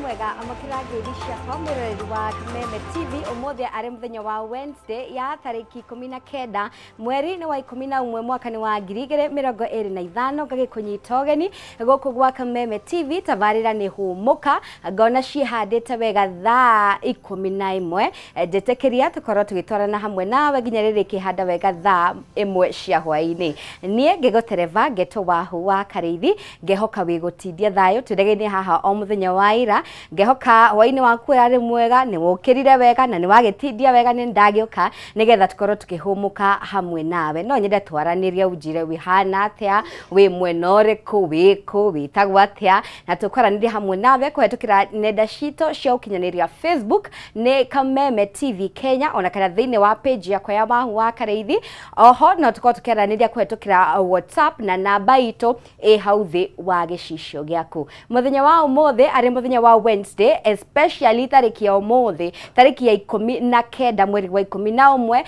Mwega amũkĩra ngeithi ciakwa mwĩroreri wa Kameme TV. Ũmũthĩ arĩ mũthenya wa Wednesday ya tarĩki 19 mweri nĩ wa 11 mwaka nĩ wa 2025. Ngagĩkũnyita ũgeni gũkũ gwa Kameme TV. Tabarĩra nĩ Hũmũka, ngona ciĩhandĩte wega thaa 11. Njĩtĩkĩria tũkorwo tũgĩtwarana hamwe nawe nginya rĩrĩ kĩhanda wega thaa 1 cia hwaĩ-inĩ. Niĩ ngĩgũtereba ngetwo Wahu wa Karĩithi, ngehoka wĩgũtindia thayũ tũrege-inĩ haha o mũthenya wa ira. Ngehoka hwaĩ-inĩ waku ũrarĩ mwega, nĩ wũkĩrire wega na nĩ wagĩtindia wega. Nĩ ndagĩũka nĩgetha tũkorwo tũkĩhũmũka hamwe nawe. No nyende twaranĩrie, ũnjĩre wĩhana atĩa, wĩ mwena ũrĩkũ, wĩkũ, wĩtagwo atĩa, na tũkwaranĩria hamwe nawe kũhetũkĩra nenda citũ cia ũkinyanĩria. Facebook nĩ Kameme TV Kenya, ona kana thĩinĩ wa page yakwa ya Wahu wa Karĩithi. Oho no tũkorwo tũkĩaranĩria kũhetũkĩra WhatsApp na namba itũ ĩ hau thĩ wa gĩcicio gĩaku. Mũthenya wa ũmũthĩ arĩ mũthenya wa Wednesday, especially tarĩki ya ũmũthĩ, tarĩki ya 19 mweri wa 11,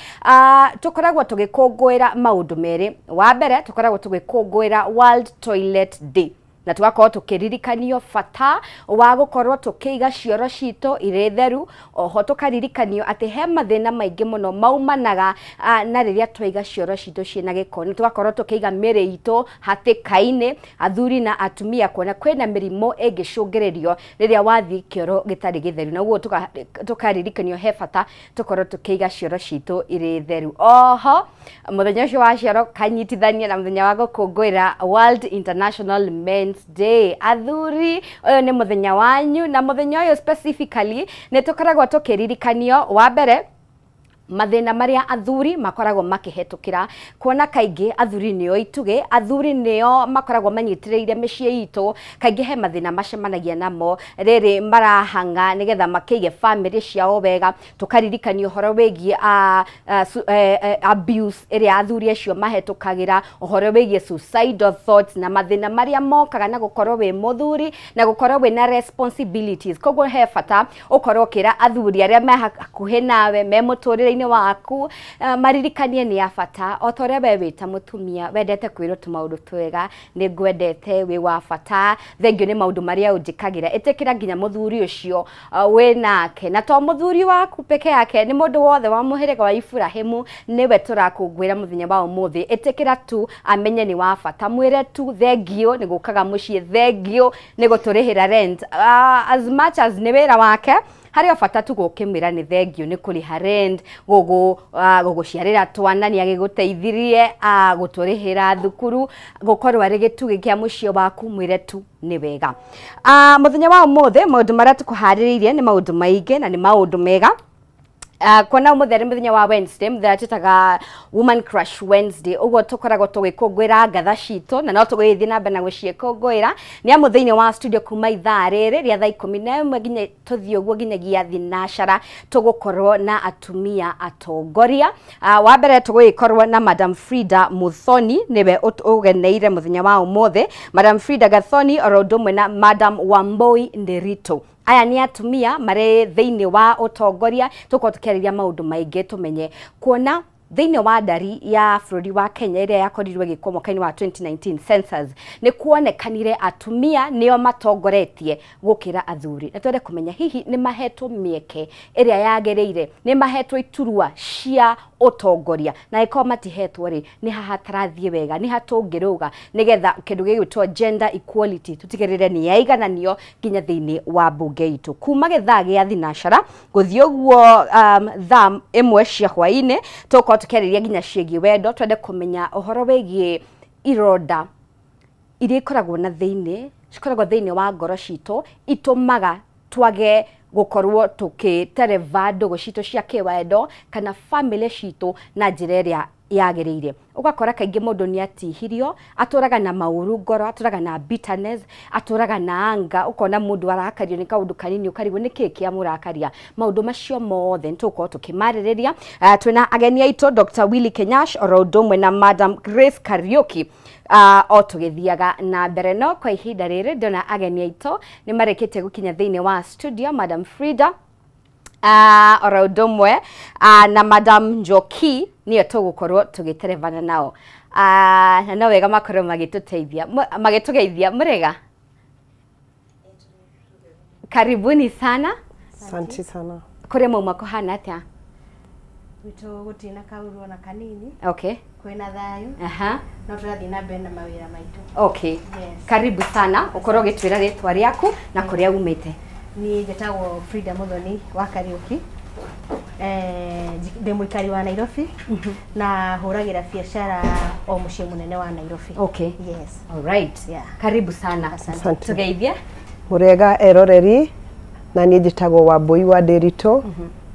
tũkoragwo tũgĩkũngũĩra maũndũ merĩ. Wa mbere, tũkoragwo tũgĩkũngũĩra World Toilet Day na tugakorwo tukiririkanio bata wa gukorwo tukiiga cioro citũ irĩ theru. Oho tukaririkanio atĩ he mathĩna maingĩ mũno maumanaga na rĩrĩa twaiga cioro citũ ciĩna gĩko, na tugakorwo tukiiga mĩrĩ itũ hatĩka-inĩ, athuri na atumia, kuona kwĩna mĩrimũ ĩngĩcũngĩrĩrio rĩrĩa wathiĩ kĩoro gĩtarĩ gĩtheru. Na ũguo tukaririkanio he bata tũkorwo tukĩiga cioro citũ irĩ theru. Oho mũthenya ũcio wa cioro kanyitithania na mũthenya wa gũkũngũĩra World International Men's Day. Athuri, ũyũ nĩ mũthenya wanyu, na mũthenya ũyũ specifically nĩ tũkoragwo tũkĩririkanio wa mbere mathĩna marĩa athuri makoragwo makĩhetũkĩra, kuona kaingĩ athuri nĩo itugĩ, athuri nĩo makoragwo manyitĩrĩire mĩciĩ itũ. Kaingĩ he mathĩna macemanagia namo rĩrĩ marahang'a nĩgetha makĩige famĩlĩ ciao wega. Tũkaririkanio ũhoro wĩgiĩ abuse ĩrĩa athuri acio mahetũkagĩra, ũhoro wĩgiĩ suicidal thoughts na mathĩna marĩa mokaga na gũkorwo wĩ mũthuri na gũkorwo wĩna responsibilities. Koguo he bata ũkorwo ũkĩra athuri arĩa me hakuhĩ nawe, me mũtũrĩre-inĩ waku, maririkanie nĩ ya bata. O ta ũrĩa we wĩ ta mũtumia wendete kwĩrwo tũmaũndũ twega, nĩ ngwendete, wĩ wa bata, thengiũ nĩ maũndũ marĩa ũnjĩkagĩra, ĩtĩkĩra nginya mũthuri ũcio wĩ nake, na to mũthuri waku peke yake, nĩ mũndũ wothe wa mũhĩrĩga wa Iburahĩmu nĩwe tũrakũngũĩra mũthenya wa ũmũthĩ. Ĩtĩkĩra tu amenye nĩ wa bata, mwĩre tu thengiũ nĩ gũkaga mũciĩ, thengiũ nĩ gũtũrĩhĩra rent, as much as nĩ wĩra wake, harĩ o bata tu gũkĩmwĩra nĩ thengiũ nĩ kũrĩha rent, gũgũciarĩra twana, nĩ agĩgũteithirie gũtũrĩhĩra thukuru, gũkorwo arĩ gĩtugĩ kĩa mũciĩ waku, mwĩre tu nĩ wega. Mũthenya wa ũmũthĩ maũndũ marĩa tũkũharĩrĩirie nĩ maũndũ maingĩ na nĩ maũndũ mega. Kuona ũmũthĩ arĩ mũthenya wa Wednesday, mũthenya twĩtaga Woman Crush Wednesday, ũguo tũkoragwo tũgĩkũngũĩra ngatha citũ na no tũgĩthiĩ na mbere na gũciĩkũngũĩra. Nĩ amu thĩinĩ wa studio kuma ithaa rĩrĩ rĩa thaa 11 nginya tũthiĩ ũguo nginyagia thinacara tũgũkorwo na atumia atongoria. Wa mbere tũgũgĩkorwo na Madam Frida Muthoni, nĩwe ũgeneire mũthenya wa ũmũthĩ, Madam Frida Gathoni, oro ũndũ ũmwe na Madam Wambui Nderitu. Aya nĩ atumia marĩ thĩinĩ wa ũtongoria. Tũkorwo tũkĩarĩria maũndũ maingĩ, tũmenye kuona thĩinĩ wa ndari ya bũrũri wa Kenya ĩrĩa yakorirwo ĩgĩkwo mwaka-inĩ wa 2019 census, nĩ kuonekanire atumia nĩo matongoretie gũkĩra athuri, na twende kũmenya hihi nĩ mahetwo mĩeke ĩrĩa yagĩrĩire, nĩ mahetwo iturwa cia ũtongoria, na ĩkorwo matihetwo rĩ, nĩ haha tarathiĩ wega, nĩ ha tũngĩrũga nĩgetha kĩndũ gĩgwĩtwo gender equality tũtigĩrĩre nĩ yaigananio nginya thĩinĩ wa mbunge itũ. Kuma gĩthaa gĩa thinacara gũthiĩ ũguo thaa 1 cia hwaĩ-inĩ tũkorwo tũkĩarĩria nginya ciĩgiĩ wendo. Twende kũmenya ũhoro wĩgiĩ ironda iria ikoragwo na thĩinĩ, cikoragwo thĩinĩ wa ngoro citũ, itũmaga twage gũkorwo tũkĩtereva ndũgũ citũ cia kĩwendo kana famĩlĩ citũ na njĩra ĩrĩa yagĩrĩire. Ũgakora kaingĩ mũndũ nĩ atihirio, atũraga na maũru ngoro, atũraga na bitterness, atũraga na anga, ũkona mũndũ arakario nĩ kaũndũ kanini, ũkarigwo nĩ kĩĩ kĩamũrakaria. Maũndũ macio mothe nĩ tũgũkorwo tũkĩmarĩrĩria. Twĩna ageni aitũ Dr. Willy Kenyash oro ũndũ ũmwe na Madam Grace Kariuki, o tũgĩthiaga na mbere. No kwa ihinda rĩrĩ ndĩrona ageni aitũ nĩ marĩkĩtie gũkinya thĩinĩ wa studio, Madam Frida oro ũndũ ũmwe na Madam Njoki, nĩyo tũgũkorwo tũgĩterebana nao, na no wega makorwo magĩtũteithia, magĩtũgeithia. Mũrega? Karibuni sana. Asante sana. Kũrĩa mauma kũhana atĩa? Gwitũ gũtirĩ na kaũru ona kanini. Okay. Kwĩna thayũ. Aha. No tũrathiĩ na mbere na mawĩra maitũ. Okay. Yes. Karibu sana, ũkorwo ũgĩtwĩra rĩtwa rĩaku na kũrĩa umĩte. Niĩ njĩtagwo Frida Muthoni wa Kariũki. Ndĩ mũikari wa Nairobi na hũragĩra biacara o mũciĩ mũnene wa Nairobi. Okay. Yes. All right. Yeah. Karibu sana. Asante. Tugeithie. Mũrĩega eroreri, na niĩ njĩtagwo Wambui wa Ndĩritũ,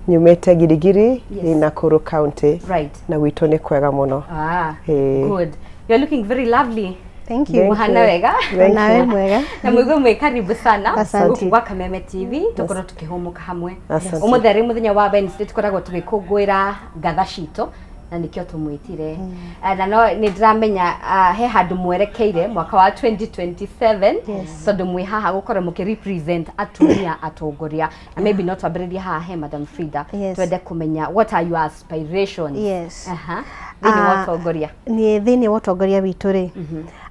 nyumĩte Girigiri. Yes. In Nakuru County. Right. Na gwitũ nĩ kwega mũno. Ah, Ĩĩ. good. You're looking very lovely. Thank you. Thank Muhana you. wega. Thank Nawe you. mwega. Na mũigue mwĩ karibu sana. Asante. Gũkũ gwa Kameme TV tũkorwo tũkĩhũmũka hamwe. Asante. Ũmũthĩ arĩ mũthenya wa Wednesday, tũkoragwo tũgĩkũngũĩra ngatha citũ na nĩkĩo tũmwĩtire. Na no nĩ ndĩramenya he handũ mwerekeire mwaka wa 2027. Yes. Tondũ mwĩ haha gũkorwo mũkĩ represent atumia atongoria, na maybe no twambĩrĩrie haha he Madam Frida. Yes. Twende kũmenya what are your aspirations. Yes. Aha. Thĩinĩ wa Ah, ũtongoria. Niĩ thĩinĩ wa ũtongoria witũ rĩ,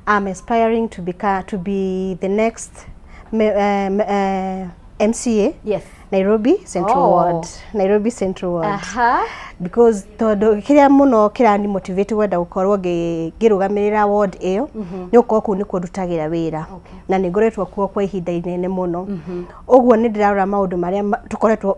I'm aspiring to be the next MCA. Yes. Nairobi Central Oh. Ward. Nairobi Central Ward. Aha. Because tondũ kĩrĩa mũno kĩrani motivate gwenda gũkorwo ngĩrũgamĩrĩra ward ĩyo nĩ gũkorwo kũu nĩkuo ndutagĩra wĩra. Okay. Na nĩ ngoretwo kuo kwa ihinda inene mũno. Ũguo nĩ ndĩrarora maũndũ marĩa tũkoretwo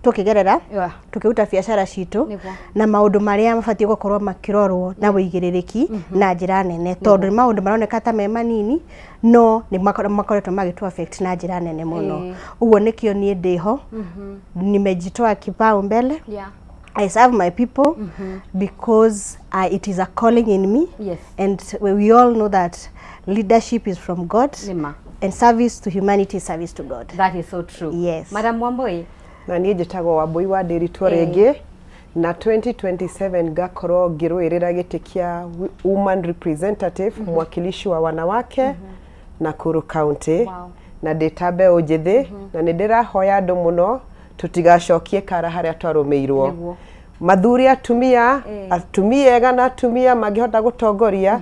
tũkĩgerera Yeah. tũkĩruta biacara citũ Nĩguo. na maũndũ marĩa mabatiĩ gũkorwo makĩrorwo na wĩigĩrĩrĩki na njĩra nene, tondũ nĩ maũndũ maroneka ta me manini no nĩ makoretwo magĩtũ affect na njĩra nene mũno. Ĩĩ. Ũguo nĩkĩo niĩ ndĩho, nimejitoa kipaumbele. Yeah. I serve my people because it is a calling in me. Yes. And we all know that leadership is from God. Nĩma. And service to humanity is service to God. That is so true. Yes. Madam Wambui. Na niĩ njĩtagwo Wambui wa Ndĩritũ rĩngĩ, na 2027 ngakorwo ngĩrũĩrĩra gĩtĩ kĩa woman representative, mwakilishi wa wanawake Nakuru County. Wow. Na ndĩ ta mbeũ njĩthĩ, na nĩ ndĩrahoya andũ mũno tũtigacokie kara harĩa twarũmĩirwo. Nĩguo. Mathuri atumia, atumia ega na atumia mangĩhota gũtongoria,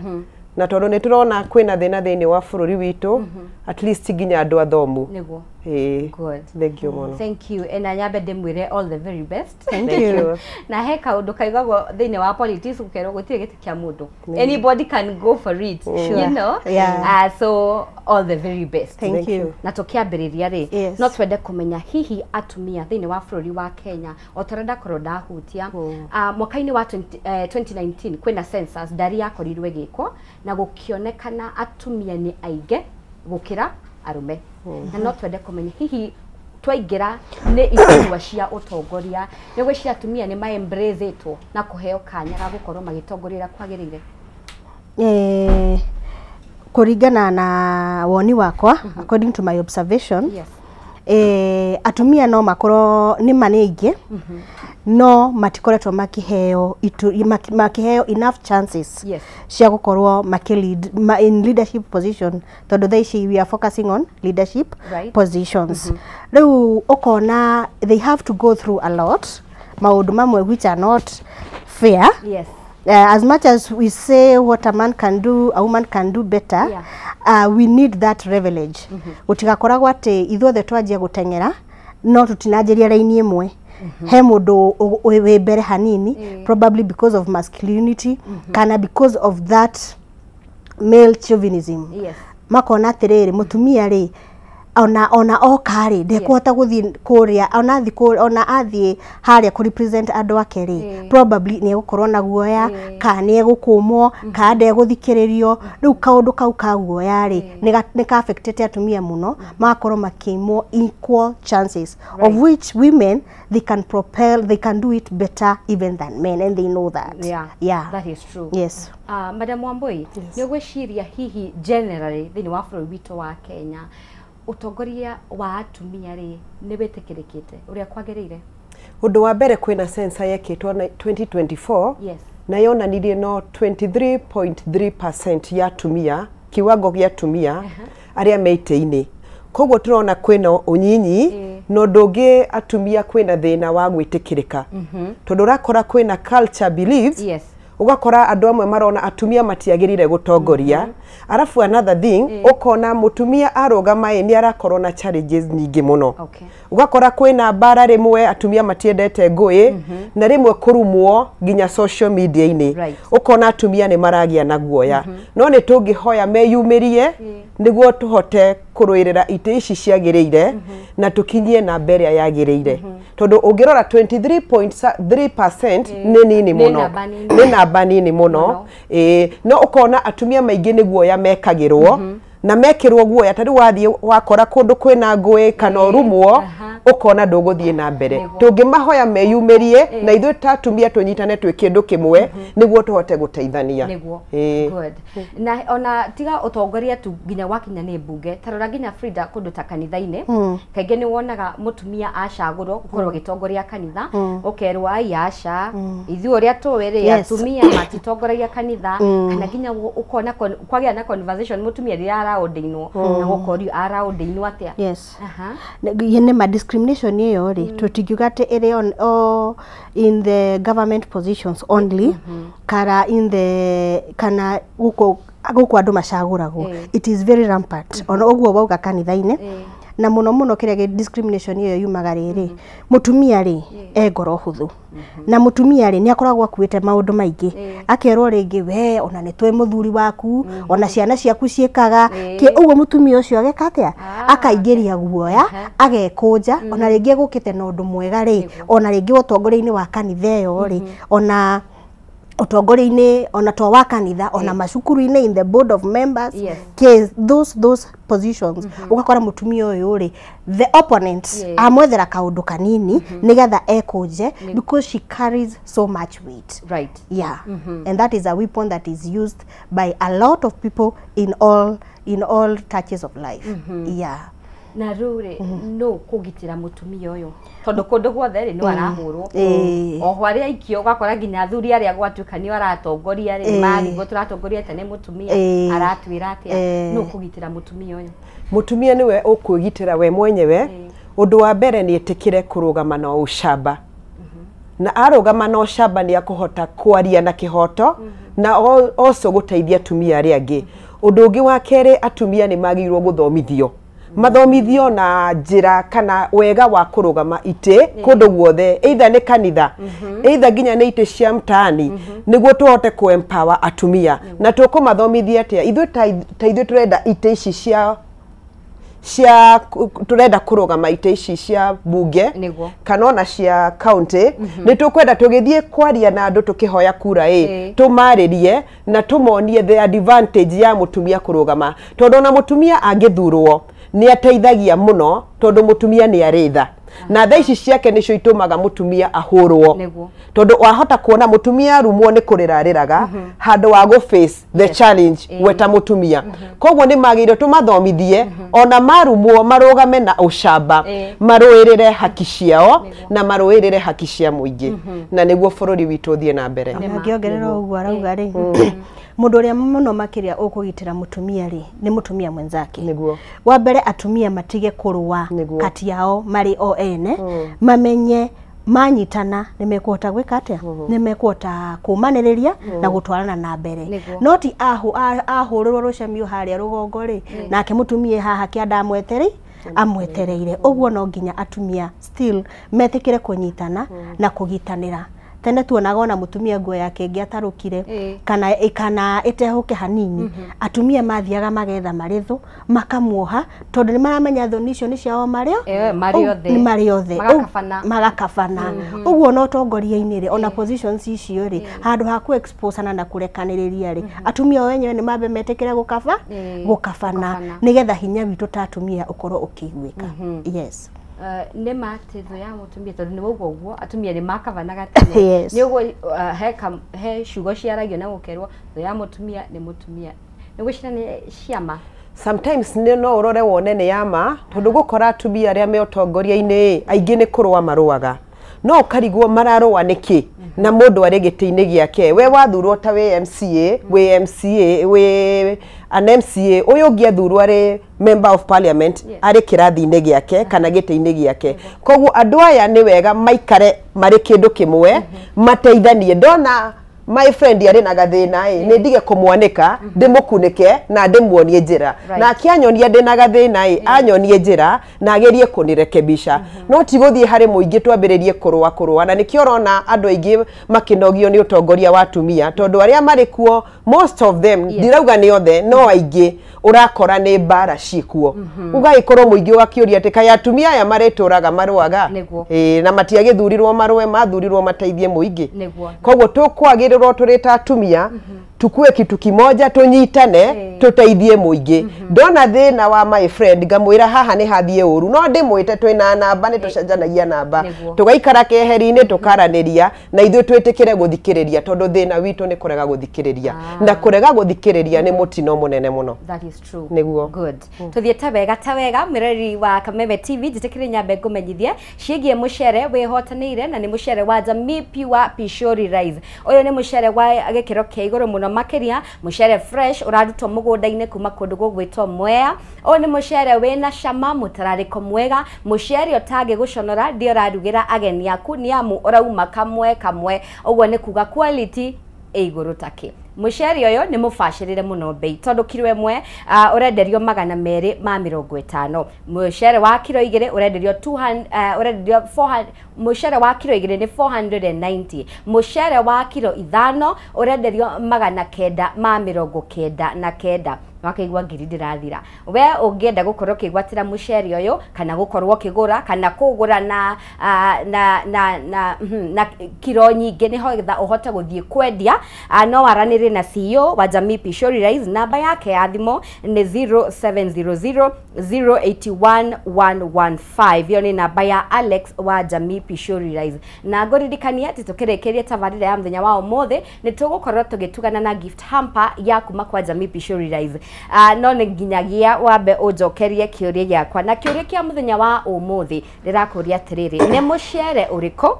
na tondũ nĩ tũrona kwĩna thĩna thĩinĩ wa bũrũri witũ, at least nginya andũ athomu. Nĩguo. Ĩĩ. Good. Thank you mũno. Thank you. Na nyambe ndĩmwĩre all the very best. Thank Thank you. you. Na he kaũndũ kaigagwo thĩinĩ wa politics gũkerwo gũtirĩ gĩtĩ kĩa mũndũ. Anybody can go for it. Sure. You know? Yeah. So all the very best. Thank Thank you. you. Na tũkĩambĩrĩria rĩ, Yes. no twende kũmenya hihi atumia thĩinĩ wa bũrũri wa Kenya, o ta ũrĩa ndakorwo ndahutia, mwaka-inĩ wa 2019 kwĩna census ndari yakorirwo ĩgĩkwo na gũkĩonekana atumia nĩ aingĩ gũkĩra arũme, na no twende kũmenya hihi twaingĩra nĩ iturwa cia ũtongoria, nĩ gwĩciria atumia nĩ ma-embrace-ĩtwo na kũheo kanya ga gũkorwo magĩtongoria ũrĩa kwagĩrĩire? Kũringana na woni wakwa, according to my observation, Yes. atumia no makorwo nĩ ma nĩ aingĩ, no matikoretwo makĩheo makĩheo enough chances Yes. cia gũkorwo makĩ lead in leadership position, tondũ thaa ici we are focusing on leadership positions. Rĩu ũkona they have to go through a lot, maũndũ mamwe which are not fair. Yes. As much as we say what a man can do, a woman can do better, we need that leverage. Gũtigakoragwo atĩ ithuothe twanjia gũteng'era no tũtinanjĩria raini ĩmwe, he mũndũ wĩ mbere hanini, probably because of masculinity kana because of that male chauvinism. Makona atĩrĩrĩ, mũtumia rĩ, ona oka rĩ, ndekũhota gũthiĩ kũrĩa, ona athiĩ ona athiĩ harĩa kũ represent andũ ake rĩ, probably nĩ egũkorwo na guoya, kana nĩ egũkũmwo, kana ndegũthikĩrĩrio. Rĩu kaũndũ kau ka guoya rĩ, nĩ ka affectĩte atumia mũno, magakorwo makĩimwo equal chances, of which women, they can propel, they can do it better even than men, and they know that. Yeah. That is true. Yes. Madam Wambui, nĩ ũgwĩciria hihi generally thĩinĩ wa bũrũri witũ wa Kenya ũtongoria wa atumia rĩ nĩ wĩtĩkĩrĩkĩte ũrĩa kwagĩrĩire? Ũndũ wa mbere, kwĩna sensa yekĩtwo na 2024 na yonanirie no 23.3% ya atumia, kiwango gĩa atumia arĩa me itĩ-inĩ. Koguo tũrona kwĩna ũnyinyi, na ũndũ ũngĩ atumia kwĩna thĩna wa gwĩtĩkĩrĩka, tondũ ũrakora kwĩna culture beliefs. Ũgakora andũ amwe marona atumia matiagĩrĩire gũtongoria. Arabu another thing, ũkona mũtumia arũgama ĩ nĩ arakorwo na challenges nyingĩ mũno. Ũgakora kwĩna mbara rĩmwe, atumia matiendete ngũĩ, na rĩmwe kũrumwo nginya social media-inĩ. Ũkona atumia nĩ maragĩa na guoya. No nĩ tũngĩhoya meyumĩrie nĩguo tũhote kũrũĩrĩra itĩ ici ciagĩrĩire na tũkinyie namba ĩrĩa yagĩrĩire, tondũ ũngĩrora 23.3% nĩ nini Nĩ mũno. Namba nini. Nĩ namba nini mũno. Mũno. Ĩĩ, no ũkona atumia maingĩ nĩ guoya mekagĩrwo, na mekĩrwo guoya ta rĩu wathiĩ wakora kũndũ kwĩna ngũĩ kana ũrumwo, ũkona ndũgũthiĩ na mbere. Tũngĩmahoya meyumĩrie na ithuĩ ta atumia tũnyitane twĩ kĩndũ kĩmwe nĩguo tũhote gũteithania. Nĩguo. Ĩĩ. Good. Na ona tiga ũtongoria tu, nginya wakinya nĩ mbunge, tarora nginya Frida, kũndũ ta kanitha-inĩ, kaingĩ nĩ wonaga mũtumia acagũrwo gũkorwo agĩtongoria kanitha, ũkerwo ai aca, ithuĩ ũrĩa tũĩ rĩ, atumia matitongoragia kanitha, kana nginya ũkona kwagĩa na conversation mũtumia rĩrĩa araũndĩinwo na gũkorio araũndĩinwo atĩa. Nĩ ma discrimination ĩyo rĩ, tũtingiuga atĩ ĩrĩ on, o in the government positions only, kana in the kana gũkũ gũkũ andũ macagũragwo. It is very rampant ona ũguo wauga kanitha-inĩ, na mũno mũno kĩrĩa discrimination ĩyo yumaga rĩrĩ, mũtumia rĩ e ngoro hũthũ, na mũtumia rĩ nĩ akoragwo akuĩte maũndũ maingĩ, akerwo rĩngĩ we ona nĩ twĩ mũthuri waku, ona ciana ciaku ciĩkaga kĩ ũguo, mũtumia ũcio ageka atĩa? Akaingĩria guoya, agekũnja, ona rĩngĩ egũkĩte na ũndũ mwega rĩ, ona rĩngĩ ũtongoria-inĩ wa kanitha ĩyo rĩ, ona ũtongoria-inĩ ona to wa kanitha, ona macukuru-inĩ, in the board of members, case, those positions, ũgakora mũtumia ũyũ rĩ, the opponent amwethera kaũndũ kanini nĩgetha ekũnje, because she carries so much weight. Yeah, and that is a weapon that is used by a lot of people in all touches of life, yeah. Na rĩu rĩ, no kũgitĩra mũtumia ũyũ, tondũ kũndũ guothe rĩ no arahũrwo, oho arĩa aikio, ũgakora nginya athuri arĩa gwatuĩka nĩo aratongoria rĩ, marigwo tũratongoria atĩa nĩ mũtumia, aratwĩra atĩa? No kũgitĩra mũtumia ũyũ? Mũtumia nĩwe ũkwĩgitĩra we mwenyewe. Ũndũ wa mbere nĩ ĩtĩkĩre kũrũgama na ũcamba, na arũgama na ũcamba nĩ akũhota kwaria na kĩhoto na also gũteithia atumia arĩa angĩ. Ũndũ ũngĩ wa kerĩ, atumia nĩ magĩrĩirwo gũthomithio, mathomithio na njĩra kana wega wa kũrũgama itĩ kũndũ guothe, either nĩ kanitha, either nginya nĩ itĩ cia mtaani, nĩguo tũhote kũ empower atumia. Na tũkũmathomithia atĩa? Ithuĩ ta ithuĩ tũrenda itĩ ici cia tũrenda kũrũgama itĩ ici cia bunge kana ona cia county, nĩ tũkwenda tũgĩthiĩ kwaria na andũ tũkĩhoya kura ĩ, tũmarĩrie na tũmonie the advantage ya mũtumia kũrũgama, tondũ ona mũtumia angĩthurwo nĩ ateithagia mũno, tondũ mũtumia nĩ arĩ tha, na tha ici ciake nĩcio itũmaga mũtumia ahũrwo, tondũ wahota kuona mũtumia arumwo nĩ kũrĩra arĩraga handũ wa gũ face the challenge we ta mũtumia. Koguo nĩ magĩrĩire tũmathomithie ona marumwo marũgame na ũcamba, marũĩrĩre haki ciao na marũĩrĩre haki cia mũingĩ, na nĩguo bũrũri witũ ũthiĩ na mbere. Angĩongerera ũguo arauga rĩ, mũndũ ũrĩa mũno makĩria ũkũgitĩra mũtumia rĩ nĩ mũtumia mwenzake. Wa mbere, atumia matige kũrũa kati yao marĩ o ene, mamenye manyitana nĩ mekũhota gwĩka atĩa, nĩ mekũhota kũmanĩrĩria na gũtwarana na mbere. No ti ahũrĩrwo rũcemio harĩa rũgongo rĩ, nake mũtumia haha kĩanda amwetereire ũguo. No nginya atumia still metĩkĩre kũnyitana na kũgitanĩra. Tene tuonaga ona mũtumia nguo yake ĩngĩatarũkire kana ĩtehũke hanini, atumia mathiaga magetha marĩthũ makamuoha, tondũ nĩ maramenya thoni icio nĩ ciao marĩ marĩ othe. Nĩ marĩ othe. Magakabana. Magakabana ũguo. Na ũtongoria-inĩ rĩ, ona positions icio rĩ, handũ ha ku exposana na kũrekanĩrĩria rĩ, atumia o enyewe nĩ mambe metĩkĩre gũkaba gũkabana gũkabana. Nĩgetha hinya witũ ta atumia ũkorwo ũkĩiguĩka, yes. Nĩ ma atĩ thũ ya mũtumia, tondũ nĩ waugua ũguo atumia nĩ makabanaga tene. Nĩ ũguo, he ciugo ciaragio na gũkerwo thũ ya mũtumia nĩ mũtumia, nĩ gwĩciria nĩ ciama? Sometimes nĩ no ũrore wone nĩ ya ma, tondũ gũkora atumia arĩa me ũtongoria-inĩ aingĩ nĩ kũrũa marũaga, no ũkarigwo mararũa nĩkĩ na mũndũ arĩ gĩtĩ-inĩ gĩake. We wathurwo ta wĩ MCA, wĩ MCA, wĩ an MCA, ũyũ ũngĩ athurwo arĩ member of parliament, arĩ kĩrathi-inĩ gĩake kana gĩtĩ-inĩ gĩake. Koguo andũ aya nĩ wega maikare marĩ kĩndũ kĩmwe, mateithanie. Ndona My friend arĩ na gathĩna ĩ, nĩ ndige kũmwanĩka, ndĩmũkunĩke na ndĩmuonie njĩra. Na akĩanyonia ndĩ na gathĩna ĩ, anyonie njĩra na agerie kũnĩrekebisha. No ti gũthiĩ harĩ mũingĩ twambĩrĩrie kũrũa kũrũa, na nĩkĩo ũrona andũ aingĩ makĩnogio nĩ ũtongoria wa atumia, tondũ arĩa marĩ kuo most of them, ndirauga nĩ othe, no aingĩ ũrakora nĩ mbara ciĩkuo. Ũgagĩkorwo mũingĩ ũgakĩũria atĩ kaĩ atumia aya marĩtũraga marũaga? Ĩĩ, na matiagĩthurirwo marũe, mathurirwo mateithie mũingĩ. Koguo tũkwagĩrĩrwo tũrĩ ta atumia tukue kitu kimoja, tunyitane, tuteithie mũingĩ. Ndona thĩna wa my friend ngamwĩra haha nĩ hathiĩ ũru, no ndĩmwĩte twĩna namba, nĩ tũcenjanagia namba, tũgaikara keheri-inĩ tũkaranĩria, na ithuĩ twĩtĩkĩre gũthikĩrĩria, tondũ thĩna witũ nĩ kũrega gũthikĩrĩria, na kũrega gũthikĩrĩria nĩ mũtino mũnene mũno. That is true. Nĩguo. Good. Tuthiĩ ta wega mwĩroreri wa Kameme TV, njĩtĩkĩre nyambe ngũmenyithie ciĩgiĩ mũcere wĩhotanĩire, na nĩ mũcere wa Jamii Pure Pishori Rice. Ũyũ nĩ mũcere wa gĩkĩro kĩa igũrũ mũno makĩria, mũcere fresh ũrarutwo mũgũnda-inĩ kuma kũndũ gũgwĩtwo Mwea. Ũyũ nĩ mũcere wĩna cama, mũtararĩko mwega, mũcere ũtangĩgũconora, ndio ũrarugĩra ageni aku, nĩ amu ũrauma kamwe kamwe. Ũguo nĩ kuga quality ĩ igũrũ takĩ. Mũcere ũyũ nĩ mũbacĩrĩre mũno bei, tondũ kiro ĩmwe ũrenderio 250. Mũcere wa kiro 2 ũrenderio 200, ũrenderio 400. Mũcere wa kiro 2 nĩ 490. Mũcere wa kiro 5 ũrenderio 999. Wakaigua ngiri ndĩrathira. We ũngĩenda gũkorwo ũkĩgwatĩra mũcere ũyũ, kana gũkorwo ũkĩgũra, kana kũgũra na na na na na kiro nyingĩ nĩgetha ũhote gũthiĩ kwendia, no waranĩrie na CEO wa Jamii Pishori Rice. Namba yake ya thimũ nĩ 0700 081 115. Ĩyo nĩ namba ya Alex wa Jamii Pishori Rice. Na ngũririkanie atĩ tũkĩrĩkĩria tabarĩra ya mũthenya wa ũmũthĩ nĩ tũgũkorwo tũgĩtugana na gift hamper ya kuma kwa Jamii Pishori Rice. No nĩ nginyagia wambe ũnjokerie kĩũria gĩakwa, na kĩũria kĩa mũthenya wa ũmũthĩ ndĩrakũria atĩrĩrĩ, nĩ mũcere ũrĩkũ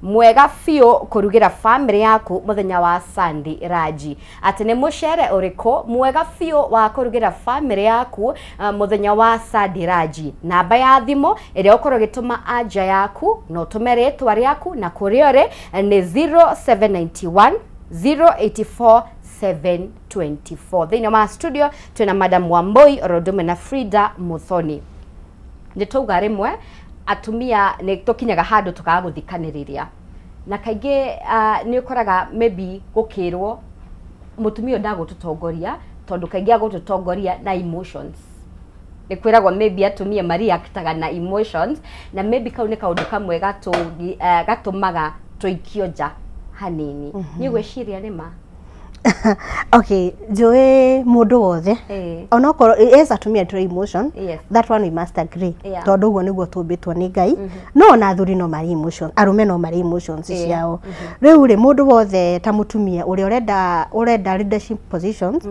mwega biũ kũrugĩra family yaku mũthenya wa Sunday Raji? Atĩ nĩ mũcere ũrĩkũ mwega biũ wa kũrugĩra family yaku mũthenya wa Sunday Raji? Namba ya thimũ ĩrĩa ũkorwo ũgĩtũma anja yaku na ũtũme rĩtwa rĩaku na kũrĩa ũrĩ nĩ 0791 084 724. Thĩinĩ wa studio twĩna Madam Wambui oro ũndũ ũmwe na Frida Muthoni. Nĩ twauga rĩmwe atumia nĩ tũkinyaga handũ tũkaga gũthikanĩrĩria, na kaingĩ nĩ ũkoraga maybe gũkĩrwo mũtumia ũyũ ndagũtũtongoria, tondũ kaingĩ agũtũtongoria na emotions. Nĩ kwĩragwo maybe atumia mareactaga na emotions, na maybe kau nĩ kaũndũ kamwe gatũmaga tũikio nja hanini. Nĩ ũgwĩciria nĩ ma? Okay, njũĩ mũndũ wothe onokorwo yes atumia tũrĩ emotion, that one we must agree, tondũ ũguo nĩguo tũmbĩtwo nĩ Ngai. No ona athuri no marĩ emotion, arũme no marĩ emotions ciao. Rĩu rĩ, mũndũ wothe ta mũtumia ũrĩa ũrenda leadership positions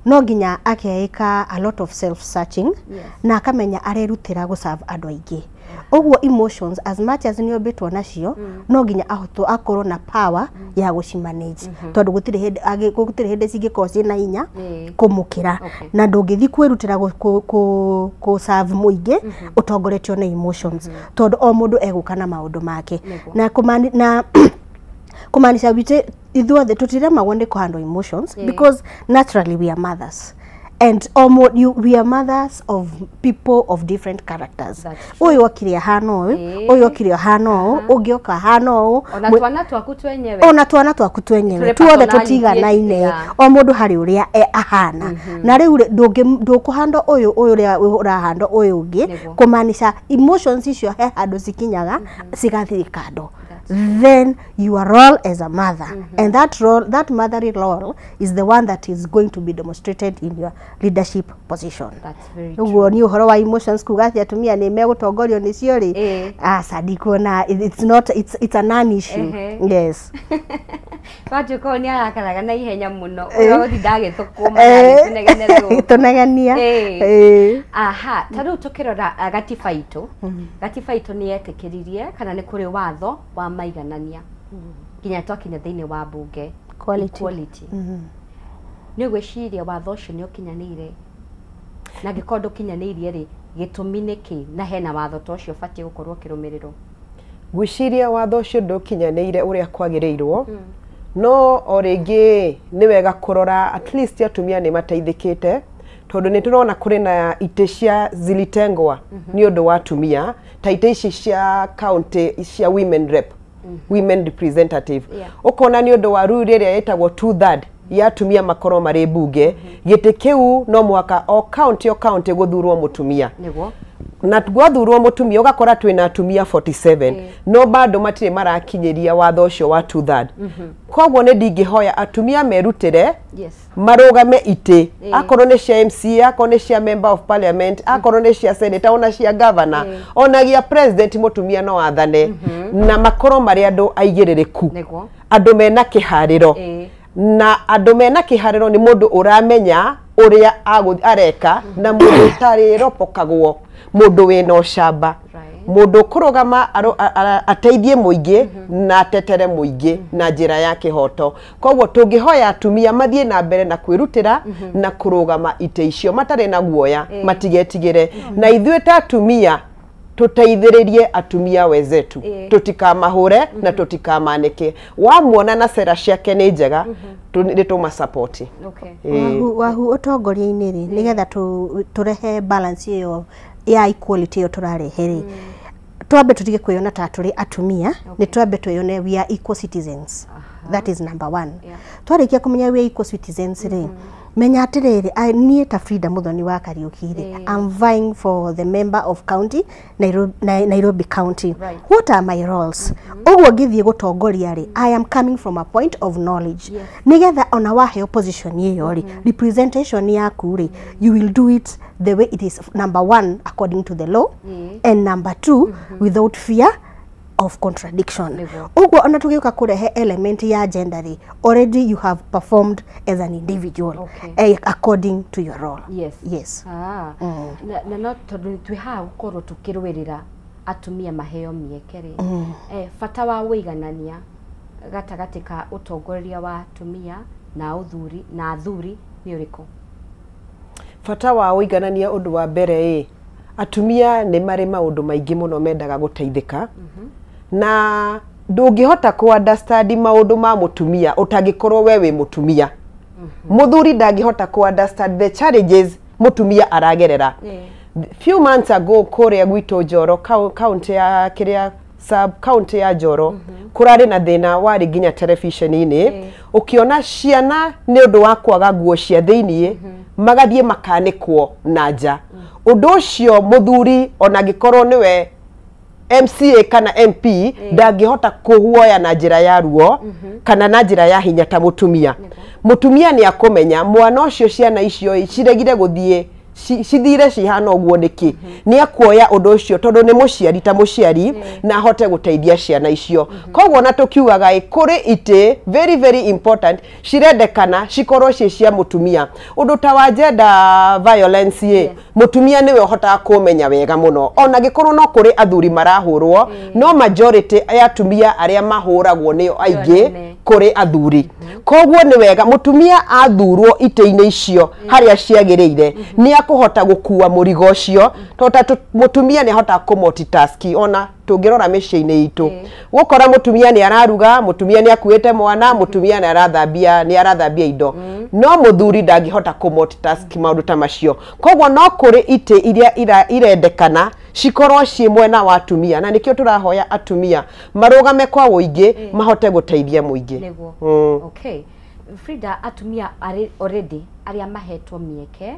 no nginya akeĩka a lot of self searching na akamenya arerutĩra gũ-serve andũ aingĩ. Ũguo emotions, as much as nĩ ũmbĩtwo nacio, no nginya ahotwo akorwo na power ya gũcimanage, tondũ gũtirĩ hĩndĩ cingĩkorwo ciĩna hinya kũmũkĩra. Na ndũngĩthiĩ kwĩrutĩra kũ-serve mũingĩ ũtongoretio nĩ emotions, tondũ o mũndũ egũka na maũndũ make. Na kumaanisha witũ ithuothe tũtiremagwo nĩ kũhandle emotions, because naturally we are mothers and almost we are mothers of people of different characters. Ũyũ okire ahana ũũ, ũyũ okire ahana ũũ, ũngĩ oka ahana ũũ. Ona twana twaku twenyewe. Ona twana twaku twenyewe tuothe tũtiganaine, o mũndũ harĩ ũrĩa ahana. Na rĩu ndũkũhanda ũyũ ũrĩa ũrahanda ũyũ ũngĩ, kũmaanisha emotions icio he handũ cikinyaga cigathiĩ kando. Then your role as a mother, and that role, that motherly role, is the one that is going to be demonstrated in your leadership position. That's very true. Ũguo nĩ ũhoro wa emotions kuga atĩ atumia nĩ megũtongorio nĩcio rĩ, aca, ndikuona, it's not, it's a non issue. Yes. Watuĩka ũyũ nĩ arakaraga na ihenya mũno, ũrĩa gũtinda agĩthũkũma na agĩtũnegenera gũkũ. Tũnegenia. Aha, ta rĩu tũkĩrora gatiba itũ, gatiba itũ nĩ yetĩkĩririe kana nĩ kũrĩ watho wa maiganania nginya twakinya thĩinĩ wa bunge. Equality. Nĩ ũgwĩciria watho ũcio nĩ ũkinyanĩire? Na angĩkorwo ndũkinyanĩirie rĩ, gĩtũmi nĩ kĩ na hena watho ta ũcio ũbatiĩ gũkorwo ũkĩrũmĩrĩrwo? Ngwĩciria watho ũcio ndũkinyanĩire ũrĩa kwagĩrĩirwo, No o rĩngĩ nĩ wega kũrora at least atumia nĩ mateithĩkĩte, tondũ nĩ tũrona kũrĩ na itĩ cia zilitengwa nĩ ũndũ wa atumia, ta itĩ ici cia county cia women rep, women representative. Ũkona nĩ ũndũ wa rule ĩrĩa ĩtagwo 2/3 ya atumia makorwo marĩ mbunge, gĩtĩ kĩu no mũhaka o county o county gũthurwo mũtumia. Nĩguo. Na gwathurwo mũtumia ũgakora twĩna atumia 47, no bado matirĩ marakinyĩria watho ũcio wa 2/3. Koguo nĩ ndingĩhoya atumia merutĩre, marũgame itĩ, akorwo nĩ cia MCA, akorwo nĩ cia member of parliament, akorwo nĩ cia senator, ona cia governor, ona gia president, mũtumia no athane, na makorwo marĩ andũ aigĩrĩrĩku, andũ mena kĩharĩro. Na andũ mena kĩharĩro nĩ mũndũ ũramenya ũrĩa areka, na mũndũ ũtarĩropokagwo, mũndũ wĩna ũcamba, mũndũ ũkũrũgama ateithie mũingĩ na atetere mũingĩ na njĩra ya kĩhoto. Koguo tũngĩhoya atumia mathiĩ na mbere na kwĩrutĩra na kũrũgama itĩ icio matarĩ na guoya, matigetigĩre. Na ithuĩ ta atumia tũteithĩrĩrie atumia wenzetu, tũtikamahũre na tũtikamanĩke. Wamuona na cera ciake nĩ njega, nĩ tũmasapoti. Wahu ũtongoria-inĩ rĩ, nĩgetha tũrehe balance ĩyo ya equality ĩyo tũrarehe rĩ, twambe tũtige kwĩyona ta tũrĩ atumia, nĩ twambe twĩyone we are equal citizens. That is number one. Twarĩkia kũmenya we are equal citizens rĩ, menya atĩrĩrĩ, niĩ ta Frida Muthoni wa Kariuki rĩ, I'm vying for the member of county Nairobi, Nairobi County. What are my roles? Ũguo ngĩthiĩ gũtongoria rĩ, I am coming from a point of knowledge, nĩgetha ona waheo position ĩyo rĩ, representation yaku rĩ, you will do it the way it is, number one, according to the law, and number two, without fear of contradiction. Ũguo ona tũgĩũka kũrehe element ya gender rĩ, already you have performed as an individual, according to your role. Yes. Ah. Na no tondũ twĩ haha gũkorwo tũkĩrũĩrĩra atumia maheo mĩeke rĩ, bata wa ũiganania gatagatĩ ka ũtongoria wa atumia na ũthuri na athuri nĩ ũrĩkũ? Bata wa ũiganania, ũndũ wa mbere ĩ, atumia nĩ marĩ maũndũ maingĩ mũno mendaga gũteithĩka, na ndũngĩhota kũ understand maũndũ ma mũtumia ũtangĩkorwo we wĩ mũtumia. Mũthuri ndangĩhota kũ understand the challenges mũtumia aragerera. Few months ago kũrĩa gwitũ Njoro, county ya kĩrĩa, sub county ya Njoro, kũrarĩ na thĩna warĩ nginya television-inĩ, ũkĩona ciana nĩ ũndũ wa kwaga nguo cia thĩiniĩ magathiĩ makanĩkwo na nja. Ũndũ ũcio mũthuri ona angĩkorwo nĩwe MCA kana MP ndangĩhota kũhuoya na njĩra ya ruo kana na njĩra ya hinya ta mũtumia. Mũtumia nĩ akũmenya mwana ũcio, ciana icio ĩ, ciregire gũthiĩ cithire cihana ũguo nĩkĩ. Nĩ akuoya ũndũ ũcio tondũ nĩ mũciari ta mũciari, na ahote gũteithia ciana icio. Koguo na tũkiugaga ĩ, kũrĩ itĩ very very important cirendekana cikorwo ciĩ cia mũtumia. Ũndũ ta wa gender violence ĩ, mũtumia nĩwe ũhotaga kũmenya wega mũno, ona angĩkorwo no kũrĩ athuri marahũrwo, no majority ya atumia arĩa mahũragwo nĩo aingĩ nene. Kũrĩ athuri. Koguo nĩ wega mũtumia athurwo itĩ-inĩ icio harĩa ciagĩrĩire, nĩ akũhota gũkua mũrigo ũcio, tondũ ta mũtumia nĩ ahotaga kũ multitask. Ona tũngĩrora mĩciĩ-inĩ itũ, gũkora mũtumia nĩ araruga, mũtumia nĩ akuĩte mwana, mũtumia nĩ arathambia indo, no mũthuri ndangĩhota kũ multitask maũndũ ta macio. Koguo no kũrĩ itĩ iria irendekana cikorwo ciĩ mwena wa atumia, na nĩkĩo tũrahoya atumia marũgame kwa ũingĩ mahote gũteithia mũingĩ. Nĩguo. Okay, Frida, atumia arĩ already arĩa mahetwo mĩeke,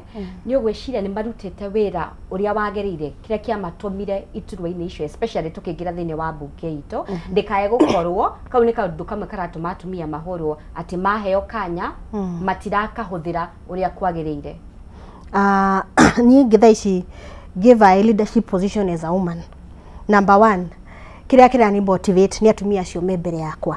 nĩ ũgwĩciria nĩ marutĩte wĩra ũrĩa wagĩrĩire kĩrĩa kĩamatũmire iturwa-inĩ icio, especially tũkĩingĩra thĩinĩ wa mbunge itũ, ndĩkae gũkorwo kau nĩ kaũndũ kamwe karatũma atumia mahũrwo, atĩ maheo kanya matirakahũthĩra ũrĩa kwagĩrĩire? Niĩ ngĩ thaa ici give a leadership position as a woman, number one, kĩrĩa kĩrani motivate nĩ atumia acio me mbere yakwa,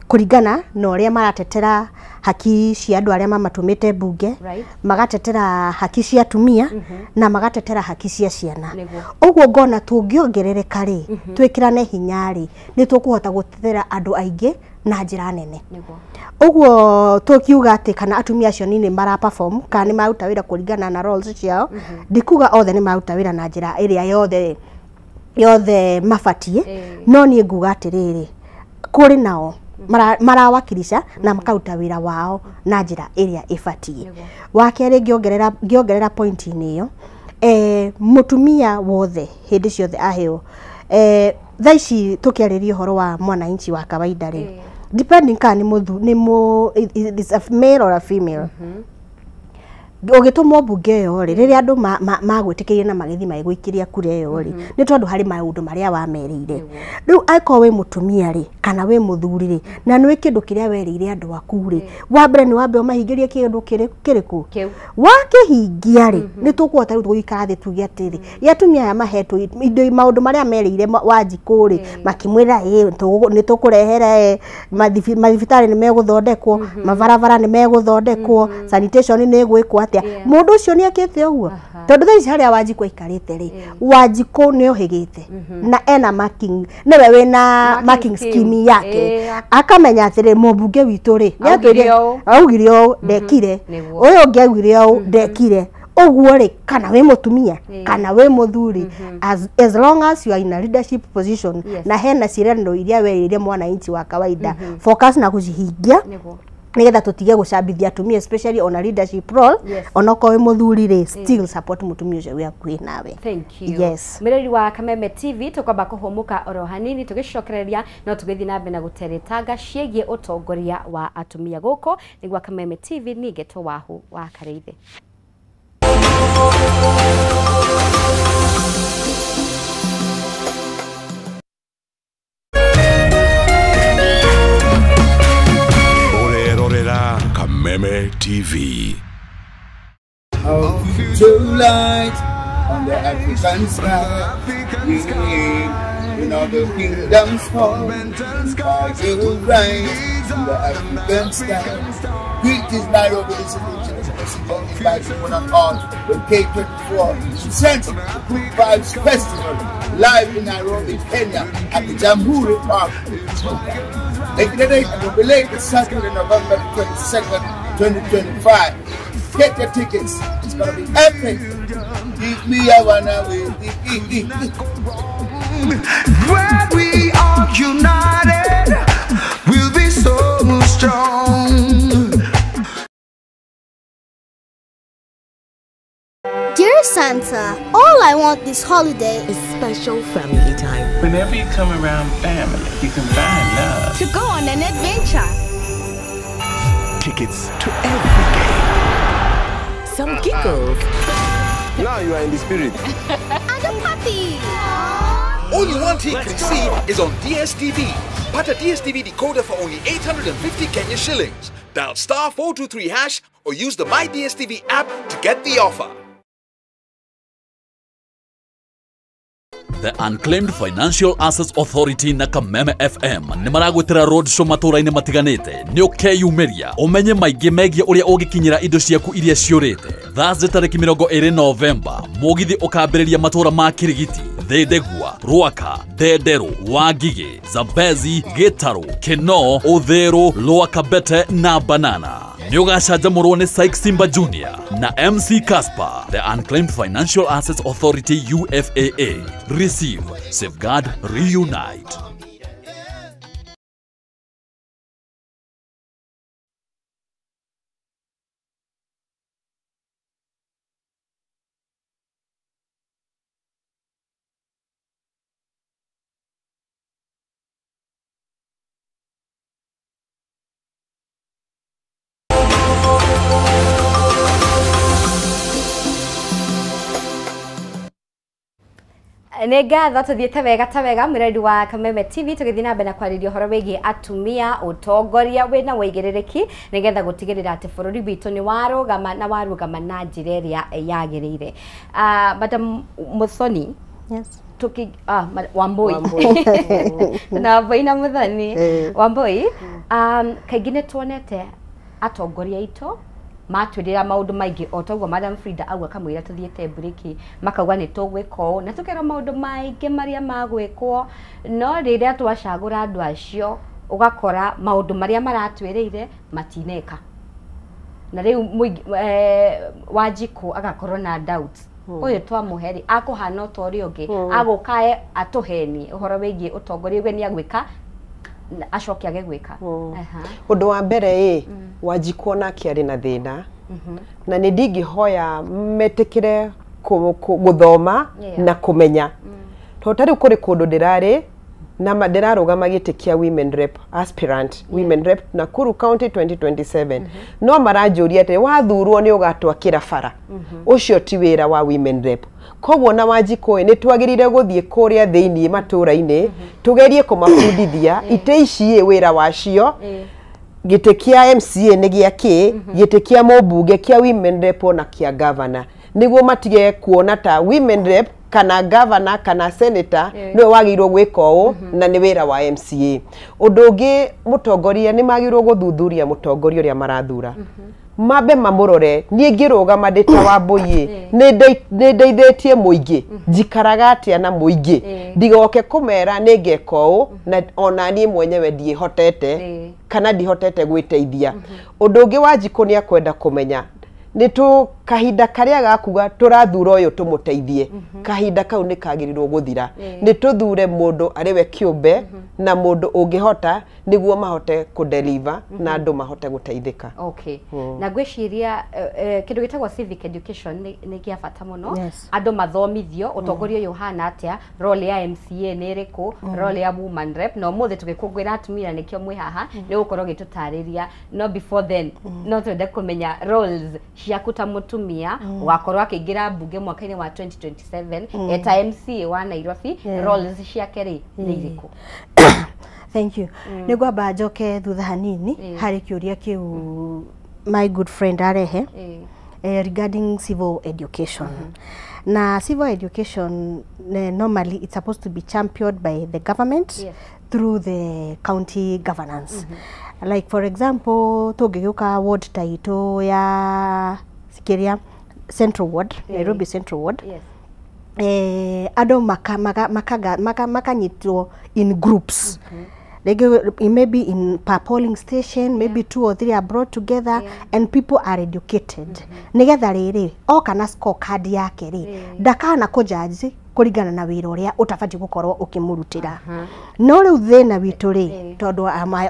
kũringana na ũrĩa maratetera haki cia andũ arĩa mamatũmĩte mbunge, magatetera haki cia atumia na magatetera haki cia ciana. Ũguo ngona tũngĩongerereka rĩ, twĩkĩrane hinya rĩ, nĩ tũkũhota gũtetera andũ aingĩ na njĩra nene. Ũguo tũkiuga atĩ kana atumia acio nĩ mara perform kana nĩ maruta wĩra kũringana na roles ciao, ndikuga othe nĩ maruta wĩra na njĩra ĩrĩa yothe yothe mabatiĩ, no niĩ nguga atĩrĩrĩ, kũrĩ nao marawakilisha na makaruta wĩra wao na njĩra ĩrĩa ĩbatiĩ. Wa kerĩ ngĩongerera point-inĩ ĩyo, mũtumia wothe hĩndĩ ciothe aheo thaa ici tũkĩarĩria ũhoro wa mwananchi wa kawaida rĩ, depending kana nĩ is a male or a female, ũgĩtũmwo mbunge ĩyo rĩ, rĩrĩa andũ magwĩtĩkĩire na magĩthiĩ magĩgũikĩria kura ĩyo rĩ, nĩ tondũ harĩ maũndũ marĩa wamerĩire. Rĩu angĩkorwo wĩ mũtumia rĩ kana wĩ mũthuri rĩ, na nĩ kĩndũ kĩrĩa werĩire andũ aku rĩ, wa mbere nĩ wambe ũmahingĩrie kĩndũ kĩrĩkũ, wakĩhingia rĩ, nĩ tũkũhota rĩu gũikara thĩ tuge atĩrĩ, ĩ atumia aya mahetwo indo maũndũ marĩa merĩire Wanjikũ rĩ, makĩmwĩra ĩ nĩ tũkũrehera mathibitarĩ nĩ megũthondekwo, mabarabara nĩ megũthondekwo, sanitation nĩ ĩgwĩkwo atĩa. Mũndũ ũcio nĩ ekĩte ũguo, tondũ thaa ici harĩa Wanjikũ aikarĩte rĩ, Wanjikũ nĩ ohĩgĩte na ena marking, nĩwe wĩna marking scheme yake, akamenya atĩrĩ mũmbunge witũ rĩ augire ũũ ndekire, ũyũ ũngĩ augire ũũ ndekire. Ũguo rĩ, kana wĩ mũtumia kana wĩ mũthuri, as long as you are in a leadership position na hena ciĩranĩro iria werĩire mwananchi wa kawaida, focus na gũcihingia nigetha tutige gucambithia atumia especially on a leadership role. Onokorwo wi muthuri ri, still support mutumia ucio wi hakuhi nawe. Thank you. Yes. Mwirori wa Kameme TV, tukwamba kuhumuka oro hanini tugicokereria no tugithi na mbere na guteretanga ciĩgiĩ ũtongoria wa atumia gũkũ nĩguo Kameme TV nĩngetwo Wahu wa Karĩithĩ. Kameme TV. Our future light on the African sky. In all the kingdoms fall, our right on the African sky. Greetings, Nairobi, this is the inviting one and all with K24 presents the Good Vibes Festival live in Nairobi, Kenya at the Jamhuri Park. Making the date and will be late Saturday, November 22nd, 2025. Get your tickets. It's gonna be epic. Keep me a one away. When we are united, we'll be so strong. Dear Santa, all I want this holiday is special family time. Whenever you come around family, you can find love. To go on an adventure. Tickets to every game. Some giggles. Now you are in the spirit. And a puppy. All you want he can see is on DSTV. Pata DSTV decoder for only 850 Kenya shillings. Dial star 423 hash or use the My DSTV app to get the offer. The Unclaimed Financial Assets Authority na Kameme FM nĩ maragwĩtĩra road show matũũra-inĩ matiganĩte. Nĩ ũkeyumĩria ũmenye maingĩ megiĩ ũrĩa ũngĩkinyĩra indo ciaku iria ciũrĩte. Thursday tarĩki 20 Novemba, mũgithi ũkambĩrĩria matũũra ma Kirigiti, Thĩndegua, Rwaka, Ndenderũ, Wangigĩ, Zambezi, Gĩtarũ, Kĩnoo, Ũthĩrũ, Lwakabete na Banana. Nĩ ũgacanjamũrwo nĩ Syke Simba Jr. na MC Casper. The Unclaimed Financial Assets Authority UFAA. Receive, safeguard, reunite. Nĩ ngatho tũthiĩte wega ta wega mwĩrori wa Kameme TV tũgĩthiĩ na mbere na kwarĩria ũhoro wĩgiĩ atumia ũtongoria wĩna wĩigĩrĩrĩki nĩgetha gũtigĩrĩra atĩ bũrũri witũ nĩ warũgama na warũgama na njĩra ĩrĩa yagĩrĩire. Madam Muthoni. Yes. Tuki Wambui. Na Wambui na Muthoni. Wambui, kaingĩ nĩ tuonete atongoria aitũ matwĩrĩra maũndũ maingĩ o toguo Madam Frida auga kamũira tũthiĩte mburĩki makauga nĩ tũgwĩka ũũ na tũkerwo maũndũ maingĩ marĩa magwĩkwo, no rĩrĩa twacagũra andũ acio ũgakora maũndũ marĩa maratwĩrĩire matineka, na rĩu Wanjikũ agakorwo na doubt ũyũ twamũhe rĩ akũhana ta ũrĩa ũngĩ agũkae atũhenie ũhoro wĩgiĩ ũtongoria we nĩ agwĩka acoke age gwĩka. Ũndũ wa mbere ĩ, Wanjikũ onake arĩ na thĩna, na nĩ ndingĩhoya metĩkĩre gũthoma na kũmenya, tondũ ta rĩu kũrĩ kũndũ ndĩrarĩ na ndĩrarũgama gĩtĩ kĩa women rep aspirant, women rep Nakuru County 2027, no maranjũria atĩ wathurwo nĩ ũgatwakĩra bara. Ũcio ti wĩra wa women rep. Koguo na Wanjikũ ĩ, nĩ twagĩrĩire gũthiĩ kũrĩa thĩiniĩ matũra-inĩ, tũgerie kũmabundithia itĩ ici ĩ wĩra wacio, gĩtĩ kĩa MCA nĩ gĩa kĩ, gĩtĩ kĩa mũmbunge, kĩa women rep ona kĩa governor, nĩguo matige kuona ta women rep kana governor kana senator nĩwe wagĩrĩirwo gwĩka ũũ, na nĩ wĩra wa MCA. Ũndũ ũngĩ, mũtongoria nĩ magĩrĩirwo gũthuthuria mũtongoria ũrĩa marathura, mambe mamũrore. Niĩ ngĩrũgama ndĩ ta Wambũi, nĩ ndeithĩtie mũingĩ, njikaraga atĩa na mũingĩ, ndigoke kũmera nĩ ngeka ũũ na ona niĩ mwenyewe ndiĩhotete kana ndihotete gwĩteithia. Ũndũ ũngĩ, Wanjikũ nĩ akwenda kũmenya nĩ tũ kahinda karĩa gakuga tũrathura ũyũ tũmũteithie, kahinda kau nĩ kagĩrĩirwo gũthira. Nĩ tũthure mũndũ arĩ we kĩũmbe na mũndũ ũngĩhota, nĩguo mahote kũdeliver na andũ mahote gũteithĩka. Okay. Na ngwĩciria kĩndũ gĩtagwo civic education nĩ kĩa bata mũno. Andũ mathomithio ũtongoria ũyũ ũhana atĩa, role ya MCA nĩ ĩrĩkũ, role ya woman rep, na ũmũthĩ tũgĩkũngũĩra atumia nĩkĩo mwĩ haha, nĩ gũkorwo gĩtũtarĩria. No before then, no twende kũmenya roles ciaku ta mũtumia ũgakorwo akĩingĩra mbunge mwaka-inĩ wa 2027 eta MCA wa Nairobi, roles ciake rĩ nĩ irĩkũ? Thank you. Nĩ ngwamba njoke thutha hanini harĩ kĩũria kĩu my good friend arehe regarding civil education. Na civil education, normally it's supposed to be championed by the government through the county governance. Like for example, tũngĩgĩũka ward ta itũ ya kĩrĩa Central Ward, Nairobi Central Ward, andũ makanyitwo in groups. Rĩngĩ maybe in per polling station, maybe two or three are brought together and people are educated. Nĩgetha rĩrĩ oka na scorecard yake rĩ, ndakana kũjudge kũringana na wĩra ũrĩa ũtabatiĩ gũkorwo ũkĩmũrutĩra. No rĩu thĩna witũ rĩ, tondũ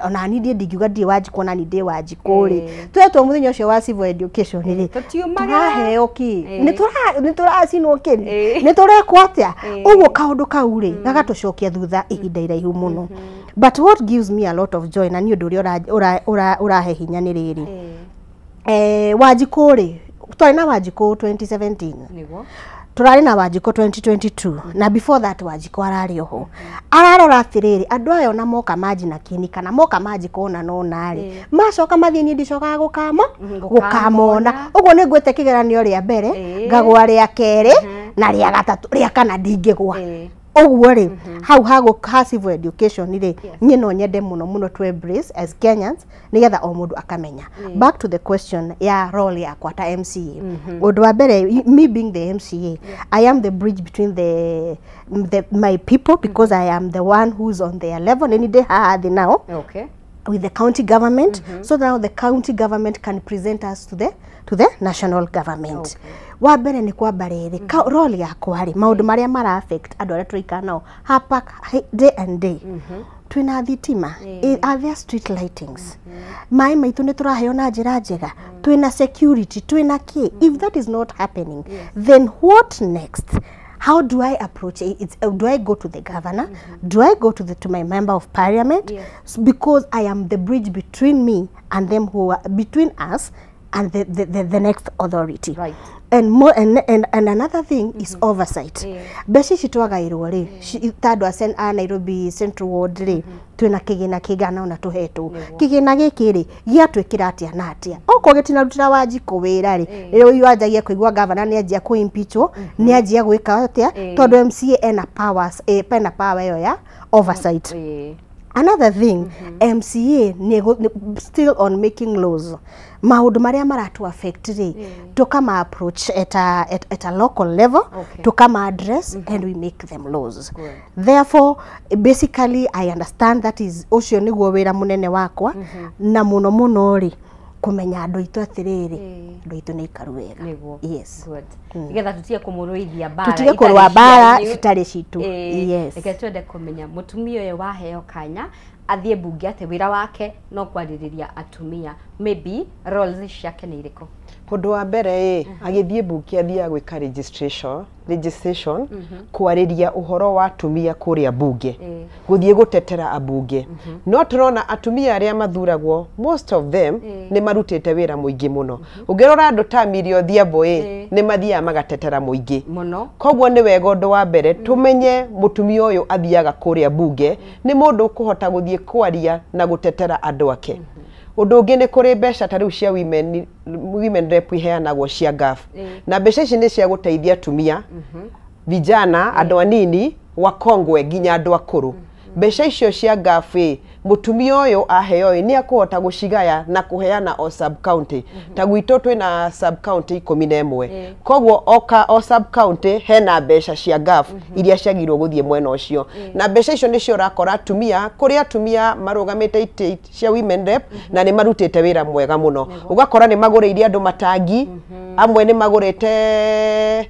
ona niĩ ndiĩ ndingiuga ndirĩ Wanjikũ, na niĩ ndĩ Wanjikũ rĩ, twetwo mũthenya ũcio wa civil education rĩ, tũraheo kĩ, nĩ tũracinwo kĩ, nĩ tũrekwo atĩa, ũguo kaũndũ kau rĩ gagatũcokia thutha ihinda iraihu mũno. But what gives me a lot of joy, na nĩ ũndũ ũrĩa ũrahe hinya, nĩ rĩrĩ, Wanjikũ rĩ, twarĩ na Wanjikũ 2017, tũrarĩ na Wanjikũ 2022, na before that Wanjikũ ararĩ oho. Ararora atĩrĩrĩ, andũ aya ona moka manji na kĩni kana moka manji kũna nona rĩ, macoka mathiĩ, niĩ ndicokaga gũkamona. Ũguo nĩ ngwĩte kĩgeranio rĩa mbere, ngagwa rĩa kerĩ na rĩa gatatũ, rĩa kana ndingĩgwa. Ũguo rĩ, hau ha civil education rĩ, niĩ no nyende mũno mũno to embrace as Kenyans, nĩgetha o mũndũ akamenya. Back to the question ya role yakwa ta MCA, ũndũ wa mbere, me being the MCA, I am the bridge between the my people, because I am the one who's on their level, nĩ ndĩ haha thĩ nao with the county government, so now the county government can present us to the national government. Wa mbere nĩ kwamba rĩrĩ, role yakwa rĩ, maũndũ marĩa mara affect andũ arĩa tũraikara nao hapa day and day, twĩna thitima? Are there street lightings? Maĩ maitũ nĩ tũraheo na njĩra njega? Twĩna security? Twĩna kĩ? If that is not happening, then what next? How do I approach it? Do I go to the governor? Do I go to my member of parliament? Because I am the bridge between me and them, who are between us and the next authority. And more and another thing is oversight. Mbeca ici twagairwo rĩ, ta andũ a Nairobi Central Ward rĩ, twĩna kĩgĩna kĩigana ona tũhetwo. Kĩgĩna gĩkĩ rĩ, gĩatwĩkĩra atĩa na atĩa? Okorwo gĩtinarutĩra Wanjikũ wĩra rĩ, rĩu wanjagia kũigua governor nĩ anjia kũ-impeachwo, nĩ anjia gwĩka atĩa, tondũ MCA ena powers, ena power ĩyo ya oversight. Another thing, MCA nĩ still on making laws, maũndũ marĩa maratu affect rĩ, tukama approach at a local level, tukama address and we make them laws. Therefore, basically I understand that is ũcio nĩguo wĩra mũnene wakwa, na mũno mũno rĩ, kũmenya andũ aitũ atĩrĩrĩ, andũ aitũ nĩ aikaru wega. Yes. Good. Nĩgetha tutige kũmũrũithia mbara tutige itarĩ kũrũa mbara cianyu. citarĩ citũ. Reke twende kũmenya mũtumia ũyũ waheo kanya athiĩ mbunge atĩ wĩra wake no kwarĩrĩria atumia, maybe roles ciake nĩ irĩkũ? Ũndũ wa mbere ĩ, agĩthiĩ mbunge athiaga gwĩka registration kwarĩria ũhoro wa atumia kũrĩa mbunge, gũthiĩ gũtetera ambunge. No tũrona atumia arĩa mathuragwo, most of them nĩ marutĩte wĩra mũingĩ mũno. Ũngĩrora andũ ta Millie Odhiambo ĩ, nĩ mathiaga magatetera mũingĩ mũno. Koguo nĩ wega ũndũ wa mbere tũmenye mũtumia ũyũ athiaga kũrĩa mbunge nĩ mũndũ ũkũhota gũthiĩ kwaria na gũtetera andũ ake. Ũndũ ũngĩ nĩ kũrĩ mbeca ta rĩu cia women rep iheanagwo cia GAF, na mbeca ici nĩ cia gũteithia atumia, vijana, andũ anini, wakongwe nginya andũ akũrũ. Mbeca icio cia GAF ĩ, mũtumia ũyũ aheo ĩ, nĩ akũhota gũcigaya na kũheana o sub county. Ta gwitũ twĩna sub county 11, koguo o sub county hena mbeca cia GAF iria ciagĩrĩirwo gũthiĩ mwena ũcio, na mbeca icio nĩcio ũrakora atumia, kũrĩ atumia marũgamĩte itĩ cia women rep na nĩ marutĩte wĩra mwega mũno. Ũgakora nĩ magũrĩire andũ matangi, amwe nĩ magũrĩte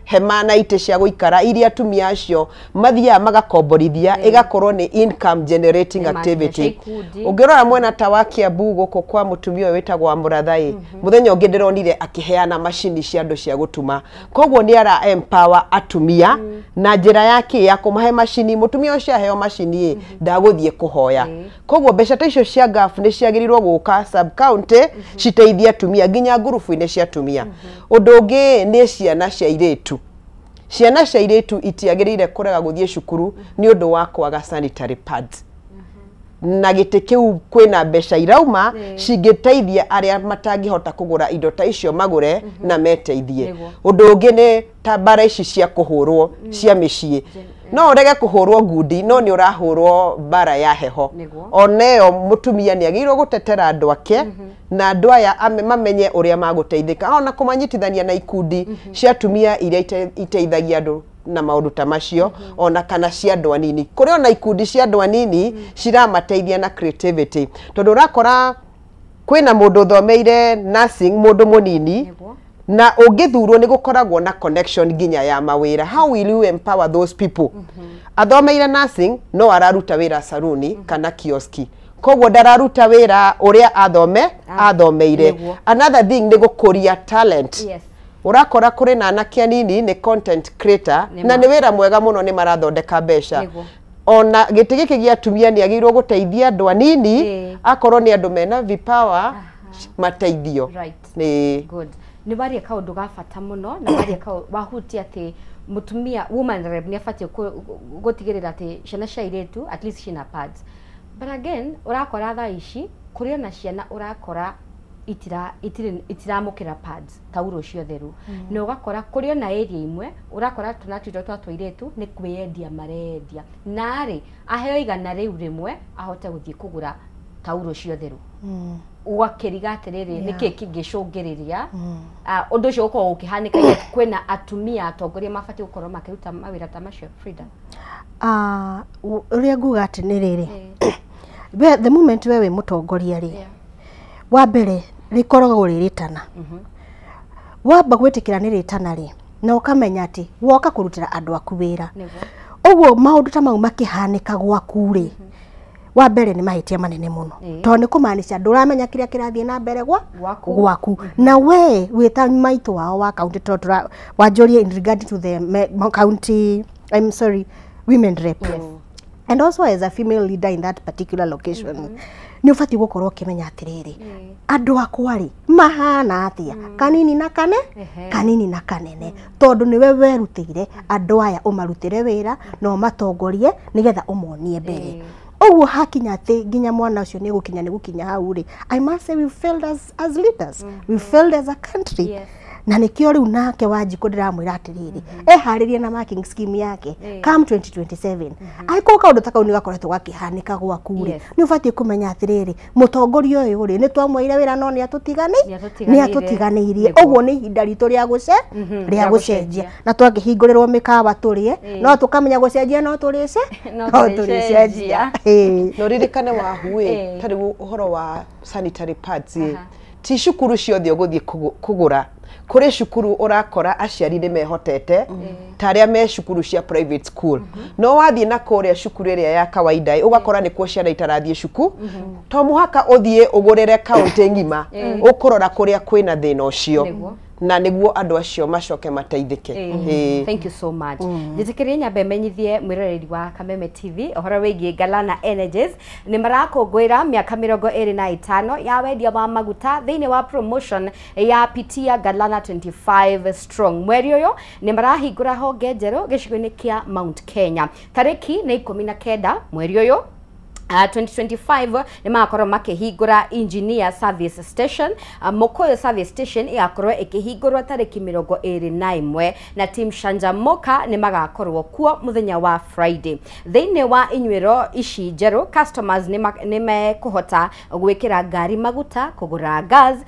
hema na itĩ cia gũikara iria atumia acio mathiaga magakomborithia, ĩgakorwo nĩ income generating activity. Ũngĩrora mwena ta wa Kiambu gũkũ kwa mũtumia ũyũ wĩtagwo wa Mũrathai, mũthenya ũngĩ ndĩronire akĩheana macini cia andũ cia gũtuma. Koguo nĩ ara empower atumia na njĩra yake ya kũmahe macini. Mũtumia ũcio aheo macini ĩ, ndagũthiĩ kũhoya. Koguo mbeca ta icio cia GAF nĩ ciagĩrĩirwo gũka sub county citeithie atumia nginya ngurubu-inĩ cia atumia. Ũndũ ũngĩ nĩ ciana cia airĩtu. Ciana cia airĩtu itiagĩrĩire kũrega gũthiĩ cukuru nĩ ũndũ wa kwaga sanitary pads. Na gĩtĩ kĩu kwĩna mbeca irauma cingĩteithia arĩa matangĩhota kũgũra indo ta icio magũre na meteithie. Ũndũ ũngĩ nĩ ta mbara ici cia kũhũrwo cia mĩciĩ. No ũrege kũhũrwo ngundi, no nĩ ũrahũrwo mbara ya heho. Ona ĩyo mũtumia nĩ agĩrĩirwo gũtetera andũ ake na andũ aya mamenye ũrĩa magũteithĩka, ona kũmanyitithania na ikundi cia atumia iria iteithagia andũ na maũndũ ta macio, ona kana cia andũ anini. Kũrĩ ona ikundi cia andũ anini ciramateithia na creativity, tondũ ũrakora kwĩna mũndũ ũthomeire nursing, mũndũ mũnini, na ũngĩthurwo nĩ gũkoragwo na connection nginya ya mawĩra. How will you empower those people? Athomeire nursing no araruta wĩra saruni kana kioski, koguo ndararuta wĩra ũrĩa athomeire. Another thing nĩ gũkũria talent. Ũrakora kũrĩ na anake anini nĩ content creator, na nĩ wĩra mwega mũno, nĩ marathondeka mbeca. Ona gĩtĩ gĩkĩ gĩa atumia nĩ agĩrĩirwo gũteithia andũ anini, akorwo nĩ andũ mena vipawa mateithio. Good. Nĩ waria kaũndũ ga bata mũno, na waria wahutia atĩ mũtumia woman rep nĩ abatiĩ gũtigĩrĩra atĩ ciana cia airĩtu at least ciĩna pads. But again ũrakora thaa ici kũrĩ ona ciana ũrakora itiramũkĩra pads tauro cio theru, na ũgakora kũrĩ ona area imwe ũrakora twana twitũ twa tũirĩtu nĩ kwĩyendia marendia, na rĩ aheo 100 rĩu rĩmwe ahote gũthiĩ kũgũra tauro cio theru. Ũgakĩriga atĩrĩrĩ, nĩkĩ kĩngĩcũngĩrĩria ũndũ ũcio gũkorwo ũkĩhanĩka? Kwĩna atumia atongoria mabatiĩ gũkorwo makĩruta mawĩra ta macio, Frida? Ũrĩa nguga atĩ nĩ rĩrĩ, the moment we wĩ mũtongoria rĩ, wa mbere rĩkoragwo rĩ rĩtana. Wamba gwĩtĩkĩra nĩ rĩtana rĩ, na ũkamenya atĩ woka kũrutĩra andũ aku wĩra. Ũguo maũndũ ta mau makĩhanĩka gwaku rĩ, wa mbere nĩ mahĩtia manene mũno, tondũ nĩ kũmaanisha ndũramenya kĩrĩa kĩrathiĩ na mbere gwaku. Na we wĩ ta maitũ wao wa county, tondũ wanjũrie in regard to the county, I'm sorry, women rep. And also as a female leader in that particular location, nĩ ũbatiĩ gũkorwo ũkĩmenya atĩrĩrĩ, andũ akwa rĩ mahana atĩa, kanini na kane, kanini na kanene, tondũ nĩwe werutĩire andũ aya ũmarutĩre wĩra na ũmatongorie nĩgetha ũmonie mbere. Ũguo hakinya atĩ nginya mwana ũcio nĩ gũkinya nĩ gũkinya hau rĩ, I must say we failed as leaders, we failed as a country. Na nĩkĩo rĩu nake Wanjikũ ndĩramwĩra atĩrĩrĩ, eharĩrie na marking scheme yake come 2027. Angĩkorwo kaũndũ ta kau nĩ gakoretwo gakĩhanĩka gwaku rĩ, nĩ ũbatiĩ kũmenya atĩrĩrĩ, mũtongoria ũyũ rĩ, nĩ twamwoire wĩra no nĩ atũtiganĩirie. Ũguo nĩ ihinda ritũ rĩa gũcenjia, na twangĩhingũrĩrwo mĩkawa tũrĩe, no tũkamenya gũcenjia no tũrĩcenjia. No ririkane wahu ĩ, ta rĩu ũhoro wa sanitary pads ĩ, ti cukuru ciothe ũgũthiĩ kũgũra. Kũrĩ cukuru ũrakora aciari nĩ mehotete ta arĩa me cukuru cia private school, no wathiĩ na kũrĩa cukuru ĩrĩa ya kawaida ũgakora nĩkuo ciana itarathiĩ cuku. To mũhaka ũthiĩ ũgũrĩre kaũntĩ ng'ima, ũkũrora kũrĩa kwĩna thĩna ũcio na nĩguo andũ acio macoke mateithĩke. Thank you so much. Njĩtĩkĩrie nyambe menyithie mwĩroreri wa Kameme TV ũhoro wĩgiĩ Galana Energies. Nĩ marakũngũĩra mĩaka 25 ya wendia wa maguta thĩinĩ wa promotion ya Pitia Galana 25 Strong. Mweri ũyũ nĩ marahingũra honge njerũ gĩcigo-inĩ kĩa Mount Kenya. Tarĩki nĩ 19 mweri ũyũ 2025 nĩ magakorwo makĩhingũra Engineer Service Station. Mukuyu Service Station ĩgakorwo ĩkĩhingũrwo tarĩki 21 na team Shanjamoka nĩ magakorwo kuo mũthenya wa Friday. Thĩinĩ wa inyuĩro ici njerũ, customers nĩ mekũhota gwĩkĩra ngari maguta, kũgũra gas,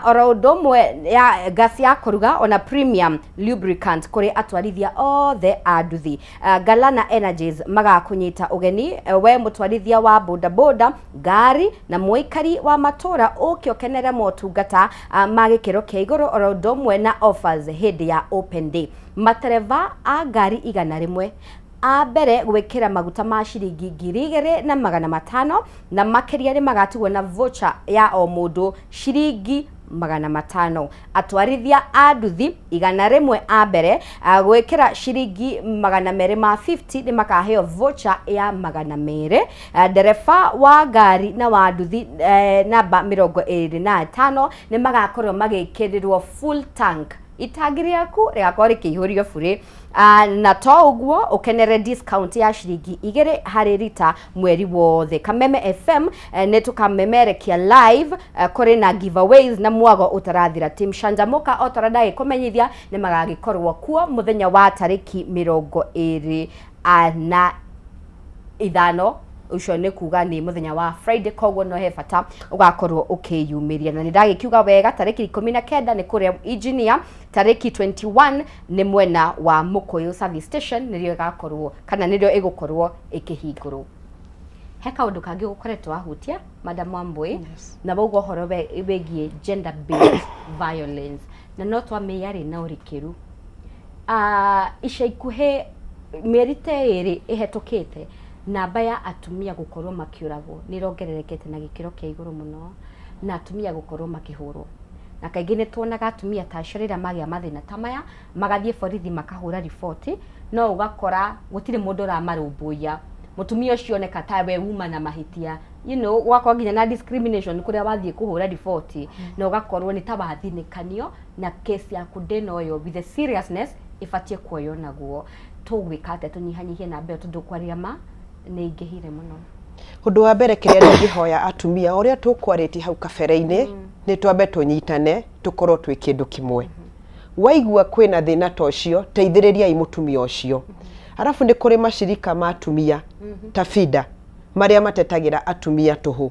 oro ũndũ ũmwe ya gas ya kũruga ona premium lubricant kũrĩ atwarithia othe a nduthi. Galana Energies magakũnyita ũgeni we mũtwarithia wa boda boda, ngari na mũikari wa matũra ũke ũkenere motungata ma gĩkĩro kĩa igũrũ oro ũndũ ũmwe na offers hĩndĩ ya open day. Matereba a ngari 100 a mbere gwĩkĩra maguta ma ciringi 2500 na makĩria nĩ magatigwo na voucher ya o mũndũ ciringi 500. Atwarithia a nduthi 100 a mbere gwĩkĩra ciringi 250 nĩ makaheo voucher ya 200. Ndereba wa ngari na wa nduthi namba 25 nĩ magakorwo magĩkĩrĩrwo full tank, itangi rĩaku rĩgakorwo rĩkĩihũrio bure. Na to ũguo ũkenere discount ya ciringi 2 harĩ rita mweri wothe. Kameme FM nĩ tũkamemerekia live, kũrĩ na giveaways na mwago ũtarathira. Team Shanjamoka o ta ndagĩkũmenyithia nĩ magagĩkorwo kuo mũthenya wa tarĩki 25, ũcio nĩ kuga nĩ mũthenya wa Friday, koguo no he bata ũgakorwo ũkĩyumĩria. Na nĩ ndagĩkiuga wega tarĩki 19 nĩ kũrĩa Engineer, tarĩki 21 nĩ mwena wa Mukuyu Service Station nĩrĩo ĩgakorwo kana nĩrĩo ĩgũkorwo ĩkĩhingũrwo. He kaũndũ kangĩ ũkoretwo wahutia Madam Wambui, na ũguo ũhoro wĩgiĩ gender based violence, na no twamĩarĩ na ũrikĩru. Ica ikuhĩ mĩeri ta ĩrĩ ĩhetũkĩte, namba ya atumia gũkorwo makĩũragwo nĩ ĩrongererekete na gĩkĩro kĩa igũrũ mũno, na atumia gũkorwo makĩhũrwo. Na kaingĩ nĩ tuonaga atumia ta acio rĩrĩa magĩa mathĩna ta maya magathiĩ borithi makahũra riboti, no ũgakora gũtirĩ mũndũ ũramarũmbũiya. Mũtumia ũcio oneka ta we uma na mahĩtia, you know, ũgakorwo nginya na discrimination kũrĩa wathiĩ kũhũra riboti, na ũgakorwo nĩ ta wathinĩkanio na kesi yaku ndĩnoyo with the seriousness ĩbatiĩ kuoywo naguo. Tũgwĩka atĩa tũnyihanyihie namba ĩyo, tondũ kwaria ma nĩ ingĩhire mũno? Ũndũ wa mbere kĩrĩa ndingĩhoya atumia ũrĩa tũkwarĩtie hau kabere-inĩ nĩ twambe tũnyitane tũkorwo twĩ kĩndũ kĩmwe. Waigua kwĩna thĩna ta ũcio, teithĩrĩriai mũtumia ũcio. Arabu nĩ kũrĩ macirika ma atumia ta FIDA marĩa matetagĩra atumia tũhũ.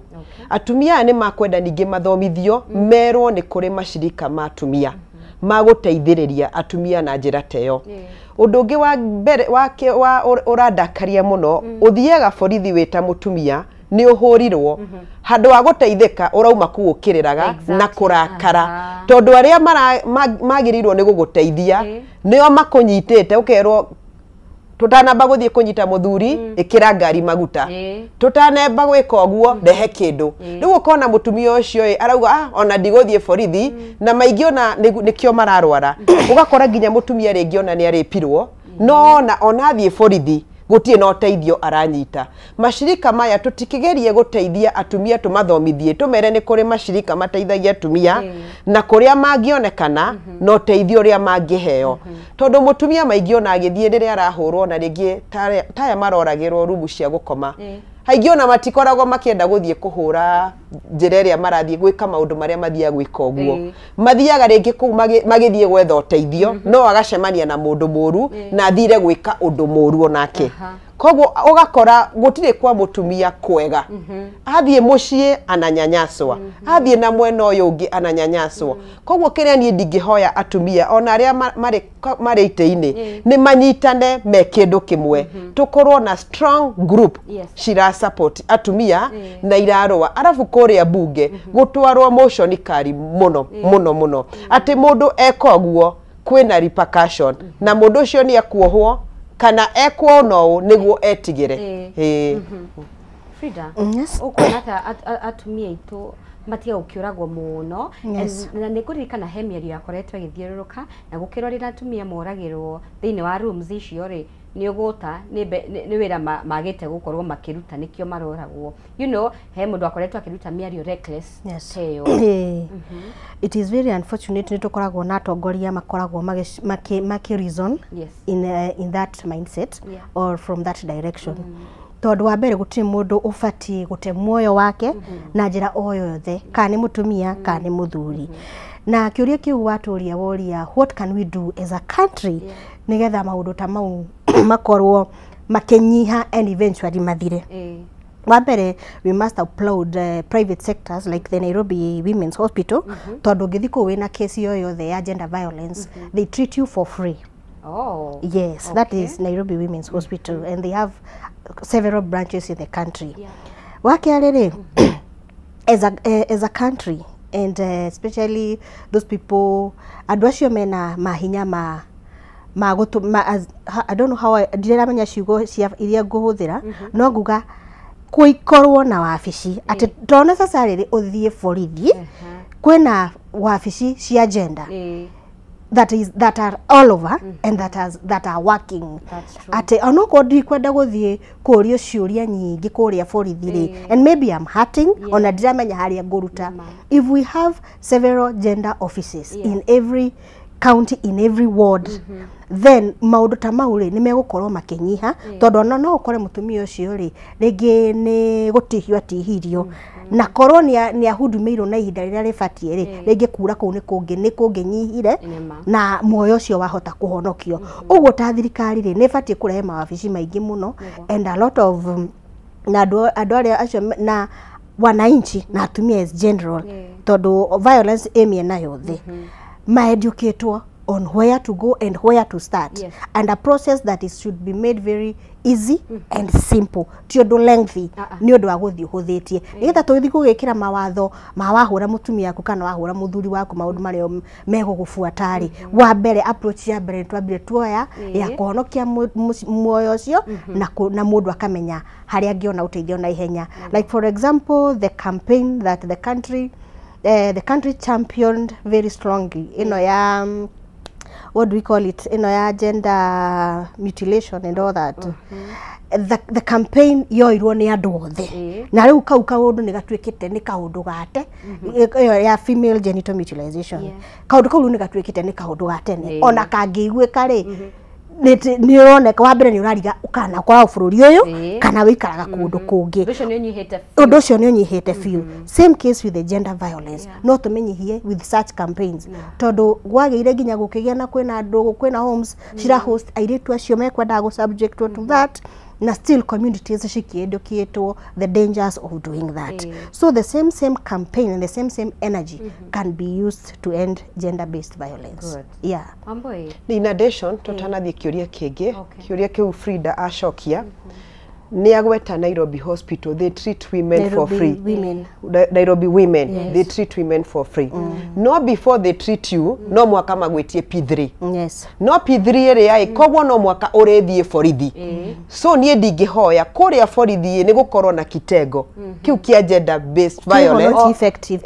Atumia aya nĩ makwenda ningĩ mathomithio, merwo nĩ kũrĩ macirika ma atumia magũteithĩrĩria atumia na njĩra ta ĩyo. Ũndũ ũngĩ wa mbere wa ũrandakaria mũno, ũthiaga borithi wĩ ta mũtumia nĩ ũhũrirwo, handũ wa gũteithĩka ũrauma kũu ũkĩrĩraga na kũrakara, tondũ arĩa magĩrĩirwo nĩ gũgũteithia nĩo makũnyitĩte, ũkerwo tũtanamba gũthiĩ kũnyita mũthuri ĩkĩra ngari maguta, tũtanamba gwĩka ũguo rehe kĩndũ. Rĩu ũkona mũtumia ũcio arauga ona ndigũthiĩ borithi, na maingĩ ona nĩkĩo mararwara. Ũgakora nginya mũtumia rĩngĩ ona nĩ arĩpirwo, no ona athiĩ borithi gũtirĩ na ũteithio aranyita. Macirika maya tũtikĩgerie gũteithia atumia, tũmathomithie, tũmere nĩ kũrĩ macirika mateithagia atumia na kũrĩa mangĩonekana na ũteithio ũrĩa mangĩheo. Tondũ mũtumia maingĩ ona agĩthiĩ rĩrĩa arahũrwo na rĩngĩ taya maroragĩrwo rumu cia gũkoma, haingĩ ona matikoragwo makĩenda gũthiĩ kũhũra njĩra ĩrĩa marathiĩ gwĩka maũndũ marĩa mathiaga gwĩka ũguo. Mathiaga rĩngĩ kũu magĩthiĩ gwetha ũteithio, no agacemania na mũndũ mũru na athire gwĩka ũndũ mũru onake. Koguo ũgakora gũtirĩ kwa mũtumia kwega. Athiĩ mũciĩ ananyanyaswa, athiĩ na mwena ũyũ ũngĩ ananyanyaswa. Koguo kĩrĩa niĩ ndingĩhoya atumia ona arĩa marĩ itĩ-inĩ nĩ manyitane me kĩndũ kĩmwe, tũkorwo na strong group cira support atumia na irarũa. Arabu kũrĩa kũrĩa bunge gũtwarwo motion kari mũno mũno mũno atĩ mũndũ eka ũguo kwĩna repercussion na mũndũ ũcio nĩ ekuohwo kana ekwo no nĩguo etigĩre. Frida, ũkuona ta atumia aitũ matiga gũkĩũragwo mũno na nĩ ngũririkana he mĩario yakoretwo ĩgĩthiũrũrũka na gũkĩrwo rĩrĩa atumia moragĩrwo thĩinĩ wa rooms icio rĩ nĩ ũgũta nĩ wĩra magĩte gũkorwo makĩruta nĩkĩo maroragwo. You know, he mũndũ akoretwo akĩruta mĩario reckless ta ĩyo. It is very unfortunate nĩ tũkoragwo na atongoria makoragwo makĩ reason in that mindset or from that direction. Tondũ wa mbere gũtirĩ mũndũ ũbatiĩ gũte muoyo wake na njĩra o yothe kana nĩ mũtumia kana nĩ mũthuri. Na kĩũria kĩu watũria woria what can we do as a country nĩgetha maũndũ ta mau makorwo makĩnyiha and eventually mathire. Wa mbere we must applaud private sectors like the Nairobi Women's Hospital tondũ ũngĩthiĩ kũu wĩna kesi yoyothe ya gender violence they treat you for free. Oh, yes, okay. That is Nairobi Women's Hospital and they have several branches in the country. Wakerere, as a country and especially those people andũ acio mena mahinya ma I don't know how ndiramenya ciugo cia iria ngũhũthĩra no nguga kũikorwo na wabici atĩ to necessarily ũthiĩ borithi kwĩna wabici cia gender that are all over and that are working. Ate onoko ndikwenda guthie kurio ciuria nyingi kuria borithi ri and maybe I'm hurting ona ndiramenya haria nguruta. If we have several gender offices in every county, in every ward, then maundu ta mau ri nimegukorwo makinyiha tondu ona no ukore mutumia ucio ri ringi ni gutihio atihirio na korwo ni ahudumiirwo na ihinda riria ribatie ri ringi kura kuu ni kunginyihire na muoyo ucio wahota kuhonokio. Uguo ta thirikari ri ni batie kurehe mawabici maingi muno and a lot of na andu aria acio na wananchi na atumia as general tondu violence ĩ mĩena yothe ma-educatwo on where to go and where to start. And a process that is should be made very easy and simple ti undu lengthy ni undu wa guthii huthitie nigetha tuthi gugikira mawatho ma wahura mutumia waku kana wahura muthuri waku maundu maria megugubuata ri wa mbere approach ya mbere twambire tuoya ya kuhonokia muoyo ucio na mundu akamenya haria angiona uteithio na ihenya. Like for example the campaign that the country championed very strongly ino ya what do we call it ino ya gender mutilation and all that. The campaign yoirwo ni andu othe na riu kau kaundu ni gatuikite ni kaundu gate ya female genital mutilation kaundu kau ni gatuikite ni kaundu gatene ona kangĩiguĩka ri ni uroneka wa mbere ni urariga kana kwa bururi uyu kana wikaraga kundu kungi undu ucio ni unyihite biu. Same case with the gender violence no tumenyihie with such campaigns tondu gwagĩire nginya gũkĩgĩa na kwĩna andu kwĩna homes cira host airĩtu acio mekwendaga gũ subject to that na still communities cikiedukĩtwo the dangers of doing that. So the same campaign and the same energy can be used to end gender based violence. Yeah. In addition tutanathie kiuria kingi kiuria kiu Frida acokia ni agweta Nairobi Hospital they treat women Nairobi for free. Women. Nairobi women they treat women for free. No before they treat you no mwaka magwitie P3. Yes. No P3 ri ai koguo no mwaka urithie borithi. So nie ndingihoya kuria borithi ni gukorwo na kitengo kiu kia gender based violence not effective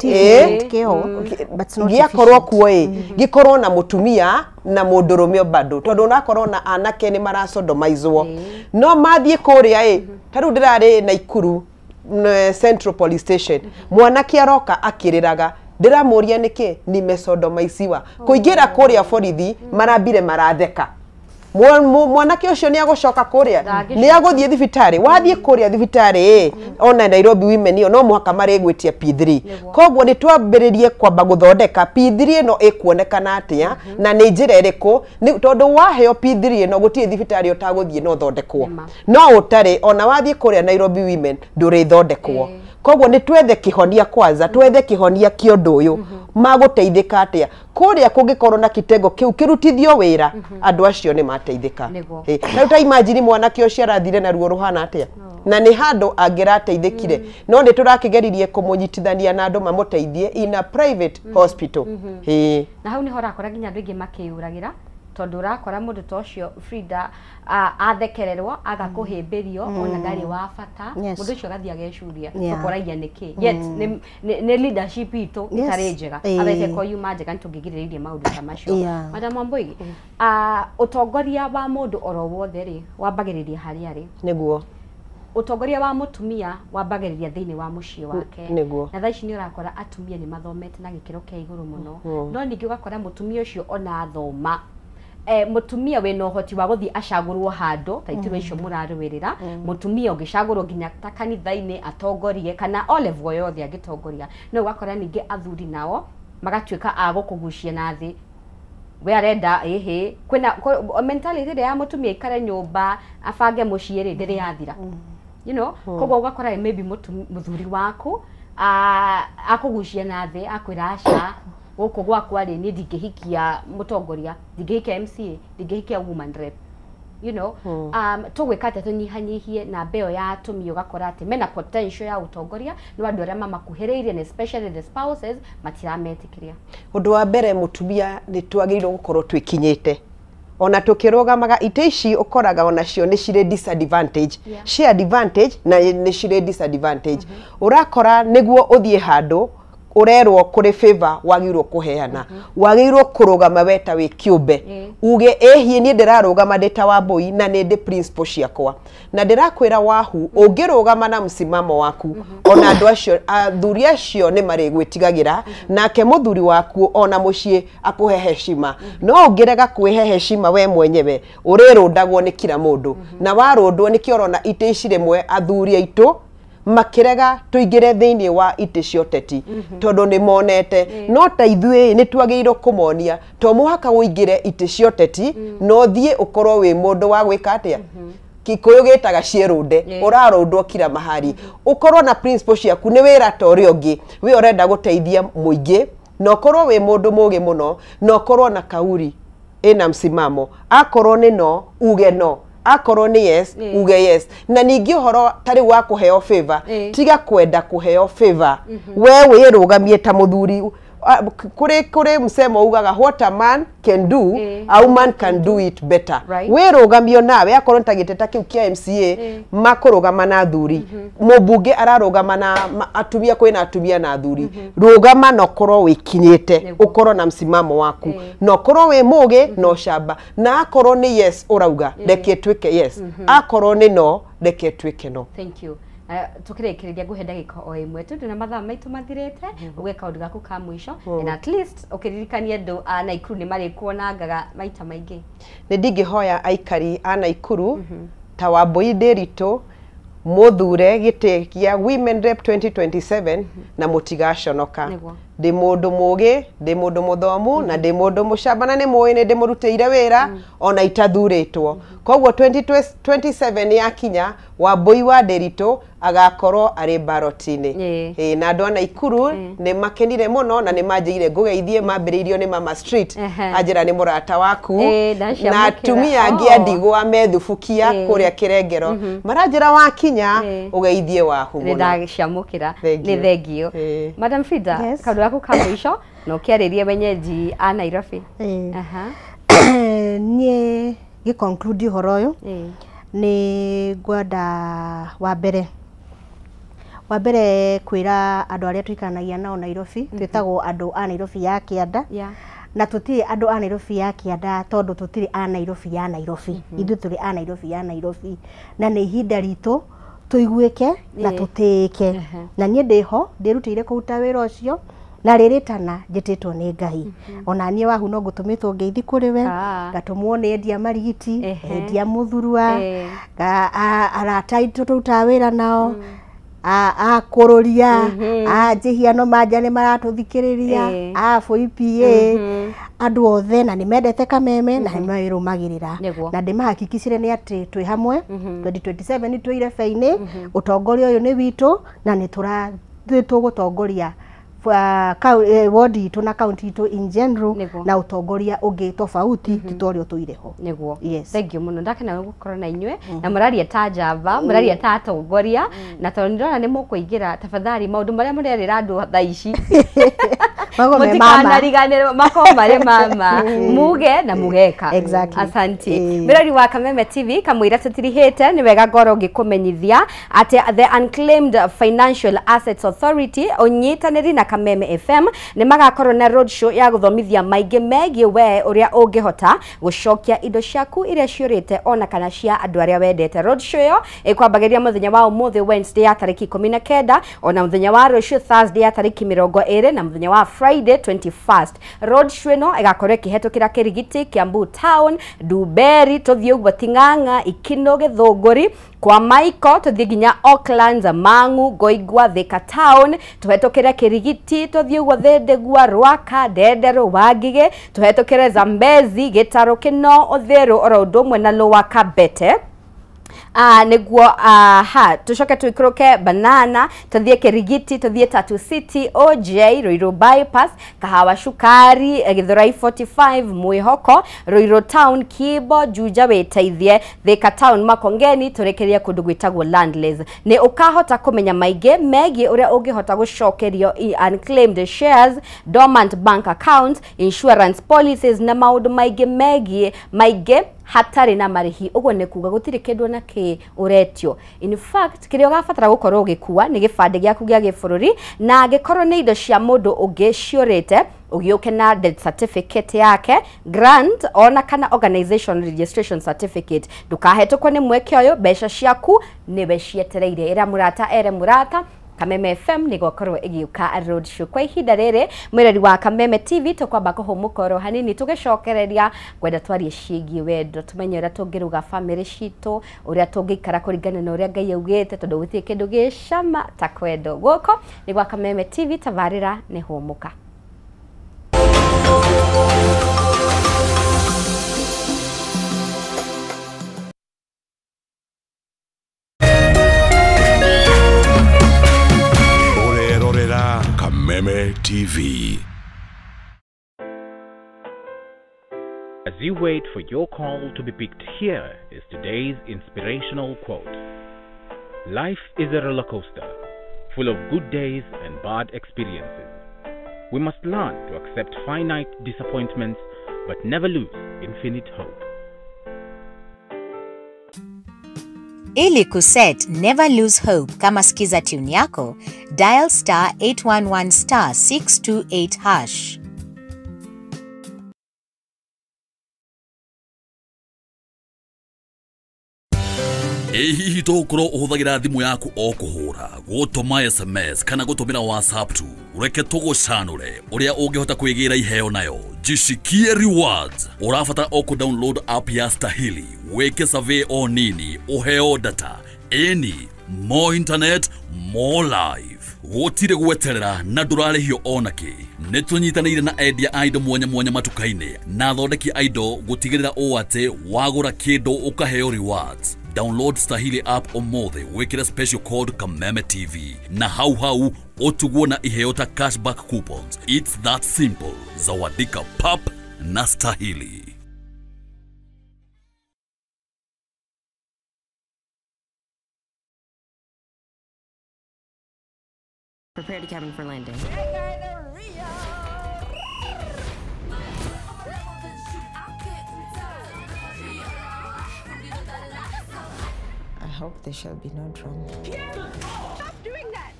but not giakorwo kuo i gikorwo na mutumia na mundurume bado tondu unakorwo na anake ni marasodomaizwo no mathie kuria i ta riu ndirari Naikuru Central Police Station mwanake aroka akiriraga ndiramuria niki nimesodomaisiwa kuingira kuria borithi marambire maratheka mwanake ucio ni agucoka kuria ni aguthie thibitari wathie kuria thibitari ona Nairobi Women iyo no muhaka marigwitia P3 koguo ni twambiririe kwamba guthondeka P3 ino ikuonekana atia na ni njira iriku tondu waheo P3 ino gutie thibitari utaguthie no thondekwo no utari ona wathie kuria Nairobi Women ndurithondekwo koguo ni twethe kihonia kwanza twethe kihonia kia undu uyu maguteithika atia kuria kungikorwo na kitengo kiu kirutithio wira andu acio ni mateithika na uta imagine mwanake ucio arathire na ruo ruhana atia Na nĩ handũ angĩrateithĩkire no nĩ tũrakĩgeririe kũmũnyitithania na andũ mamũteithie in a private hospital. Na hau nĩho ũrakora nginya andũ aingĩ makĩyũragĩra tondũ ũrakora mũndũ ta ũcio Frida athekererwo agakũhĩmbĩrio ona ndarĩ wa bata mũndũ ũcio agathiĩ agecuria tũkoragia nĩkĩ yet nĩ leadership itũ ĩtarĩ njega athece ko yuma njega nĩtũngĩgirĩrĩria maũndũ ta macio. Madam Wambui, ũtongoria wa mũndũ oro wothe rĩ wambagĩrĩria harĩa arĩ nĩguo ũtongoria wa mũtumia wambagĩrĩria thĩinĩ wa mũciĩ wake. Na thaa ici nĩ ũrakora atumia nĩ mathomete na gĩkĩro kĩa igũrũ mũno no ningĩ ũgakora mũtumia ũcio ona athoma mũtumia wĩna ũhoti wa gũthiĩ acagũrwo handũ ta iturwa icio mũrarũĩrĩra mũtumia ũngĩcagũrwo nginya ta kanitha-inĩ atongorie kana o level yothe angĩtongoria no ũgakora ningĩ athuri nao magatuĩka a gũkũgucia na thĩ we arenda ĩhĩ kwĩna mentality ĩrĩa ya mũtumia aikare nyũmba abange mũciĩ rĩ ndĩrĩ yathira you know koguo ũgakora maybe mũthuri waku akũgucia na thĩ akwĩra aca gũkũ gwakwa rĩ niĩ ndingĩhikia mũtongoria ndingĩhikia MCA ndingĩhikia woman rep you know tũgwĩka atĩa tũnyihanyihie namba ĩyo ya atumia ũgakora atĩ mena potential ya ũtongoria no andũ arĩa mamakuhĩrĩirie na especially the spouses matirametĩkĩria. Ũndũ wa mbere mũtumia nĩ twagĩrĩirwo gũkorwo twĩkinyĩte ona tukirugamaga ite ici ukoraga ona cio ni cirĩ disadvantage ci advantage na nĩ cirĩ disadvantage. Urakora nĩguo ũthiĩ handũ urerwo kuri favor wagirwo kuheana wagirwo kurugama weta wi kiumbe uge ehie nie ndirarugama ndi ta Wambui na ni ndi principle ciakwa na ndirakwira wahu ungirugama na msimamo waku ona andu acio athuri acio ni marigwitigagira nake muthuri waku ona mucii akuhe heshima no ungirega kwihe heshima we mwenyewe urirundagwo ni kila mundu na warundwo nikio urona ite ici rimwe athuri aitu makirega tuingire thiini wa ite cia ũteti tondu ni monete no ta ithuĩ ni twagĩrĩirwo kũmonia to mũhaka ũingĩre itĩ cia ũteti no thiĩ ũkorwo wĩ mũndũ wa gwĩka atĩa Kikuyu gĩtaga ciĩrũnde ũrarũndwo kila mahali ũkorwo na principle ciaku nĩ wĩra ta ũrĩa ũngĩ we ũrenda gũteithia mũingĩ na ũkorwo wĩ mũndũ mũgĩ mũno na ũkorwo na kauri ĩna msimamo akorwo nĩ no uge no akorwo ni yes uge yes na ningi uhoro tari wa kuheo favor tiga kwenda kuheo favor we wirugamie ta muthuri kuri msemo ugaga what a man can do a woman can do it better. Wirugamio nawe akorwo ta giteta kiu kia MCA makurugama na athuri mubunge ararugama na atumia kwina atumia na athuri rugama no korwo wikinyite ukorwo na msimamo waku no korwo wi mugi no shamba na akorwo ni yes urauga reke twike yes akorwo ni no reke twike no. Thank you. Tukirikiriria nguhe ndagika o imwe tu na mathaa maitu mathirite uge kaundu gaku ka mwisho and at least ukiririkania andu a Naikuru ni marikuonangaga maita maingi. Ni ndingihoya aikari a Naikuru ta Wambui Ndiritu muthure giti kia Women Rep 2027 na mutigaconoka. Ndi mundu mugi ndi mundu muthomu na ndi mundu mucamba na ni mui ni ndimurutire wira ona itathuritwo koguo 2027 yakinya Wambui wa Ndiritu agakorwo ari barotini na andu a Naikuru ni makenire muno na ni manjire ngugeithie mambiriirio ni Mama Street anjira ni murata waku na atumia angi andigwa methubukia kuria Kirengero maranjira wakinya ugeithie wahu muno. Ndacamukira ni thengio Madam Frida kaundu gaku ka mwisho na ukiarĩrie wenyeji a Nairobi. Niĩ ngĩ conclude ũhoro ũyũ nĩ ngwenda wa mbere kwĩra andũ arĩa tũikaranagia nao Nairobi twĩtagwo andũ a Nairobi ya kĩanda na tũtirĩ andũ a Nairobi ya kĩanda tondũ tũtirĩ a Nairobi ya Nairobi ithuĩ tũrĩ a Nairobi ya Nairobi na nĩ ihinda ritũ tũiguĩke na tũtĩĩke na niĩ ndĩho ndĩrutĩire kũruta wĩra ũcio na rĩrĩtana njĩtĩtwo nĩ Ngai ona niĩ wahu no ngũtũmĩtwo ngeithi kũrĩ we ngatũmwo nĩ endia marigiti endia mũthurua arata aitũ tũrutaga wĩra nao akũrũria anjĩhiano manja nĩ maratũthikĩrĩria a BPA andũ othe na nĩ mendete Kameme na nĩ marũmagĩrĩra na ndĩmahakikicire nĩ atĩ twĩ hamwe 2027 twĩ irebe-inĩ ũtongoria ũyũ nĩ witũ na nĩ tũgũtongoria ward itũ na county itũ in general na ũtongoria ũngĩ tofauti ti ta ũrĩa ũtũire ho. Nĩguo. Yes. Thank you mũno, ndakena gũkorwo na inyuĩ na mũraria ta njamba, mũraria ta atongoria, na tondũ nĩndĩrona nĩ mũkũingĩra, tafadhali maũndũ marĩa mũrerĩra andũ thaa ici mũtikanariganĩrwo, makorwo marĩ mama muge na mugeka. Exactly. Asante. Mwĩrori wa Kameme TV, kamũira tũtirihĩte, nĩ wega ngorwo ngĩkũmenyithia atĩ the Unclaimed Financial Assets Authority ũnyitanĩri na Kameme FM nĩ magakorwo na road show ya gũthomithia maingĩ megiĩ we ũrĩa ũngĩhota gũcokia indo ciaku iria ciũrĩte ona kana cia andũ arĩa wendete. Road show ĩyo ĩkwambagĩrĩria mũthenya wa ũmũthĩ Wednesday ya tarĩki 19, ona mũthenya wa rũciũ Thursday ya tarĩki 20, na mũthenya wa Friday 21st. Road show ĩno ĩgakorwo ĩkĩhetũkĩra Kĩrigiti, Kiambu Town, Nduberi, tũthiĩ ũguo Ting'ang'a, Ikino, Gĩthũngũri, kwa Maiko, tũthiĩ nginya Auckland, Mang'u, Ngoingwa, Thika Town, tũhetũkĩre Kĩrigiti, tũthiĩ ũguo Thĩndĩgua, Rwaka, Ndenderũ, Wangigĩ, tũhetũkĩre Zambezi, Gĩtarũ, Kĩno, Ũthĩrũ, oro ũndũ ũmwe na Lower Kabete. Nĩguo ha tũcoke tũikũrũke Banana, tũthiĩ Kĩrigiti, tũthiĩ Tatu City, OJ, Ruiru Bypass, Kahawa Cukari, Gĩthũrai 45, Mwĩhoko, Ruiru Town, Kibo, Juja Wĩteithie, Thika Town, Makongeni, tũrĩkĩrie kũndũ gwĩtagwo Landless. Nĩ ũkahota kũmenya maingĩ megiĩ ũrĩa ũngĩhota gũcokerio unclaimed shares, dormant bank accounts, insurance policies na maũndũ maingĩ megiĩ maingĩ hatarĩ na marĩhi. Ũguo nĩ kuga gũtirĩ kĩndũ na kĩ ũretio. In fact, kĩrĩa ũgabatara gũkorwo ũgĩkua nĩ gĩbandĩ gĩaku gĩa gĩbũrũri, na angĩkorwo nĩ indo cia mũndũ ũngĩ ciũrĩte, ũgĩũke na death certificate yake, grant ona kana organization registration certificate. Ndũkahetũkwo nĩ mweke ũyũ, mbeca ciaku nĩwe cietereire. Ĩra mũrata ere mũrata, Kameme FM nĩgũkorwo ĩgĩũka road show. Kwa ihinda rĩrĩ mwĩrori wa Kameme TV, tũkwamba kũhũmũka oro hanini tũgĩcokereria kwenda twarie ciĩgiĩ wendo, tũmenye ũrĩa tũngĩruga bamĩrĩ citũ, ũrĩa tũngĩikara kũringana na ũrĩa Ngai augĩte, tondũ gũtirĩ kĩndũ gĩ cama ta kwendo. Gũkũ nĩ gwa Kameme TV, tabarĩra nĩ hũmũka. Kameme TV. As you wait for your call to be picked, here is today's inspirational quote. Life is a roller coaster, full of good days and bad experiences. We must learn to accept finite disappointments, but never lose infinite hope. Ili kuset Never Lose Hope kama skiza tune yako, dial star 811 star 628 hash. Ĩ hihi tũgũkorwo ũhũthagĩra thimũ yaku o kũhũra, gũtũma SMS kana gũtũmĩra WhatsApp tu? Reke tũgũcanũre ũrĩa ũngĩhota kwĩgĩra iheo nayo. Jishikie rewards. Ũrabatara o kũ download app ya Stahili, wĩke survey o nini, ũheo data. Ĩni, more internet, more life. Gũtirĩ gweterera na ndũrarĩhio ona kĩ. Nĩ tũnyitanĩire na endia a indo mwanya mwanya matuka-inĩ na athondeki a indo gũtigĩrĩra ũũ atĩ wagũra kĩndũ ũkaheo rewards. Download Stahili app ũmũthĩ, wĩkĩre special code Kameme TV na hau hau ũtugwo na iheo ta cashback coupons. It's that simple. Zawadika pap na Stahili. Prepare to cabin for landing. I hope there shall be no drama. Stop doing that!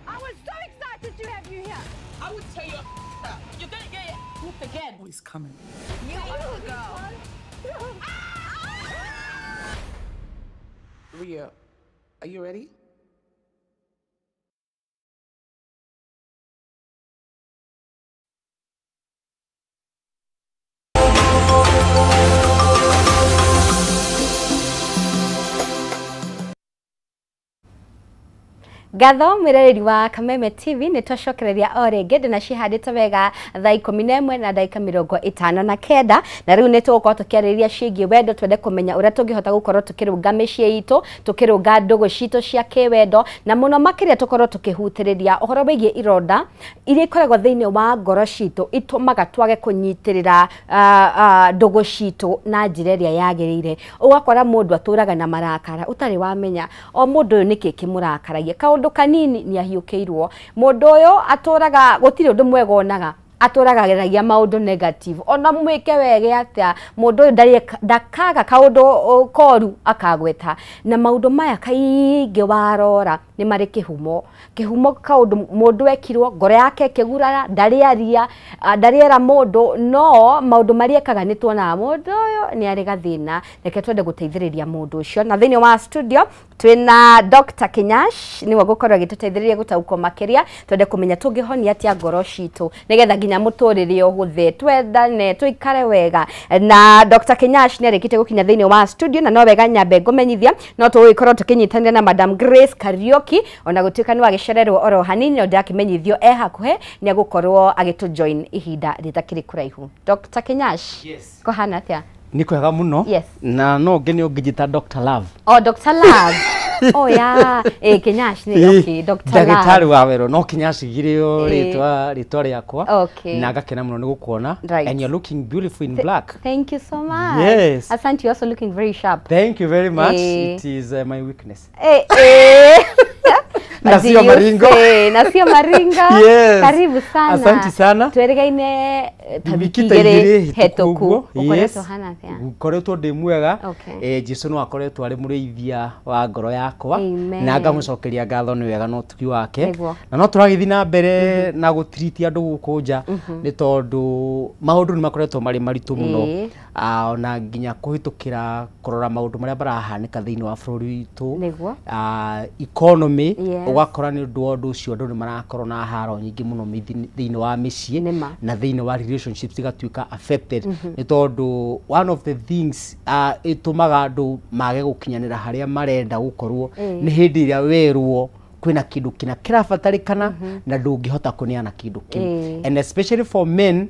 I was so excited to have you here. I would tell you up. You're gonna get whooped again. Oh, he's coming. You are the girl. Ria, are you ready? Ngatho mwirereri wa Kameme TV nĩ twacokereria o rĩngĩ ndĩna cihandĩte wega thaa 11 na ndagĩka 59 na rĩu nĩ tũgũkorwo tũkĩarĩrĩria ciĩgiĩ wendo twende kũmenya ũrĩa tũngĩhota gũkorwo tũkĩrũnga mĩciĩ itũ tũkĩrũnga ndũgũ citũ cia kĩwendo na mũno makĩria tũkorwo tũkĩhutĩrĩria ũhoro wĩgiĩ ironda iria ikoragwo thĩinĩ wa ngoro citũ itũmaga twage kũnyitĩrĩra ndũgũ citũ na njĩra ĩrĩa yagĩrĩire. Ũgakora mũndũ atũraga na marakara ũtarĩ wamenya o mũndũ ũyũ nĩkĩ kĩmũrakaragia kaũndũ kanini ni ahiũkĩirwo mũndũ ũyũ atũraga gũtirĩ ũndũ mwega onaga atũraga geragia maũndũ negative ona mwĩke wege atĩa mũndũ ũyũ ndakaga kaũndũ koru akagweta na maũndũ maya kaingĩ warora nĩ marĩ kĩhumo kĩhumo kaũndũ mũndũ ekirwo ngoro yake ĩkĩgurara ndarĩaria ndarĩera mũndũ no maũndũ marĩa ekaga nĩ tuonaga mũndũ ũyũ nĩ arĩ gathĩna. Reke twende gũteithĩrĩria mũndũ ũcio na thĩinĩ wa studio twĩna Dr. Kinyash nĩwe ũgũkorwo agĩtũteithĩrĩria gũtaũkwo makĩria twende kũmenya tũngĩhonia atĩa ngoro citũ nĩgetha nginya mũtũrĩre ũhũthe twendane tũikare wega. Na Dr. Kinyash nĩ arĩkĩtie gũkinya thĩinĩ wa studio na no wega nyambe ngũmenyithia no tũgũgĩkorwo tũkĩnyitanĩra na Madam Grace Kariuki ona gũtuĩka nĩ wagĩcererwo oro hanini no ndakĩmenyithio e hakuhĩ nĩ agũkorwo agĩtũ join ihinda rĩtakĩrĩ kũraihu. Dr. Kinyash, yes. Kũhana atĩa? Nĩ kwega mũno. Yes. Na no ngene ũngĩnjĩta Dr. Love. Oh, Dr. Love. Oh yeah, Kinyash nĩ okay, Dr. Love. Ndagĩtarĩ wa wero no Kinyash gĩrĩo rĩtwa rĩakwa. Okay. Na ngakena mũno nĩ gũkuona. Right. And you're looking beautiful in black. Thank you so much. Yes. Asante, you're also looking very sharp. Thank you very much. It is my weakness. Na sio maringo. Na sio maringo. Yes. Karibu sana. Asante sana. Tweregaine wiki igĩrĩ hĩtũku. Ũkoretwo hana atĩa? Ngoretwo ndĩ mwega. Jesu no akoretwo arĩ mũrĩithia wa ngoro yakwa na ngamũcokeria ngatho nĩ wega na ũtugi wake. Na no tũragĩthiĩ na mbere na gũtiriti andũ gũkũ nja nĩ tondũ maũndũ nĩ makoretwo marĩ maritũ mũno ona nginya kũhĩtũkĩra kũrora maũndũ marĩa marahanĩka thĩinĩ wa bũrũri witũ. Economy ũgakora nĩ ũndũ wa ũndũ ũcio andũ nĩ marakorwo na haro nyingĩ mũno thĩinĩ wa mĩciĩ na thĩinĩ wa relationships igatuĩka affected nĩ tondũ one of the things ĩtũmaga andũ mage gũkinyanĩra harĩa marenda gũkorwo nĩ hĩndĩ ĩrĩa werwo kwĩna kĩndũ kĩna kĩrabatarĩkana na ndũngĩhota kũneana kĩndũ kĩu. And especially for men,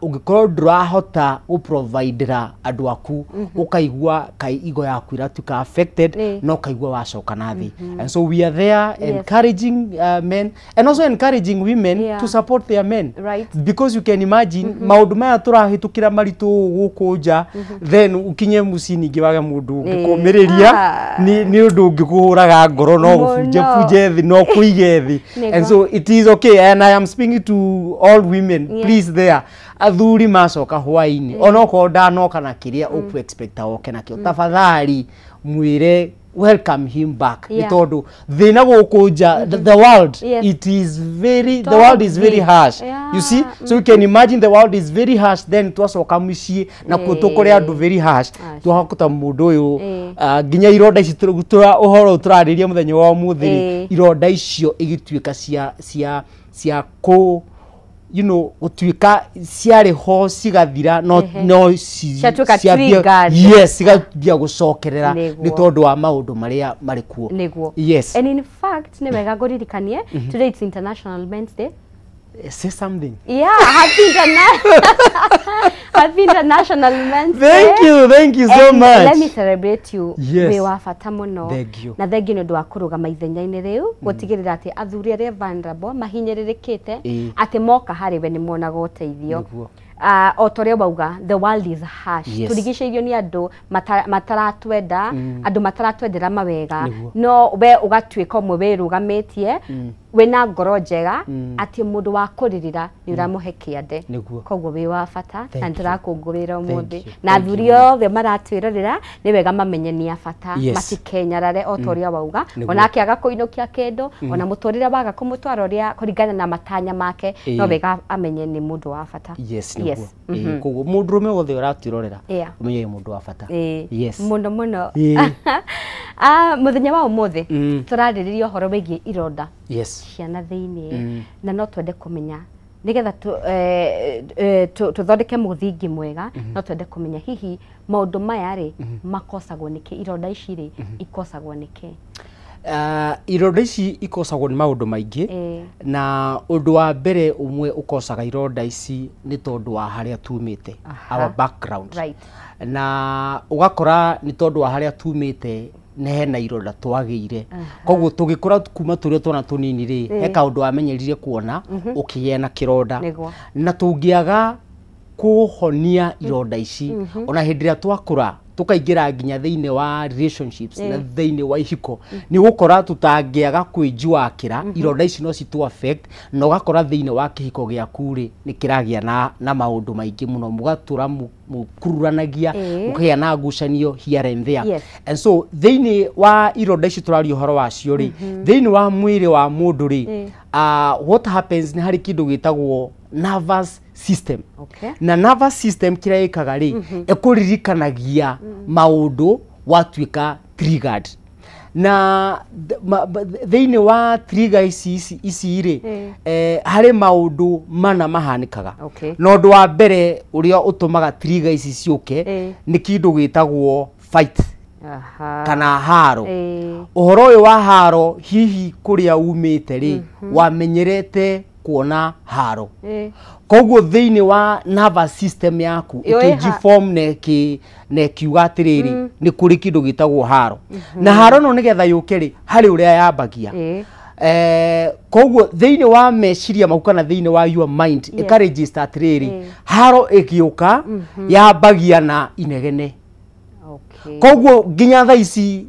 ũngĩkorwo ndũrahota gũprovidera andũ aku ũkaigua kai ego yaku ĩratuĩka affected na ũkaigua wacoka na thĩ. And so we are there encouraging men and also encouraging women to support their men. Right. Because you can imagine maũndũ maya tũrahĩtũkĩra maritũ gũkũ nja then ũkinye mũciĩ ningĩ wage mũndũ ũngĩkũmĩrĩria nĩ ũndũ ũngĩkũhũraga ngoro no gũbunje funje no kuige thi. And so it is okay, and I am speaking to all women. Please there athuri macoka hwaini onokorwo ndanoka na kiria ũku expect oke nakĩo tafadhali mwire welcome him back. Nĩ tondũ thĩna gũkũ nja, the world, it is very, the world is very harsh. You see, so you can imagine the world is very harsh, then twacoka mũciĩ na kuo tũkore andũ very harsh twahota mũndũ ũyũ nginya ironda ici ũhoro tũrarĩria mũthenya wa ũmũthĩ ironda icio igĩtuĩka cia kũ you know gũtuĩka ciarĩ ho cigathira no ciatuĩka triggered. Yes, cigathiĩ gũcokerera nĩ tondũ wa maũndũ marĩa marĩ kuo. Nĩguo. Yes. And in fact nĩ wega ngũririkanie today it's International Men's Day. Say something. Yeah, happy International Men's Day. Thank you so much. Let me celebrate you. Yes. Wĩ wa bata mũno. Thank you. Na thengi nĩ ũndũ wa kũrũgama ithenya-inĩ rĩu gũtigĩrĩra atĩ athuri arĩa vulnerable mahinyĩrĩrĩkĩte atĩ moka harĩ we nĩ monaga ũteithio. O ta ũrĩa wauga, the world is harsh. Tũrigicĩirio nĩ andũ mataratwenda, andũ mataratwendera mawega, no we ũgatuĩka ũmwe wĩrũgamĩtie wĩna ngoro njega atĩ mũndũ wa kũrĩrĩra nĩ ũramũhe kĩande. Koguo wĩ wa bata na nĩ tũrakũngũĩra ũmũthĩ na athuri othe maratwĩrorera nĩ wega mamenye nĩ a bata matikenyarare o ta ũrĩa wauga ona akĩaga kũinũkia kĩndũ ona mũtũrĩre waga kũmũtwara ũrĩa kũringana na matanya make no wega amenye nĩ mũndũ wa bata. Yes, nĩguo. Koguo mũndũrũme wothe ũratwĩrorera ũmenye wĩ mũndũ wa bata. Yes. Mũno mũno. Mũthenya wa ũmũthĩ tũrarĩrĩria ũhoro wĩgiĩ ironda ciana thĩinĩ na no twende kũmenya nĩgetha tũthondeke mũthingi mwega no twende kũmenya hihi maũndũ maya rĩ makosagwo nĩkĩ, ironda ici rĩ ikosagwo nĩkĩ. Ironda ici ikosagwo nĩ maũndũ maingĩ, na ũndũ wa mbere ũmwe ũkosaga ironda ici nĩ tondũ wa harĩa tumĩte, our background. Na ũgakora nĩ tondũ wa harĩa tumĩte nĩ hena ironda twagĩire. Koguo tũgĩkũra kuma tũrĩ o twana tũnini rĩ, he kaũndũ wamenyerire kuona ũkĩgĩa na kĩronda. Na tũngĩaga kũhonia ironda ici, ona hĩndĩ ĩrĩa twakũra tukaingĩra nginya thĩinĩ wa relationships na thĩinĩ wa ihiko, nĩ gũkora tũtangĩaga kwĩnjuakĩra ironda ici no citũ affect, na ũgakora thĩinĩ wa kĩhiko gĩaku rĩ nĩ kĩragĩa na maũndũ maingĩ mũno, mũgatũra mũkururanagia, mũkagĩa na ngucanio here and there. And so thĩinĩ wa ironda ici tũraria ũhoro wacio rĩ, thĩinĩ wa mwĩrĩ wa mũndũ rĩ, what happens nĩ harĩ kĩndũ gĩtagwo nervous system. Na nervous system kĩrĩa ĩkaga rĩ, ĩkũririkanagia maũndũ watuĩka triggered. Na thĩinĩ wa trigger ici rĩ, harĩ maũndũ mana mahanĩkaga. Na ũndũ wa mbere ũrĩa ũtũmaga trigger ici ciũke nĩ kĩndũ gĩtagwo fight kana haro. Ũhoro ũyũ wa haro, hihi kũrĩa umĩte rĩ, wamenyerete kuona haro. Koguo thĩinĩ wa nervous system yaku ĩkĩnjiform na ĩkiuga atĩrĩrĩ, nĩ kũrĩ kĩndũ gĩtagwo haro. Na haro no nĩgetha yũke rĩ, harĩ ũrĩa yambagia. Koguo thĩinĩ wa meciria maku kana thĩinĩ wa your mind ĩkaregister atĩrĩrĩ, haro ĩgĩũka yambagia na inegene. Koguo nginya thaa ici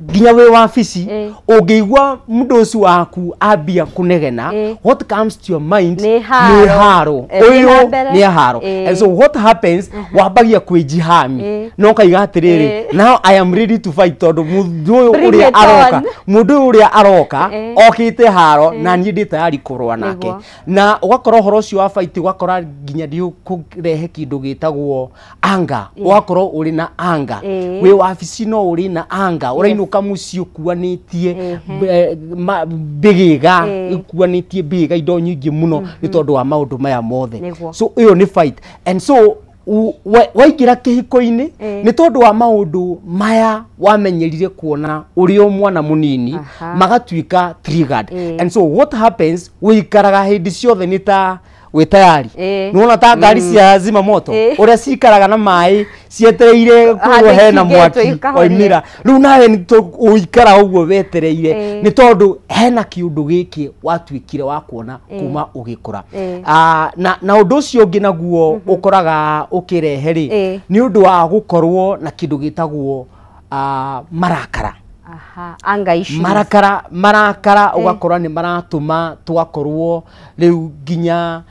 nginya wĩ wabici ũngĩigua mũndũ ũcio waku ambia kũnegena, what comes to your mind nĩ haro. Ũyũ nĩ haro. And so what happens, wambagia kwĩjihami na ũkaiga atĩrĩrĩ, now I am ready to fight, tondũ mũndũ ũyũ ũrĩa aroka, mũndũ ũyũ ũrĩa aroka okĩte haro na niĩ ndĩ tayari kũrũa nake. Na ũgakora ũhoro ũcio wa fight, ũgakora nginya ndĩũkũrehe kĩndũ gĩtagwo anger, ũgakorwo ũrĩ na anger wĩ wabici, no ũrĩ na anger, ũrainũka mũciĩ ũkuanĩtie mbĩgĩga, ũkuanĩtie mbĩgĩga indo nyingĩ mũno nĩ tondũ wa maũndũ maya mothe. So ĩyo nĩ fight. And so waingĩra kĩhiko-inĩ nĩ tondũ wa maũndũ maya wamenyerire kuona ũrĩ o mwana mũnini, magatuĩka triggered. And so what happens, ũikaraga hĩndĩ ciothe nĩ ta wĩ tayari. Nĩwona ta ngari cia zima moto ũrĩa cikaraga na maĩ cietereire kũrwo hena mwaki waimĩra, rĩu nawe ũikara ũguo wetereire nĩ tondũ hena kĩũndũ gĩkĩ watuĩkire wa kuona kuma ũgĩkũra. Na ũndũ ũcio ũngĩ naguo ũkoraga ũkĩrehe rĩ, nĩ ũndũ wa gũkorwo na kĩndũ gĩtagwo marakara. Anger issues. Marakara ũgakora nĩ maratũma tũgakorwo rĩu nginya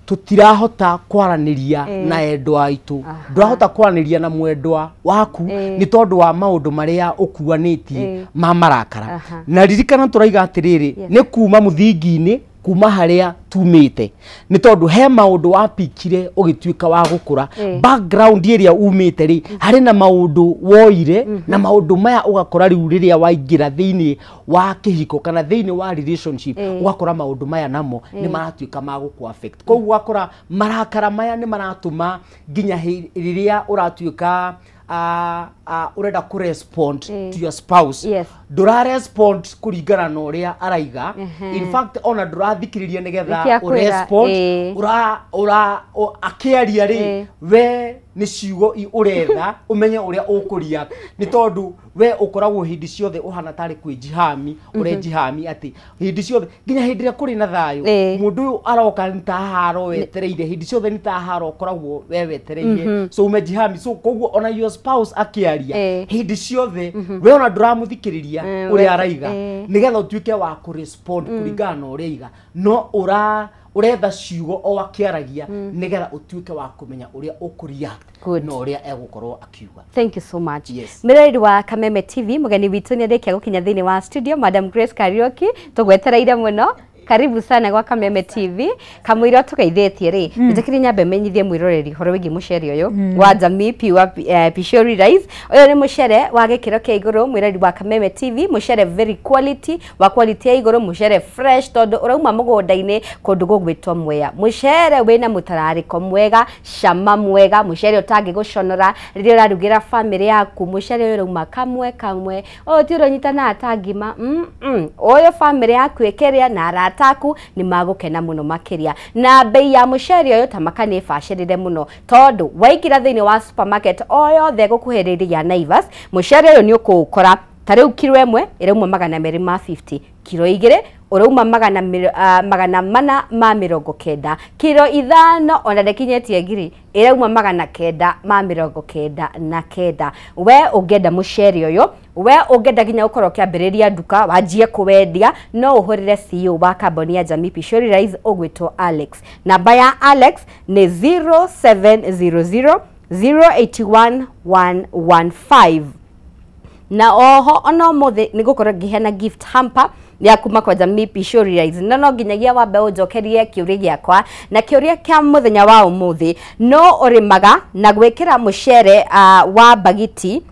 tũtirahota kwaranĩria na endwa aitũ, ndũrahota kwaranĩria na mwendwa waku nĩ tondũ wa maũndũ marĩa ũkuanĩtie ma marakara. Na ririkana tũraiga atĩrĩrĩ, nĩ kuma mũthingi-inĩ, kuma harĩa tumĩte, nĩ tondũ he maũndũ wapikire ũgĩtuĩka wa gũkũra. Background ĩrĩa umĩte rĩ, harĩ na maũndũ woire, na maũndũ maya ũgakora rĩu rĩrĩa waingĩra thĩinĩ wa kĩhiko kana thĩinĩ wa relationship, ũgakora maũndũ maya namo nĩ maratuĩka ma gũkũ affect. Koguo ũgakora marakara maya nĩ maratũma nginya rĩrĩa ũratuĩka urenda ku respond to your spouse, ndũra respond kũringana na ũrĩa araiga. In fact ona ndũrathikĩrĩria nĩgetha urespond, ura akĩaria rĩ, we nĩ ciugo ũretha ũmenye ũrĩa ũkũria, nĩ tondũ we ũkoragwo hĩndĩ ciothe ũhana tarĩ kwĩjihami, ũrejihami atĩ hĩndĩ ciothe nginya hĩndĩ ĩrĩa kũrĩ na thayũ, mũndũ ũyũ aroka nĩ ta haro wetereire, hĩndĩ ciothe nĩ ta haro ũkoragwo we wetereire, so umejihami. So koguo ona your spouse akĩaria hĩndĩ ciothe we ona ndũramũthikĩrĩria ũrĩa araiga, nĩgetha ũtuĩke wa kũrespond kũringana na ũrĩa aiga, no ũretha ciugo o akĩaragia nĩgetha ũtuĩke wa kũmenya ũrĩa ũkũreact na ũrĩa egũkorwo akiuga. Thank you so much. Mĩroreri wa Kameme TV, mũgeni witũ nĩ arĩkia gũkinya thĩinĩ wa studio, Madam Grace Kariuki, tũgwetereire mũno. Karibu sana gwa Kameme TV. Kamwira tugeithĩtie rĩ, njĩkĩre nyambe menyithie mwĩroreri horo wĩgiĩ mũcere ũyũ wa Jamii Pure Pishori Rice. Ũyũ nĩ mũcere wa gĩkĩro kĩa igũrũ, mwĩroreri wa Kameme TV, mũcere very quality, wa quality ya igũrũ, mũcere fresh tondũ ũrauma mũgũnda-inĩ kũndũ gũgwĩtwo Mwea. Mũcere wĩna mũtararĩko mwega, cama mwega, mũcere ũtangĩgũconora rĩrĩa ũrarugĩra famĩlĩ yaku. Mũcere ũyũ ũrauma kamwe kamwe, ũyũ ti ũronyitana ta ngima. Ũyũ famĩlĩ yaku ĩkĩrĩa na arata aku nĩ magũkena mũno makĩria. Na bei ya mũcere ũyũ tamaka nĩ bacĩrĩre mũno tondũ waingĩra thĩinĩ wa supermarket o yothe gũkuhĩrĩria ya Naivas, mũcere ũyũ nĩ ũkũũkora. Ta rĩu kiro ĩmwe ĩrauma 250, kiro 2 ũrauma 490, kiro 5 ona ndĩkinyĩtie 1000 ĩrauma 999. We ũngĩenda mũcere ũyũ, we ũngĩenda nginya ũkorwo ũkĩambĩrĩria nduka wanjie kũwendia, no ũhũrĩre CEO wa kambuni ya Jamii Pishori Rice ũgwĩtwo Alex. Namba ya Alex nĩ 0700 081 115. Na oho ona ũmũthĩ nĩ ngũkorwo ngĩheana gift hamper ya kuma kwa Jamii Pishori Rice. No no nginyagia wambe ũnjokerie kĩũria gĩakwa, na kĩũria kĩa mũthenya wa ũmũthĩ, no ũrĩmaga na gwĩkĩra mũcere wa bagiti?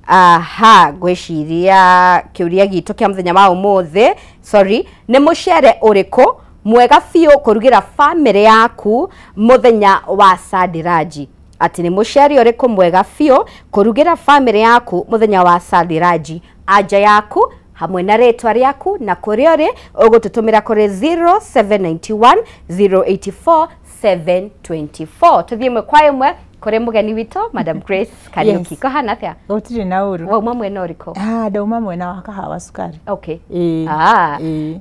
Aha, ngwĩciria kĩũria gitũ kĩa mũthenya wa ũmũthĩ, sorry, nĩ mũcere ũrĩkũ mwega biũ kũrugĩra famĩlĩ yaku mũthenya wa Sandiraji? Atĩ nĩ mũcere ũrĩkũ mwega biũ kũrugĩra famĩlĩ yaku mũthenya wa Sandiraji? Anja yaku hamwe na rĩtwa rĩaku na kũrĩa ũrĩ ũgũtũtũmĩra kũrĩ 0791 084 724. Tũthiĩ ĩmwe kwa ĩmwe kũrĩ mũgeni witũ Madam Grace Kariuki. Yes. Kũhana atĩa? Gũtirĩ na ũru. Wauma mwena ũrĩkũ? Ndauma mwena wa kahawa cukari. Okay.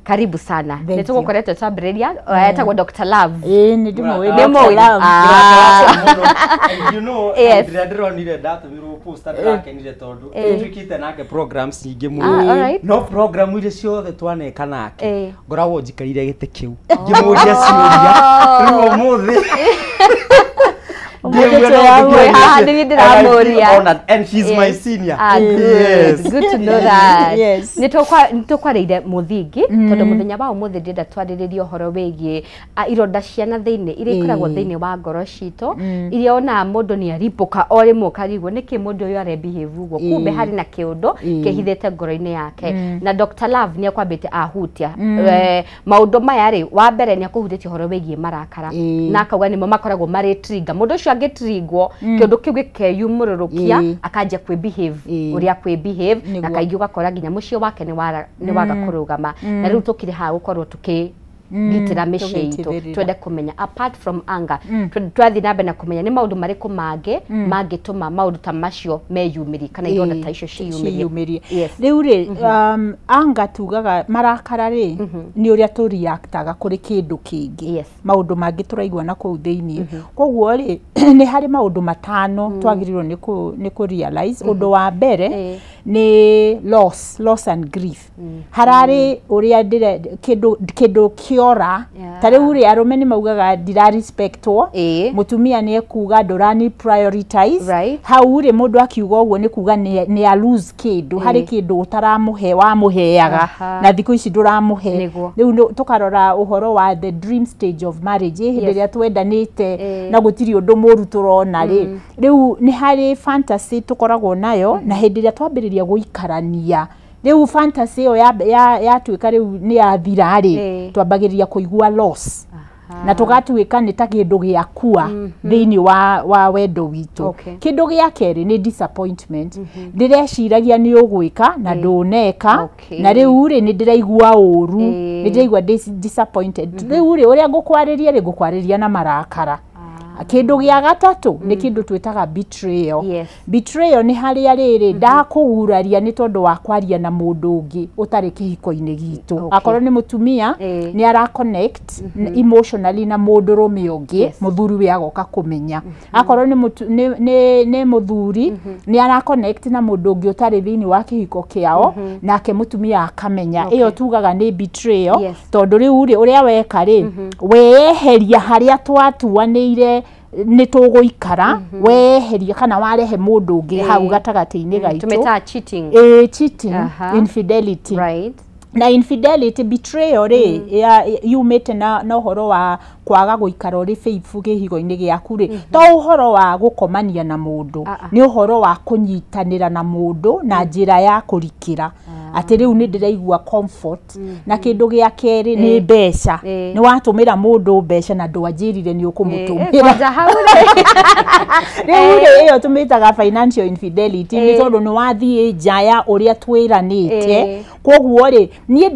Karibu sana. Thank Nĩ tũgũkoretwo twambĩrĩria, etagwo Dr. Love. Ĩĩ, nĩ ndĩmũĩ Nĩ Dr. mũĩ? Love. And you know, Yes. ndĩrĩa ndĩronire ndatũmirwo poster ndĩrakenire tondũ nĩtwĩkĩte nake programs nyingĩ Ah, alright. no program iria ciothe twaneka nake ngoragwo njikarire gĩtĩ kĩu ngĩmũria ciũria. Rĩu ũmũthĩ Haha nĩ niĩ ndĩramũria. And she's my Yes. senior. Ah, good. Yes. Good to know that. Yes. Nĩ tũkwarĩire mũthingi tondũ mũthenya wa ũmũthĩ ndĩrenda twarĩrĩrie ũhoro wĩgiĩ ironda cia na thĩinĩ iria ikoragwo thĩinĩ wa ngoro citũ, iria onaga mũndũ nĩ aripũka o rĩmwe ũkarigwo nĩkĩ mũndũ ũyũ arebehave ũguo, kumbe harĩ na kĩũndũ kĩhithĩte ngoro-inĩ yake. Na Dr. Love nĩ akwambĩte ahutia maũndũ maya rĩ, wa mbere nĩ akũhutĩtie ũhoro wĩgiĩ marakara na akauga nĩmo makoragwo marĩ trigger. Mũndũ ũcio angĩtrigwo kĩũndũ kĩu gĩkeyumũrũrũkia akanjia kwĩ-behave ũrĩa kwĩ-behave, na kaingĩ ũgakora nginya mũciĩ wake nĩ waga kũrũgama. Na rĩu tũkĩrĩ haha gũkorwo tukĩgitĩra mĩciĩ itũ, twende kũmenya apart from anger, twathiĩ na mbere na kũmenya nĩ maũndũ marĩkũ mangĩ mangĩtũma maũndũ ta macio meyumĩrie kana ironda ta icio ciyumĩrie. Yes. Rĩu rĩ, anga tugaga marakara rĩ nĩ ũrĩa tũreactaga kũrĩ kĩndũ kĩngĩ. Yes. Maũndũ mangĩ tũraigua na kũu thĩinĩ. Koguo rĩ nĩ harĩ maũndũ matano twagĩrĩirwo nĩ kũ realize. Ũndũ wa mbere nĩ loss and grief. Hararĩ ũrĩa kĩndũ kĩora. Ta rĩu rĩ arũme nĩ maugaga ndira respectwo, mũtumia nĩ ekuga ndũrani prioritize. Hau rĩ mũndũ akiuga ũguo nĩ kuga nĩ a lose kĩndũ, harĩ kĩndũ ũtaramũhe wamũheaga na thikũ ici ndũramũhe. Rĩu tũkarora ũhoro wa the dream stage of marriage, hĩndĩ ĩrĩa twendanĩte na gũtirĩ ũndũ mũru tũrona rĩ. Rĩu nĩ harĩ fantasy tũkoragwo nayo, na hĩndĩ ĩrĩa twambĩrĩria gũikarania rĩu fantasy ĩyo yatuĩka rĩu nĩ yathira rĩ, twambagĩrĩria kũigua loss na tũgatuĩka nĩ ta kĩndũ gĩakua thĩinĩ wa wendo witũ. Kĩndũ gĩa kerĩ nĩ disappointment. Ndĩreciragia nĩ ũgwĩka na ndũneka, na rĩu rĩ nĩ ndĩraigua ũru, nĩ ndĩraigua disappointed. Rĩu rĩ ũrĩa ngũkwarĩria rĩ ngũkwarĩria na marakara. Kĩndũ gĩa gatatũ nĩ kĩndũ twĩtaga betrayal. Betrayal nĩ harĩa rĩrĩ ndakũguraria nĩ tondũ wa kwaria na mũndũ ũngĩ ũtarĩ kĩhiko-inĩ gitũ. Akorwo nĩ mũtumia nĩ ara connect emotionally na mũndũrũme ũngĩ, mũthuri we agoka kũmenya. Akorwo nĩ mũthuri nĩ ara connect na mũndũ ũngĩ ũtarĩ thĩinĩ wa kĩhiko kĩao, nake mũtumia akamenya. Ĩyo tugaga nĩ betrayal, tondũ rĩu rĩ ũrĩa weka rĩ weyeheria harĩa twatuanĩire nĩ tũgũikara, weheria kana warehe mũndũ ũngĩ hau gatagatĩ-inĩ gaitũ. Tũmĩtaga cheating. Cheating, infidelity. Right. Na infidelity, betrayal rĩ, yumĩte na ũhoro wa kwaga gũikara ũrĩ faithful kĩhiko-inĩ gĩaku rĩ, to ũhoro wa gũkomania na mũndũ, nĩ ũhoro wa kũnyitanĩra na mũndũ na njĩra ya kũrikĩra atĩ rĩu nĩ ndĩraigua comfort. Na kĩndũ gĩa kerĩ nĩ mbeca. Nĩ watũmĩra mũndũ mbeca na ndwanjĩrire nĩ ũkũmũtũmĩra. Kwanja hau rĩ. Rĩu rĩ, ĩyo tũmĩtaga financial infidelity, nĩ tondũ nĩ wathiĩ nja ya ũrĩa twĩranĩte. Koguo rĩ, niĩ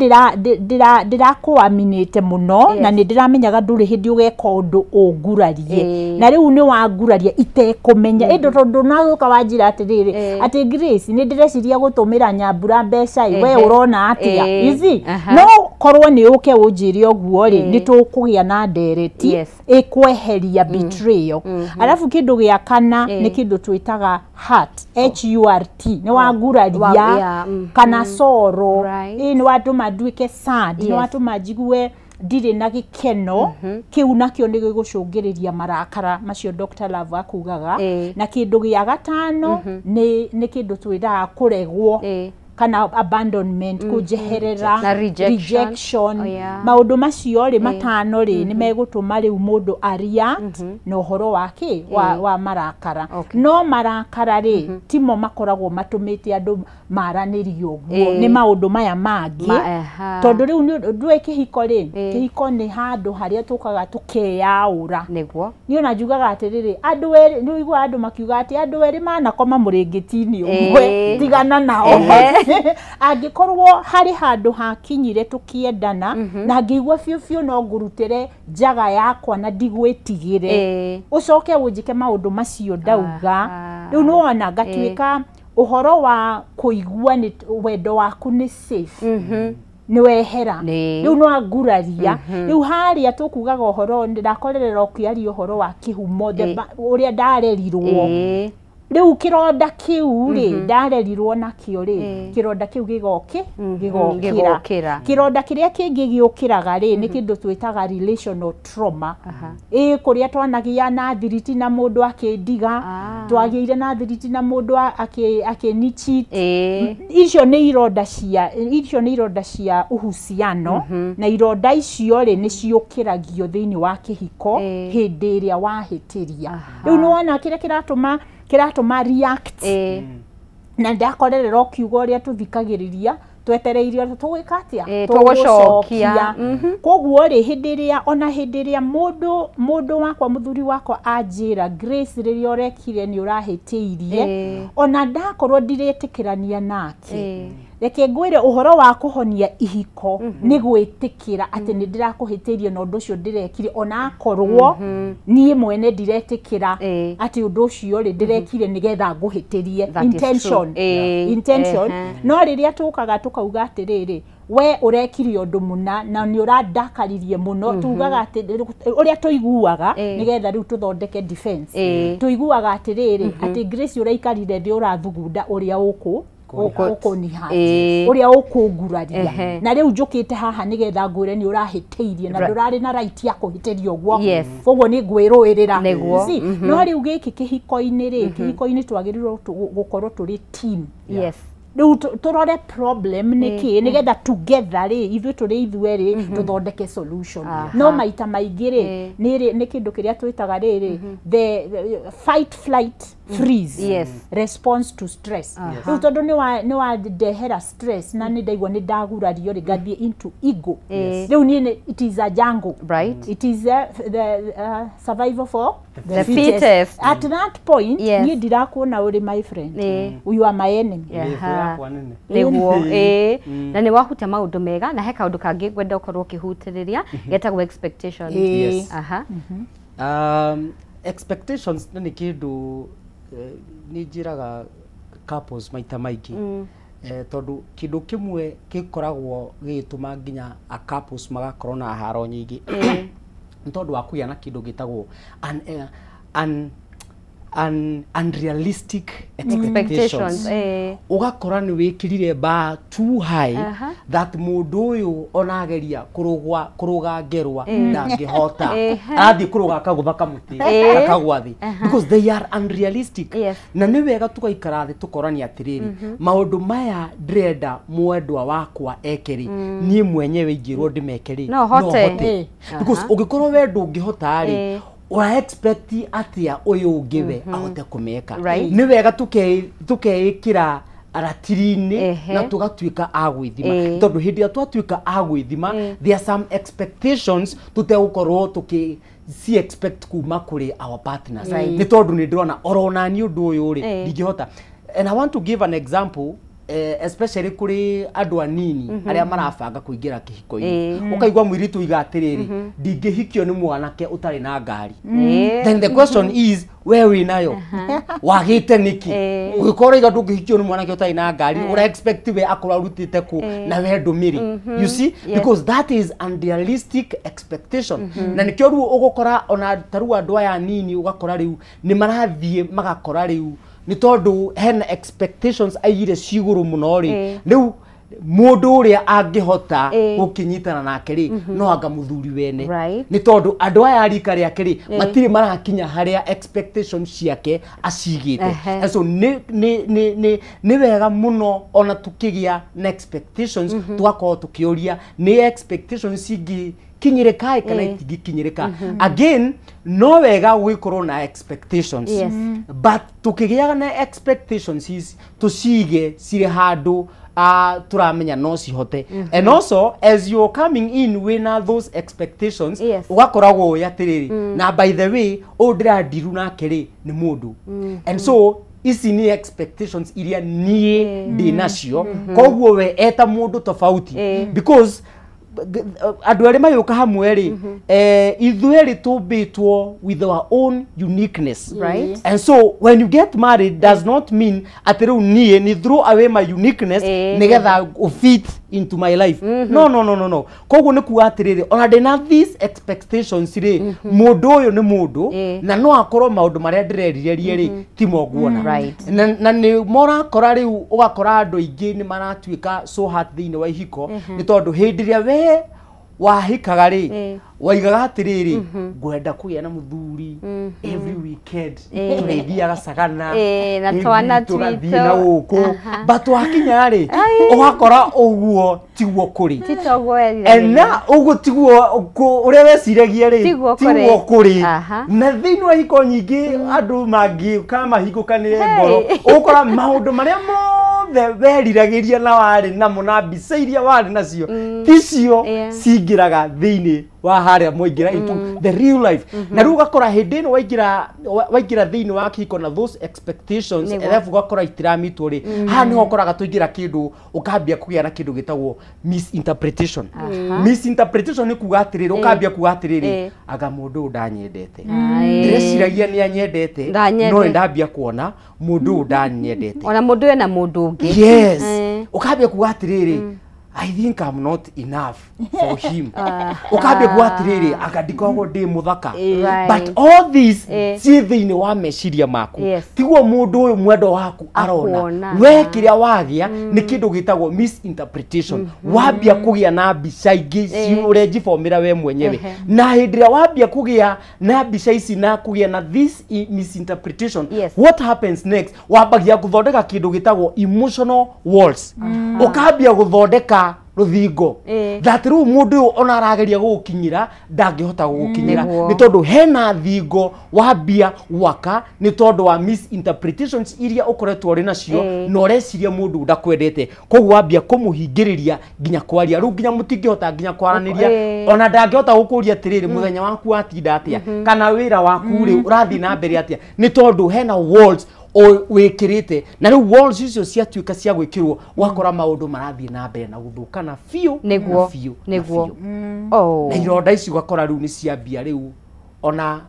ndĩrakũaminĩte mũno na nĩ ndĩramenyaga ndũrĩ hĩndĩ ũgeka ũndũ ũngurarie, na rĩu nĩ wanguraria itekũmenya, ĩndĩ tondũ nagũka wanjĩra atĩrĩrĩ, atĩ Grace, nĩ ndĩreciria gũtũmĩra Nyambura mbeca ĩ, we ũrona atĩa? You see? No korwo nĩ ũke ũnjĩre ũguo rĩ, nĩ tũkũgĩa na ndereti ĩkweheria betrayal. Arabu kĩndũ gĩa kana nĩ kĩndũ twĩtaga hurt, HURT, nĩ wanguraria kana sorrow, nĩ watũma nduĩke sad, nĩ watũma njigue ndirĩ na gĩkeno. Kĩu nakĩo nĩ gĩgũcũngĩrĩria marakara macio Dr. Love akugaga. Na kĩndũ gĩa gatano nĩ kĩndũ twĩtaga kũregwo kana abandonment, kũnjeherera, Na rejection. Rejection. Oh, yeah. Maũndũ macio rĩ matano rĩ, nĩ megũtũma rĩu mũndũ areact na ũhoro wa kĩ wa marakara. No marakara rĩ, timo makoragwo matũmĩte andũ maranĩrie ũguo, nĩ maũndũ maya mangĩ. Tondũ rĩu ndũĩ kĩhiko rĩ, kĩhiko nĩ handũ harĩa tũkaga tũkeyaũra. Niĩ ona njugaga atĩrĩrĩ, andũ erĩ, nĩ ũiguaga andũ makiuga atĩ andũ erĩ manakoma mũrĩngĩti-inĩ ũmwe, tigana nao. Angĩkorwo harĩ handũ hakinyire tũkĩendana na ngĩigua biũ biũ no ngũrutĩre njaga yakwa na ndigwĩtigĩre, ũcoke ũnjĩke maũndũ macio ndauga, rĩu nĩ wona ngatuĩka ũhoro wa kũigua nĩ wendo waku nĩ safe nĩ wehera, rĩu no anguraria. Rĩu harĩa tũkugaga ũhoro, ndakorerera ũkĩaria ũhoro wa kĩhumo, ũrĩa ndarerirwo. Rĩu kĩronda kĩu rĩ, ndarerirwo nakĩo rĩ, kĩronda kĩu gĩgokĩra. Kĩronda kĩrĩa kĩngĩ gĩũkĩraga rĩ, nĩ kĩndũ twĩtaga relational trauma, ĩ kũrĩa twanagĩa na thiriti na mũndũ akĩndiga, twagĩire na thiriti na mũndũ akĩni cheat. Icio nĩ ironda cia uhusiano, na ironda icio rĩ, nĩ ciũkĩragio thĩinĩ wa kĩhiko hĩndĩ ĩrĩa wahĩtĩria. Rĩu nĩ wona kĩrĩa kĩratũma react, na ndakorerera ũkiuga ũrĩa tũthikagĩrĩria twetereire tũgwĩka atĩa? Tũgũcokia. Koguo rĩ, hĩndĩ ĩrĩa ona hĩndĩ ĩrĩa mũndũ wakwa, mũthuri wakwa anjĩra, "Grace, rĩrĩa ũrekire nĩ ũrahĩtĩirie," ona ndakorwo ndiretĩkĩrania nake, reke ngwĩre ũhoro wa kũhonia ihiko nĩ gwĩtĩkĩra atĩ nĩ ndĩrakũhĩtĩirie na ũndũ ũcio ndĩrekire, ona akorwo niĩ mwene ndiretĩkĩra atĩ ũndũ ũcio rĩ ndĩrekire nĩgetha ngũhĩtĩrie. That is true. Intention, intention. No rĩrĩa tũkaga tũkauga atĩrĩrĩ, we ũrekire ũndũ mũna na nĩ ũrandakaririe mũno, tugaga atĩ ũrĩa tũiguaga nĩgetha rĩu tũthondeke defense, tũiguaga atĩrĩrĩ, atĩ Grace ũraikarire thĩ ũrathugunda ũrĩa ũkũniha, ũrĩa ũkũnguraria, na rĩu njũkĩte haha nĩgetha ngwĩre nĩ ũrahĩtĩirie na ndũrarĩ na right ya kũhĩtĩria ũguo, koguo nĩ ngwĩrũĩrĩra. You see? No rĩu gĩkĩ kĩhiko-inĩ rĩ, kĩhiko-inĩ twagĩrĩirwo gũkorwo tũrĩ team. Rĩu tũrore problem nĩ kĩ, nĩgetha together rĩ, ithuĩ tũrĩ ithuerĩ tũthondeke solution. No maita maingĩ rĩ, nĩ kĩndũ kĩrĩa twĩtaga rĩrĩ the fight, flight, freeze response to stress. Rĩu tondũ nĩ wandehera stress na nĩ ndaigua nĩ ndagurario rĩ, ngathiĩ into ego. Rĩu niĩ it is a jungle. It is the survival for the fittest. At that point, niĩ ndirakuona ũrĩ my friend, you are my enemy. Nĩguo, ĩĩ, na nĩ wahutia maũndũ mega, na he kaũndũ kangĩ ngwenda ũkorwo ũkĩhutĩrĩria getagwo expectations. Expectations nĩ kĩndũ nĩ njĩraga couples maita maingĩ, tondũ kĩndũ kĩmwe gĩkoragwo gĩgĩtũma nginya a couples magakorwo na haro nyingĩ nĩ tondũ wa kũgĩa na kĩndũ gĩtagwo unrealistic expectations. Ũgakora nĩ wĩkĩrire bar too high that mũndũ ũyũ ona ageria kũrũga ngerwa ndangĩhota, arathiĩ kũrũga akagũtha kamũtĩ akagwa thĩ, because they are unrealistic. Na nĩ wega tũgaikara thĩ tũkorania atĩrĩrĩ, maũndũ maya ndĩrenda mwendwa wakwa eke rĩ, niĩ mwenyewe ingĩrwo ndĩmeke rĩ, no hote. Because ũngĩkorwo we ndũngĩhota rĩ, ura expect atia uyu ungi we ahote kumeka. Ni wega tukeikira ratiri-inĩ na tugatuĩka a gwĩthima, tondũ hĩndĩ ĩrĩa twatuĩka a gwĩthima, there are some expectations tũtegũkorwo tũkĩ si expect kuma kũrĩ our partners, nĩ tondũ nĩ ndĩrona orona niĩ ũndũ ũyũ rĩ ndingĩhota. And I want to give an example, especially kuri andu anini aria marabanga kuingira kihiko-ini, ukaigua mwiritu iga atiriri, ndingihikio ni mwanake utari na ngari. Then the question is, we wi nayo wagite niki? Ugikorwo iga ndungihikio ni mwanake utari na ngari, ura expect we akorwo arutite ku na we ndumiri. You see, because that is unrealistic expectation. Na nikio riu ugukora ona taru andu aya anini, ugakora riu ni marathie magakora riu ni tondu hena expectations aigire ciguru muno ri, riu mundu uria angihota gukinyitana nake ri no anga muthuri wene, ni tondu andu aya rika riake ri matiri marakinya haria expectations ciake acigite. And so ni wega muno ona tukigia na expectations, tugakorwo tukiuria ni expectations ingi kinyirika kana itingikinyirika. Again, no wega gwikorwo na expectations, but tukigiaga na expectations ici tucige ciri handu turamenya no cihote. And also as you're coming in wina those expectations, ugakoragwo wi atiriri, na by the way ũyũ ndĩrandiru nake rĩ nĩ mũndũ, and so ici ni expectations iria niĩ ndĩ nacio, koguo we eta mũndũ tofauti, because andũ arĩa mayũka hamwe rĩ, ithuĩ tũmbĩtwo with our own uniqueness. And so when you get married does not mean atĩ rĩu niĩ ni throw away my uniqueness nĩgetha fit into my life. No, no, no, no, no. Koguo nĩ kuga atĩrĩrĩ, ona ndĩna these expectations rĩ, mũndũ ũyũ nĩ mũndũ na no akorwo maũndũ marĩa ndĩrerirĩria rĩ timo nguona. Na nĩ morakora rĩu ũgakora andũ aingĩ nĩ maratuĩka so hard thĩinĩ wa ihiko, nĩ tondũ hĩndĩ ĩrĩa we wahikaga rĩ waigaga atĩrĩrĩ, ngwenda kũgĩa na mũthuri every weekend, tũrĩthiaga Sagana na twana tũgathiĩ na gũkũ, but wakinya rĩ ũgakora ũguo tiguo kũrĩ, na ũguo tiguo ũrĩa weciragia rĩ tiguo kũrĩ. Na thĩinĩ wa ihiko nyingĩ andũ mangĩũka mahingũkanĩre ngoro, ũgũkora maũndũ marĩa mothe weriragĩria na warĩ namo na mbica iria warĩ nacio ticio cingĩraga thĩinĩ wa harĩa mwaingĩra into the real life. Na rĩu ũgakora hĩndĩ ĩno waingĩra thĩinĩ wa kĩhiko na those expectations, alafu ũgakora itiramitwo rĩ, haha nĩho ũkoraga tũingĩra kĩndũ ũkambia kũgĩa na kĩndũ gĩtagwo misinterpretation. Misinterpretation nĩ kuga atĩrĩrĩ, ũkambia kuga atĩrĩrĩ, anga mũndũ ũyũ ndanyendete, ndĩreciragia nĩ anyendete, no ndambia kuona mũndũ ũyũ ndanyendete, ona mũndũ ũyũ na mũndũ ũngĩ. Yes, ũkambia kuga atĩrĩrĩ, I think I'm not enough for him. Ukambia kuga atiriri, anga ndikoragwo ndi muthaka. But all this ci thiini wa meciria maku. Tiguo mundu uyu mwendo waku arona. We kiria wagia ni kindu gitagwo misinterpretation. Wambia kugia na mbica ingi urejifomera we mwenyewe. Na hindi ria wambia kugia na mbica ici na kugia na this misinterpretation, what happens next? Wambagia guthondeka kindu gitagwo emotional walls. Ukambia guthondeka ruthingo that riu mundu uyu ona arageria gugukinyira ndangihota gugukinyira, ni tondu hena thingo wambia gwaka ni tondu wa misinterpretations iria ukoretwo uri nacio na ureciria mundu ndakwendete, koguo wambia kumuhingiriria nginya kwaria, riu nginya mutingihota nginya kwaraniria, ona ndangihota gukuria atiriri muthenya waku watinda atia kana wira waku ri urathii na mbere atia, ni tondu hena walls wikirite na riu walls icio ciatuika cia gwikirwo, wakora maundu marathie na mbere na guthukana biũ niguo niguo. Na ironda ici ugakora riu ni ciambia riu ona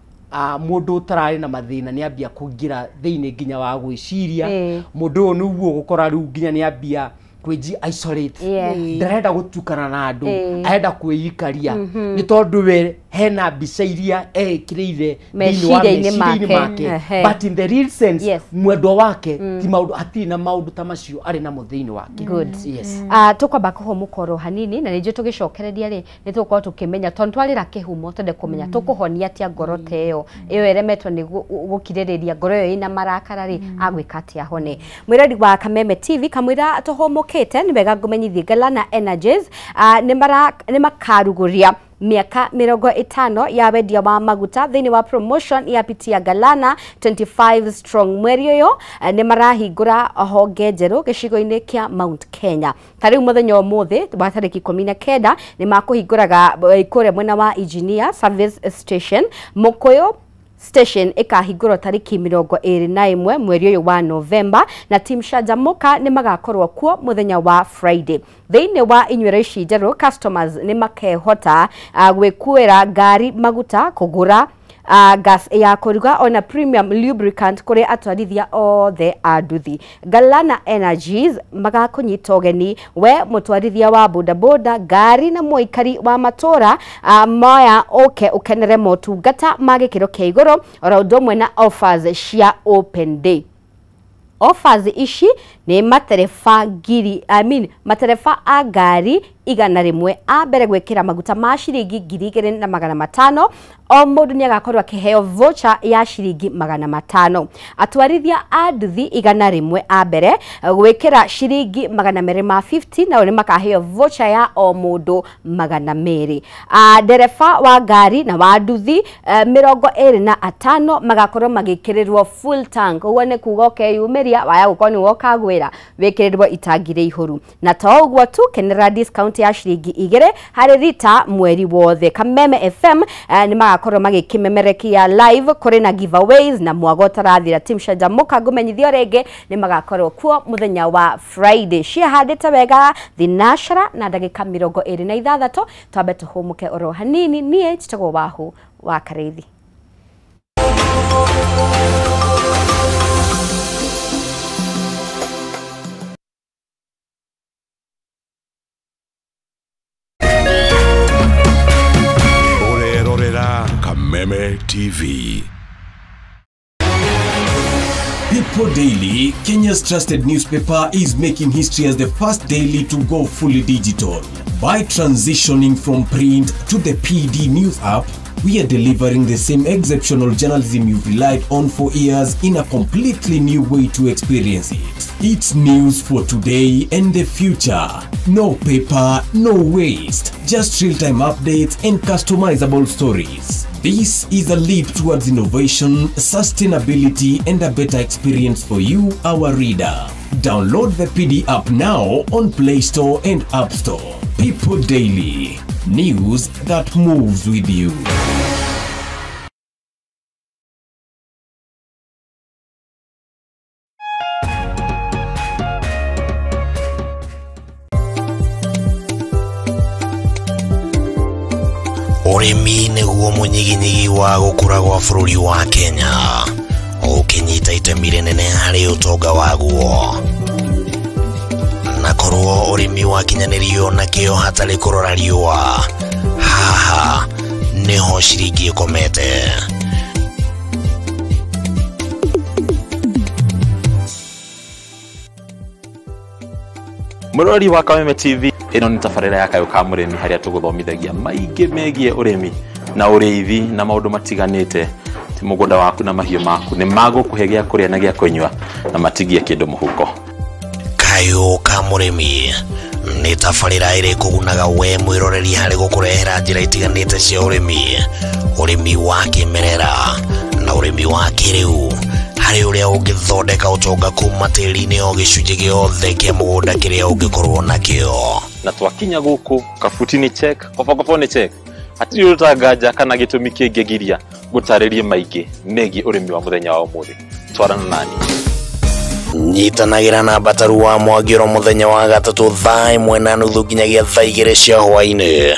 mundu utarari na mathina ni ambia kuingira thiini nginya wa gwiciria, mundu uyu niguo gukora riu nginya ni ambia Kwĩji isolate. Ndarenda gũtukana na andũ, arenda kwĩikaria nĩ tondũ we hena mbica iria ekĩrĩire thĩinĩ wa meciria-inĩ make, but in the real sense mwendwa wake ti maũndũ, hatirĩ na maũndũ ta macio arĩ namo thĩinĩ wake. Good. Yes. Tũkwamba kũhũmũka oro hanini na nĩnjũĩ tũgĩcokereria rĩ nĩ tũgũkorwo tũkĩmenya tondũ twarĩra kĩhumo twende kũmenya tũkũhonia atĩa ngoro ta ĩyo ĩyo ĩremetwo nĩ gũkirĩrĩria ngoro ĩyo ĩna marakara rĩ agwĩka atĩa hone. Mwĩrori wa Kameme TV kamwĩra tũhũmũkĩte nĩ wega ngũmenyithie Galana Energies nĩ makarugũria miaka 50 ya wendia wa maguta thĩinĩ wa promotion ya pitia Galana 25 strong mweri ũyũ nĩ marahingũra honge njerũ gĩcigo-inĩ kĩa Mount Kenya. Ta rĩu mũthenya ũmũthĩ wa tarĩki 19 nĩ makũhingũraga kũrĩa mwena wa Engineer Service Station. Mũkũyũ Station ikahingũrwo tarĩki 21 mweri ũyũ wa Novemba na team Canjamũka nĩ magakorwo kuo mũthenya wa Friday. Thĩinĩ wa inywĩro ici njerũ customers nĩ makehota gwĩkuĩra ngari maguta, kũgũra gas ya kũruga ona premium lubricant kũrĩ atwarithia othe a nduthi. Galana Energies magakũnyita ũgeni we mũtwarithia wa bodaboda, ngari na mũikari wa matũra moya ũke ũkenere motungata ma gĩkĩro kĩa igũrũ oro ũndũ ũmwe na offers cia open day. Offers ici nĩ matereba ngiri, matereba a ngari 100 a mbere gwĩkĩra maguta ma ciringi 2500 o mũndũ nĩ agakorwo akĩheo voucher ya ciringi 500. Atwarithia a nduthi 100 a mbere gwĩkĩra ciringi 250 nao nĩ makaheo voucher ya o mũndũ 200. Ndereba wa ngari na wa nduthi 25 magakorwo magĩkĩrĩrwo full tank, ũguo nĩ kuga ũkeyumĩria waya gũkorwo nĩ woka gwĩra wĩkĩrĩrwo itangi rĩihũru. Na to ũguo tu, kenera discount ya ciringi 2 harĩ rita mweri wothe. Kameme FM nĩ magakorwo magĩkĩmemerekia live kũrĩ na giveaways na mwago ũtarathira. Team Canjamũka ngũmenyithio rĩngĩ nĩ magakorwo kuo mũthenya wa Friday. Ciahandĩte wega thinashara na ndagĩka 26 twambe tũhũmũke oro hanini. Niĩ njĩtagwo Wahu wa Karĩithi. Kameme TV. People Daily, Kenya's trusted newspaper, is making history as the first daily to go fully digital. By transitioning from print to the PD News app, we are delivering the same exceptional journalism you've relied on for years in a completely new way to experience it. It's news for today and the future. No paper, no waste. Just real-time updates and customizable stories. This is a leap towards innovation, sustainability, and a better experience for you, our reader. Download the PD app now on Play Store and App Store. People Daily. News that moves with you. Ũrĩmi nĩguo mũnyiginyigi wa gũkũra gwa bũrũri wa Kenya, ũkĩnyita itemi rĩnene harĩ ũtonga waguo. Na korwo ũrĩmi wakinyanĩrio na kĩo hatarĩ kũrora riũa, haha nĩho ciringi ĩkomete. Mũrori wa Kameme TV, ĩno nĩ tabarĩra ya Kayũ ka Mũrĩmi harĩa tũgũthomithagia maingĩ megiĩ ũrĩmi na ũrĩithi na maũndũ matiganĩte. Ti mũgũnda waku na mahiũ maku nĩ magũkũhe gĩa kũrĩa na gĩa kũnyua na matigie kĩndũ mũhuko. Kayũ ka Mũrĩmi nĩ tabarĩra ĩrĩ kũgunaga we mwĩroreri harĩ gũkũrehera njĩra itiganĩte cia ũrĩmi, ũrĩmi wa kĩmerera na ũrĩmi wa kĩrĩu, harĩ ũrĩa ũngĩthondeka ũtonga kuma tĩri-inĩ o gĩcunjĩ gĩothe kĩa mũgũnda kĩrĩa ũngĩkorwo nakĩo. Na twakinya gũkũ kabuti nĩ check, kobokobo nĩ check, hatirĩ ũtanganja kana gĩtũmi kĩngĩgiria gũtarĩrie maingĩ megiĩ ũrĩmi wa mũthenya wa ũmũthĩ. Twarana nani. Nyitanagĩra na Mbataru wa Mwangĩro mũthenya wa gatatũ thaa 1:30 nginyagia thaa 2 cia hwaĩ-inĩ,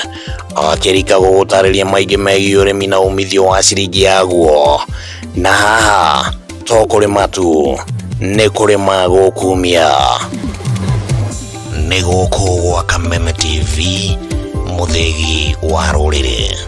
akĩrika gũgũtarĩria maingĩ megiĩ ũrĩmi na umithio wa ciringi yaguo. Na haha to kũrĩma tu, nĩ kũrĩma gũkumia. Nĩ gũkũ gwa Kameme TV, mũthĩgi wa rũrĩrĩ.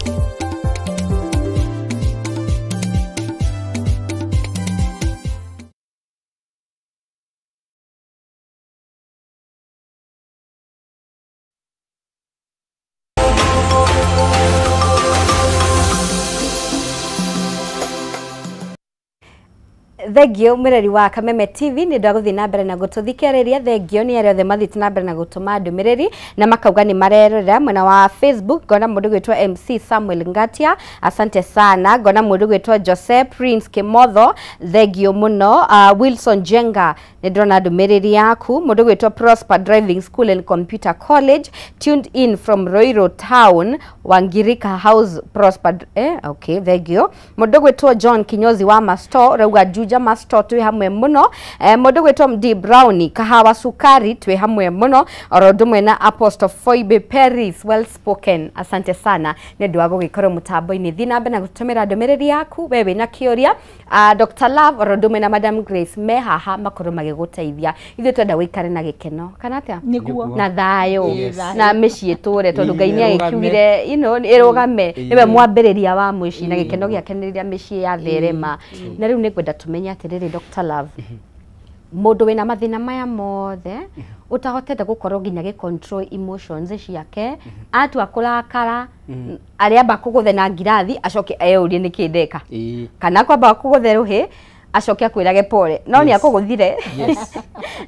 Thengio mwireri wa Kameme TV ni ndu aguthii na mbere na gututhikiriria. Thengio ni aria othe mathiite na mbere na gutuma ndumiriri na makauga ni marerorera mwena wa Facebook. Ngona mundu gwitwo MC Samuel Ngatia, asante sana. Ngona mundu gwitwo Joseph Prince Kimotho, thengio muno. Wilson Jenga ni ndirona ndumiriri yaku. Mundu gwitwo Prosper Driving School and Computer College, tuned in from Roiro Town, Wangirika House, Prosper okay, thengio. Mundu gwitwo John Kinyozi wa Masto rauga Juja Masto twi hamwe muno. Mundu gwitwo MD Brownie kahawa sukari twi hamwe muno. Oro ndumwe na Apostle Foibe Paris, well spoken, asante sana ni ndu wa gugikorwo mutambo-ini. Thi na mbere na gutumira ndumiriri yaku we wina kiuria. Dr Love oro ndumwe na Madam Grace me haha makorwo magiguteithia. Ithuĩ twenda wikare na gikeno kana atia na thayo na mĩciĩ tũre tondu Ngai nĩ agĩkiugire you know ĩrũgame nĩwe mwambĩrĩria wa mũciĩ na gĩkeno gĩake nĩ rĩrĩa mĩciĩ yatherema. Na rĩu nĩ ngwenda tumenye atiriri Dr Love, mundu wina mathina maya mothe utahotete gukorwo nginya gi control emotions ciake, atua kurakara ariamba kuguthe na ngirathi acoke eyurie niki ndeka, kana kwamba kuguthe ruhi acoke akwirage pole no ni akuguthire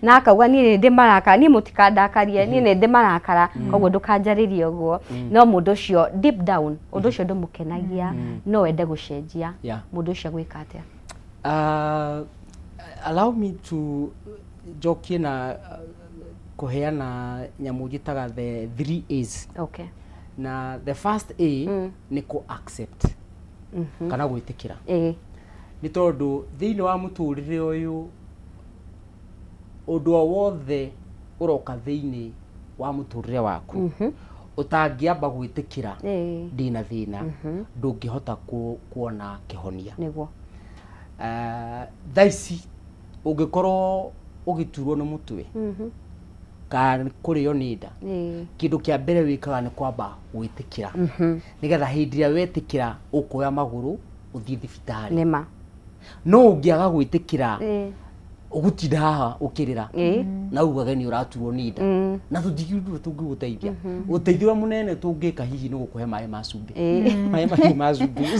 na akauga ni ndi marakara, ni mutikandakarie, ni ndi marakara, koguo ndukanjaririe uguo. No mundu ucio deep down undu ucio ndumukenagia, no wende gucenjia, mundu ucio gwika atia? Allow me to njokie na kuheana nyamu njitaga the 3 A's. Okay. Na the first A ni ku accept kana gwitikira. Ni tondu thiini wa muturire uyu undu o wothe uroka thiini wa muturire waku utangiamba gwitikira ndina thina ndungihota kuona kihonia. Niguo. Thaa ici ungikorwo ugiturwo ni mutwe kana kurio ni nda, kindu kia mbere wikaga ni kwamba gwitikira nigetha hindi ria wetikira ukoya maguru uthie thibitari. Nima no ungiaga gwitikira ugutinda haha ukirira na ugage ni uraturwo ni nda na tutigirwo tungiguteithia. Uteithio munene tungika hihi ni gukuhe maĩ ma cumbĩ, maĩ mahiũ ma cumbĩ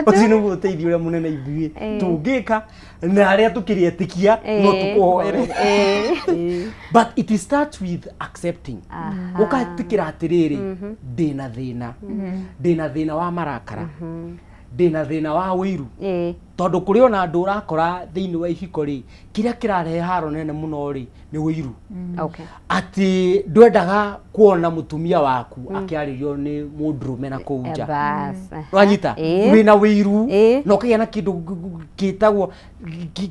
ucio niguo uteithio uria munene ithuĩ tungika na aria tukirietikia no tukuhoere. But it starts with accepting. Ukatikira atiriri ndina thina, ndina thina wa marakara, ndina thina wa wiru, tondu kuri ona andu urakora thiini wa ihiko ri kiria kirarehe haro nene muno ri ni wiru. Okay. Ati ndwendaga kuona mutumia waku akiaririo ni mundurume na kuu nja. Wanyita wina wiru na ukagia na kindu gitagwo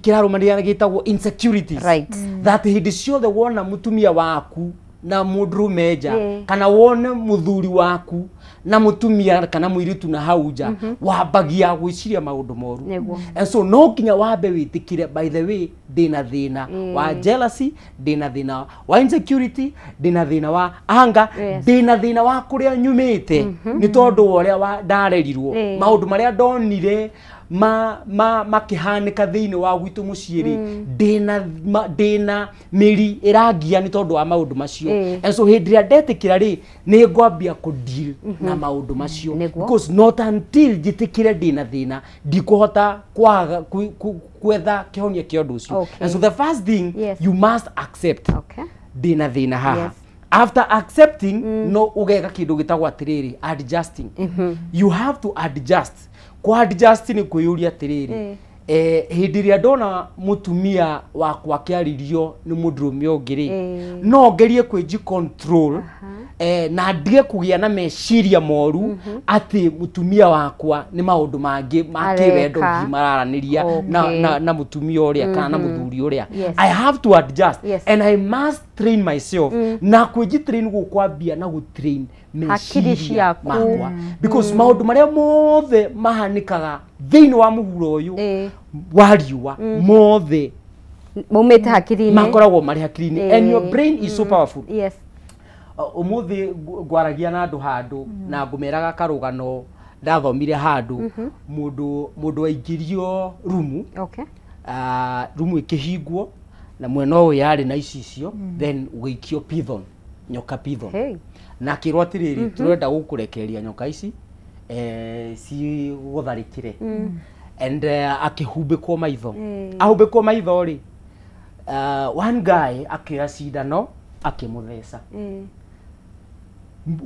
kirarumanira gitagwo insecurities. Right. That hindi ciothe wona mutumia waku na mundurume nja kana wone muthuri waku na mutumia kana muiritu na hau nja wambagia gwiciria maundu moru. And so no nginya wambe witikire, by the way ndina thina wa jealousy, ndina thina wa insecurity, ndina thina wa anger, ndina thina wa kuria nyumite ni tondu wa uria ndarerirwo, maundu maria ndonire makihanika thiini wa gwitu mucii ri ndina miri iragia ni tondu wa maundu macio. And so hindi ria ndetikira ri ni ngwambia ku deal na maundu macio, because not until njitikire ndina thina ndikuhota kwaga kwetha kihonia kia undu ucio. And so the first thing you must accept ndina thina haha. After accepting no ugeka kindu gitagwo atiriri adjusting. You have to adjust. Kwa adjust ni kwiyuria atiriri hindi ria ndona mutumia wakwa akiaririo ni mundurume ungi ri no ngerie kwinji control na ndige kugia na meciria moru ati mutumia wakwa ni maundu mangi ma kiwendo mararaniria na mutumia uria kana na muthuri uria. I have to adjust and I must train myself. Na kwinji train gukwambia na gutrain meciria makwa, because maundu maria mothe mahanikaga thiini wa muhuro uyu wa riua mothe Maumĩte hakiri-inĩ. Makoragwo marĩ hakiri-inĩ. And your brain is so powerful. Yes. Ũmũthĩ ngwaragia na andũ handũ na ngũmeraga karũgano ndathomire handũ mũndũ aingĩrio rumu. Okay. Rumu ĩkĩhingwo na mwena ũyũ yarĩ na icicio, then ũgĩikio python, nyoka python. Hey. Na akĩrwo atĩrĩrĩ, tũrenda gũkũrekereria nyoka ici cigũtharĩkĩre. And akĩhumbĩkwo maitho. Ahumbĩkwo maitho rĩ, one guy akĩoya cindano akĩmũtheca.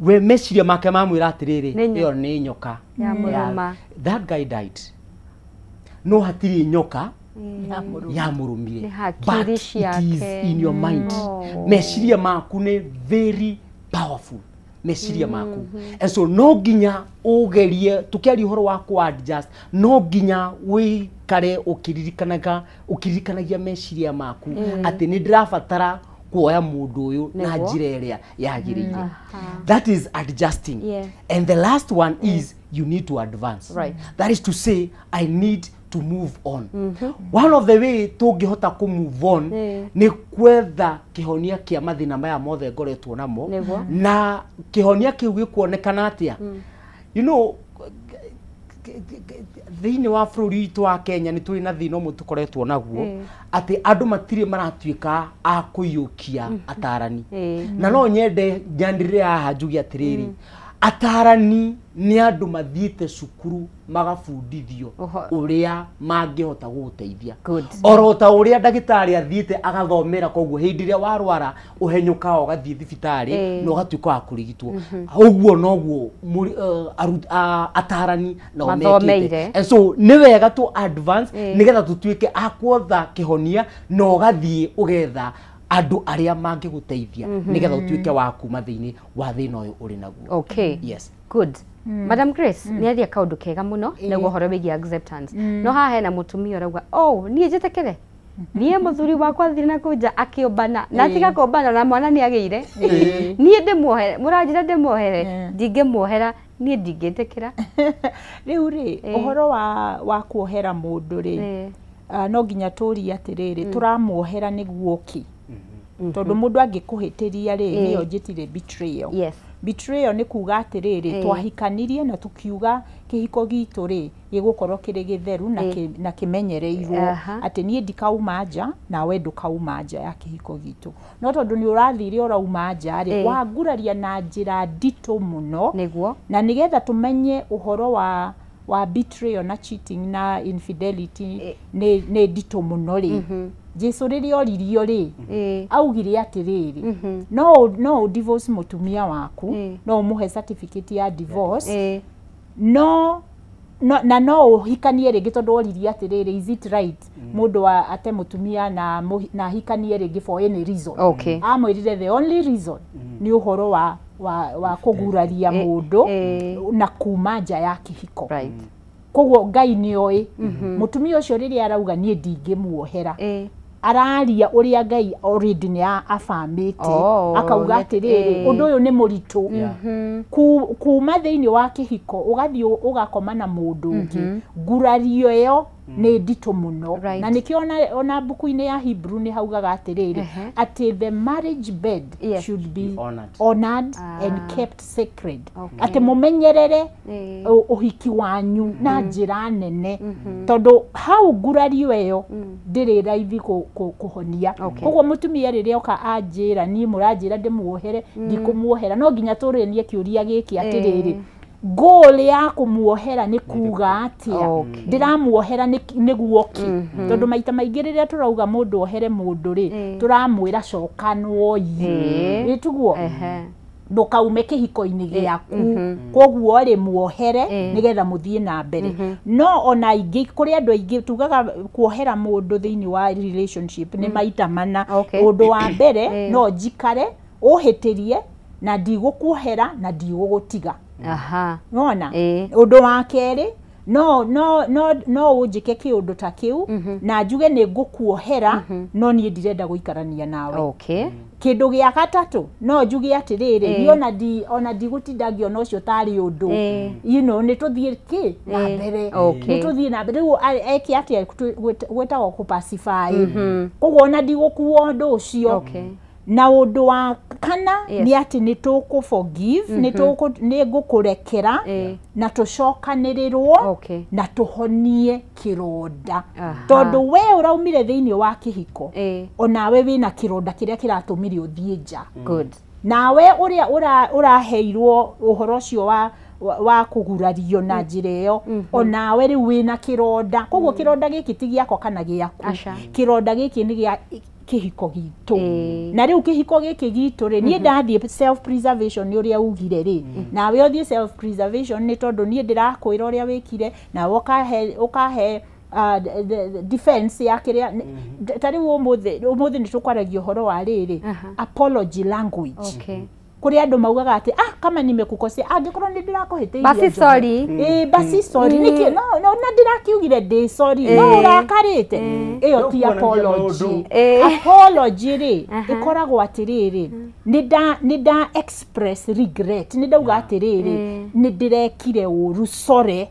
We meciria make mamwĩra atĩrĩrĩ, ĩyo nĩ nyoka yamũrũma. That guy died. No hatirĩ nyoka yamũrũmire. But it is in your mind. Meciria maku nĩ very powerful. Meciria maku. And so no nginya ũgerie, tũkĩaria ũhoro wa ku adjust, no nginya wĩikare ũkĩririkanagia meciria maku atĩ nĩ ndĩrabatara kuoya mũndũ ũyũ na njĩra ĩrĩa yagĩrĩire. That is adjusting. Yeah. And the last one is you need to advance. Right. That is to say, I need to move on. One of the way tũngĩhota kũ move on nĩ kwetha kĩhonia kĩa mathĩna maya mothe ngoretwo namo, na kĩhonia kĩu gĩkuonekana atĩa? You know, thĩinĩ wa bũrũri witũ wa Kenya nĩ tũrĩ na thĩna ũmwe tũkoretwo naguo atĩ andũ matirĩ maratuĩka a kũiyũkia atarani. Na no nyende nyanĩrĩre haha njuge atĩrĩrĩ, atarani nĩ andũ mathiĩte cukuru magabundithio ũrĩa mangĩhota gũgũteithia. Oro ta ũrĩa ndagĩtarĩ athiĩte agathomera, koguo hĩndĩ ĩrĩa warwara ũhenyũkaga ũgathiĩ thibitarĩ na ũgatuĩka wa kũrigitwo. Ũguo noguo atarani nao mekĩte. And so nĩ wega tũ advance nĩgetha tũtuĩke a kuotha kĩhonia na ũgathiĩ ũgetha andũ arĩa mangĩgũteithia nĩgetha ũtuĩke wa kuma thĩinĩ wa thĩna ũyũ ũrĩ naguo. Okay. Yes. Good. Madam Grace, nĩ aria kaũndũ kega mũno nĩguo ũhoro wĩgiĩ acceptance. No haha hena mũtumia ũrauga, oh, niĩ njĩtĩkĩre, niĩ mũthuri wakwa athire na kũu nja akĩũmbana na atiga kũmbana na mwana nĩ agĩire, niĩ ndĩmuohere, mũranjĩra ndĩmuohere, ndingĩmuohera, niĩ ndingĩtĩkĩra. Rĩu rĩ, ũhoro wa kuohera mũndũ rĩ, no nginya tũrie atĩrĩrĩ, tũramuohera nĩguo kĩ? Tondũ mũndũ angĩkũhĩtĩria rĩ, nĩyo njĩtire betrayal. Yes. Betrayal nĩ kuga atĩrĩrĩ, twahikanirie na tukiuga kĩhiko gitũ rĩ gĩgũkorwo kĩrĩ gĩtheru na kĩmenyereirwo atĩ niĩ ndikauma nja nawe ndũkauma nja ya kĩhiko gitũ. No tondũ nĩ ũrathire ũrauma nja rĩ, wanguraria na njĩra nditũ mũno. Nĩguo. Na nĩgetha tũmenye ũhoro wa betrayal na cheating na infidelity nĩ nditũ mũno rĩ, Jesu rĩrĩa oririo rĩ, augire atĩrĩrĩ, no divorce mũtumia waku, no ũmũhe certificate ya divorce, no na no ũhikanie rĩngĩ tondũ oririe atĩrĩrĩ, is it right mũndũ ate mũtumia na ahikanie rĩngĩ for any reason? Okay. Amwĩrire the only reason nĩ ũhoro wa kũguraria mũndũ na kuma nja ya kĩhiko. Right. Koguo Ngai nĩ oĩ mũtumia ũcio rĩrĩa arauga niĩ ndingĩmuohera, araria ũrĩa Ngai already nĩ abamĩte, akauga atĩrĩrĩ, ũndũ ũyũ nĩ mũritũ. Kuma thĩinĩ wa kĩhiko ũgathiĩ ũgakoma na mũndũ ũngĩ, ngurario ĩyo nĩ nditũ mũno. Na nĩkĩo ona mbuku-inĩ ya Hebrew nĩ haugaga atĩrĩrĩ, atĩ the marriage bed should be honored and kept sacred. Atĩ mũmenyerere ũhiki wanyu na njĩra nene, tondũ hau ngurario ĩyo ndĩrĩ raithi kũhonia. Koguo mũtumia rĩrĩa oka anjĩra niĩ mũranjĩra ndĩmuohere, ndikũmuohera, no nginya tũrĩnie kĩũria gĩkĩ atĩrĩrĩ, goal ya kũmuohera nĩ kuga atĩa? Ndĩramuohera nĩguo kĩ? Tondũ maita maingĩ rĩrĩa tũrauga mũndũ ohere mũndũ rĩ, tũramwĩra cokanwo ĩ tiguo, ndũkaume kĩhiko-inĩ gĩaku, koguo rĩ muohere nĩgetha mũthiĩ na mbere. No ona ingĩ kũrĩ andũ aingĩ tugaga kuohera mũndũ thĩinĩ wa relationship nĩ maita mana. Ũndũ wa mbere, no njikare ũhĩtĩrie na ndigũkuohera na ndigũgũtiga. Nona ũndũ wa kerĩ, no ũnjĩke kĩũndũ ta kĩu na njuge nĩ ngũkuohera, no niĩ ndirenda gũikarania nawe. Kĩndũ gĩa gatatũ no njuge atĩrĩrĩ, niĩ ona ndigũtinda ngĩona ũcio tarĩ ũndũ, you know, nĩ tũthiĩ kĩ na mbere, nĩ tũthiĩ na mbere. Rĩu eke atĩa? Gwĩtagwo kũpacify. Koguo ona ndigũkua ũndũ ũcio. Na ũndũ wa kana nĩ atĩ nĩ tũkũ forgive, nĩ ngũkũrekera na tũcokanĩrĩrwo na tũhonie kĩronda, tondũ we ũraumire thĩinĩ wa kĩhiko, onawe wĩna kĩronda kĩrĩa kĩratũmire ũthiĩ nja. Nawe ũrĩa ũraheirwo ũhoro ũcio wa kũgurario na njĩra ĩyo, onawe rĩu wĩna kĩronda. Koguo kĩronda gĩkĩ ti gĩakwa kana gĩaku, kĩronda gĩkĩ nĩ gĩa kĩhiko gitũ. Na rĩu kĩhiko gĩkĩ gitũ rĩ, niĩ ndathiĩ self preservation nĩ ũrĩa ugire rĩ, nawe ũthiĩ self preservation nĩ tondũ niĩ ndĩrakwĩra ũrĩa wĩkire, nawe ũkahe defense ya kĩrĩa. Ta rĩu ũmũthĩ nĩ tũkwaragia ũhoro wa rĩrĩ, apology language. Kũrĩ andũ maugaga atĩ kama nimekukosea, angĩkorwo nĩ ndĩrakũhĩtĩirie, basi sorry, basi sorry, nĩkĩ no na ndĩrakiugire ndĩ sorry, no ũrakarĩte, ĩyo ti apology. Apology rĩ ĩkoragwo atĩrĩrĩ, nĩ nda express regret, nĩ ndauga atĩrĩrĩ, nĩ ndĩrekire ũru, sorry.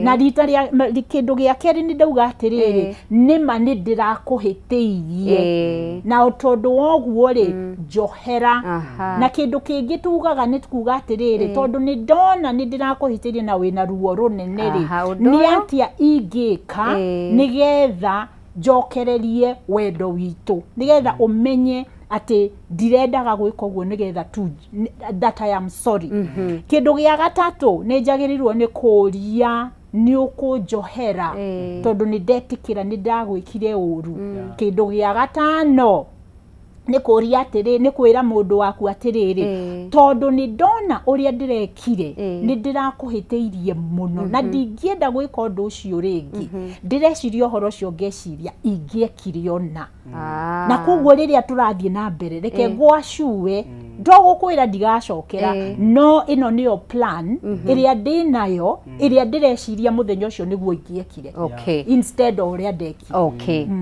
Na rita rĩa kĩndũ gĩa kerĩ nĩ ndauga atĩrĩrĩ, nĩma nĩ ndĩrakũhĩtĩirie, na tondũ wa ũguo rĩ, njohera. Na kĩndũ kĩngĩ tugaga nĩ kuga atĩrĩrĩ, tondũ nĩ ndona nĩ ndĩrakũhĩtĩirie na wĩna ruo rũnene rĩ, nĩ atĩa ingĩka nĩgetha njokererie wendo witũ, nĩgetha ũmenye atĩ ndirendaga gwĩka ũguo, nĩgetha tu that I am sorry. Kĩndũ gĩa gatatũ nĩ njagĩrĩirwo nĩ kũũria nĩ ũkũnjohera, tondũ nĩ ndetĩkĩra nĩ ndagwĩkire ũru. Kĩndũ gĩa gatano nĩ kũũria atĩrĩ, nĩ kwĩra mũndũ waku atĩrĩrĩ, tondũ nĩ ndona ũrĩa ndĩrekire, nĩ ndĩrakũhĩtĩirie mũno, na ndingĩenda gwĩka ũndũ ũcio rĩngĩ, ndĩreciria ũhoro ũcio ngeciria ingĩekire ona. Na koguo rĩrĩa tũrathiĩ na mbere, reke ngwacue, ndogũkwĩra ndigacokera, no ĩno nĩyo plan ĩrĩa ndĩnayo, ĩrĩa ndĩreciria mũthenya ũcio nĩguo ingĩekire, instead of ũrĩa ndekire.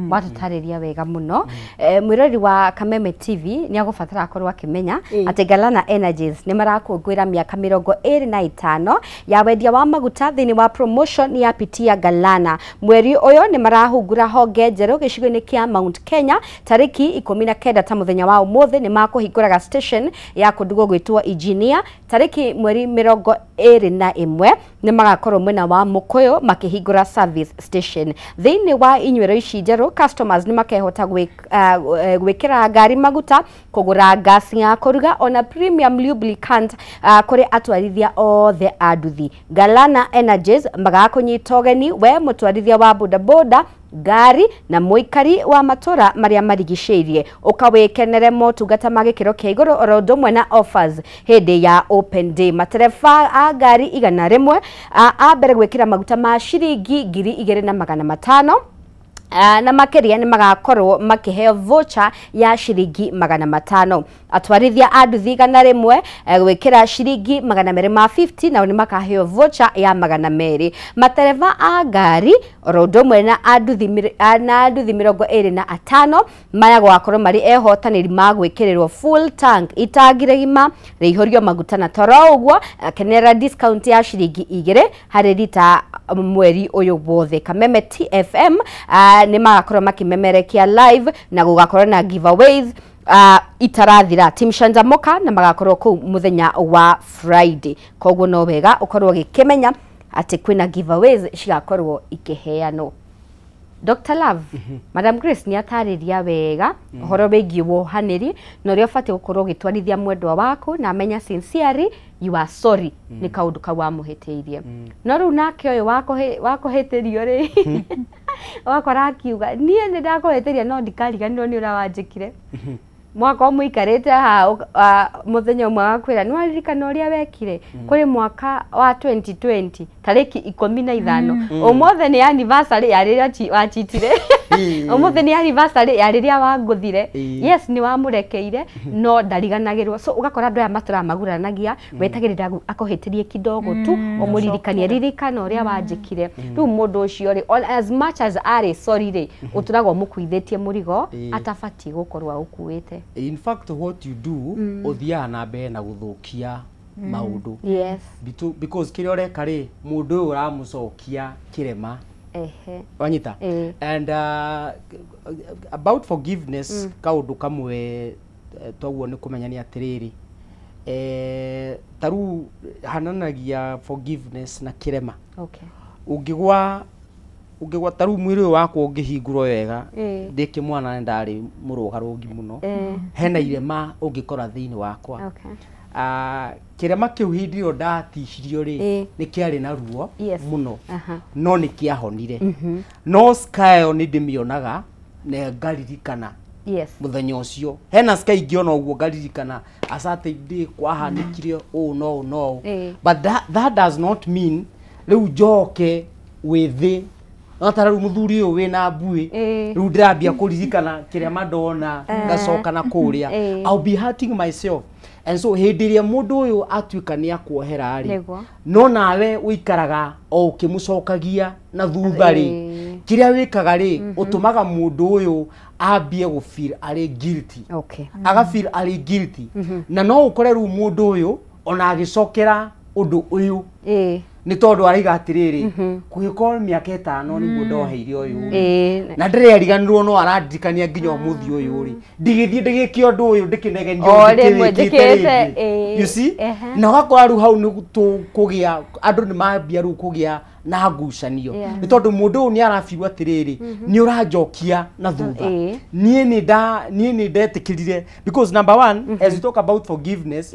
Watũtarĩria wega mũno. Mwĩrori wa Kameme TV nĩ agũbatara akorwo akĩmenya atĩ Galana Energies nĩ marakũngũĩra mĩaka 25 ya wendia wa maguta thĩinĩ wa promotion ya Pitia Galana. Mweri ũyũ nĩ marahungura honge njerũ gĩcigo-inĩ kĩa Mount Kenya tarĩki 19 ta mũthenya wa ũmũthĩ. Nĩ makũhingũraga station ya kũndũ gũgwĩtwo Engineer tarĩki mweri 21 nĩ magakorwo mwena wa Mũkũyũ makĩhingũra service station. Thĩinĩ wa inyuĩro ici njerũ, customers nĩ makehota gwĩkĩra ngari maguta, kũgũra ngasi ya kũruga ona premium lubricant kũrĩ atwarithia othe a nduthi. Galana Energies magakũnyita ũgeni we mũtwarithia wa bodaboda, ngari na mũikari wa matũra marĩa marigicĩirie, ũkawĩkenere motungata ma gĩkĩro kĩa igũrũ oro ũndũ ũmwe na offers hĩndĩ ya open day. Matereba a ngari 100 a mbere gwĩkĩra maguta ma ciringi 2500 na makĩria nĩ magakorwo makĩheo voucher ya ciringi 500. Atwarithia a nduthi 100 gwĩkĩra ciringi 250 nao nĩ makaheo voucher ya 200. Matereba a ngari oro ũndũ ũmwe na a nduthi 25 maya gũgakorwo marĩ ehotanĩri ma gwĩkĩrĩrwo full tank itangi rĩgima rĩihũrio maguta, na toro ũguo kenera discount ya ciringi 2 harĩ rita mweri ũyũ wothe. Kameme TFM nĩ magakorwo makĩmemerekia live na gũgakorwo na giveaways itarathira Team Shanjamoka na magakorwo kũu mũthenya wa Friday. Koguo no wega ũkorwo ũgĩkĩmenya atĩ kwĩna giveaways cigakorwo ikĩheanwo. Dr. Love, Madam Grace nĩ atarĩria wega ũhoro wĩgiĩ wohanĩri na ũrĩa ũbatiĩ gũkorwo ũgĩtwarithia mwendwa waku na amenya sincerely you are sorry nĩ kaũndũ kau wamũhĩtĩirie. No rĩu nake ũyũ wakũhĩtĩrio rĩ, wakora akiuga niĩ nĩ ndakũhĩtĩria no ndikariganĩrwo nĩ ũrĩa wanjĩkire. Mwaka mũikarĩte haha mũthenya ũmwe wakwĩra nĩ waririkana ũrĩa wekire kũrĩ mwaka wa 2020 tarĩki 15 ũmũthĩ nĩ anniversary ya rĩrĩa wachitire, ũmũthĩ nĩ anniversary ya rĩrĩa wangũthire. Yes, nĩ wamũrekeire no ndariganagĩrwo. So ũgakora andũ aya matũraga maguranagia, wetagĩrĩra akũhĩtĩrie kidogo tu ũmũririkanie, ririkana ũrĩa wanjĩkire. Rĩu mũndũ ũcio rĩ, as much as arĩ sorry rĩ, ũtũraga ũmũkuithĩtie mũrigo atabatiĩ gũkorwo aũkuĩte. In fact what you do, ũthiaga na mbere na gũthũkia maũndũ. Yes. Because kĩrĩa ũreka rĩ, mũndũ ũyũ ũramũcokia kĩrema. Wanyita? And about forgiveness, kaũndũ kamwe toguo nĩ kũmenya nĩ atĩrĩrĩ, ta rĩu hananagia forgiveness na kĩrema. Okay. Ũngĩgwa ta rĩu mwĩrĩ ũyũ wakwa ũngĩhingũrwo wega, ndĩ kĩmwana nĩ ndarĩ mũrũgarũgi mũno, hena irema ũngĩkora thĩinĩ wakwa. Okay. Kĩrema kĩu hĩndĩ ĩyo ndaticirio rĩ, nĩ kĩarĩ na ruo mũno, no nĩ kĩahonire. No scar ĩyo nĩ ndĩmĩonaga na ngaririkana mũthenya ũcio. Hena scar ingĩona ũguo ngaririkana a certain day kwahanĩkire ũũ no ũũ no ũũ. But that does not mean rĩu njoke wĩthĩ no ta rĩu mũthuri ũyũ wĩna mbuĩ rĩu ndĩrambia kũririkana kĩrema ndona ngacoka na kũrĩa. I'll be hurting myself. And so hĩndĩ ĩrĩa mũndũ ũyũ atuĩka nĩ akuohera rĩ, no nawe ũikaraga o ũkĩmũcokagia na thutha rĩ, kĩrĩa wĩkaga rĩ, ũtũmaga mũndũ ũyũ ambie gũ feel arĩ guilty. Okay. Aga feel arĩ guilty. Na no ũkore rĩu mũndũ ũyũ ona agĩcokera ũndũ ũyũ nĩ tondũ araiga atĩrĩrĩ, kũgĩkorwo mĩaka 5 nĩguo ndoheire ũyũ, na ndĩreriganĩrwo no arandirikania nginya ũmũthĩ ũyũ rĩ, ndigĩthiĩ ndĩgĩke ũndũ ũyũ ndĩkĩnegenio ndĩkĩte rĩngĩ. You see? Na ũgakora rĩu hau nĩ tũkũgĩa andũ nĩ mambia rĩu kũgĩa na ngucanio, nĩ tondũ mũndũ ũyũ nĩ arabiu atĩrĩrĩ, nĩ ũranjokia na thutha. Niĩ nĩ ndetĩkĩrire because number one, as we talk about forgiveness,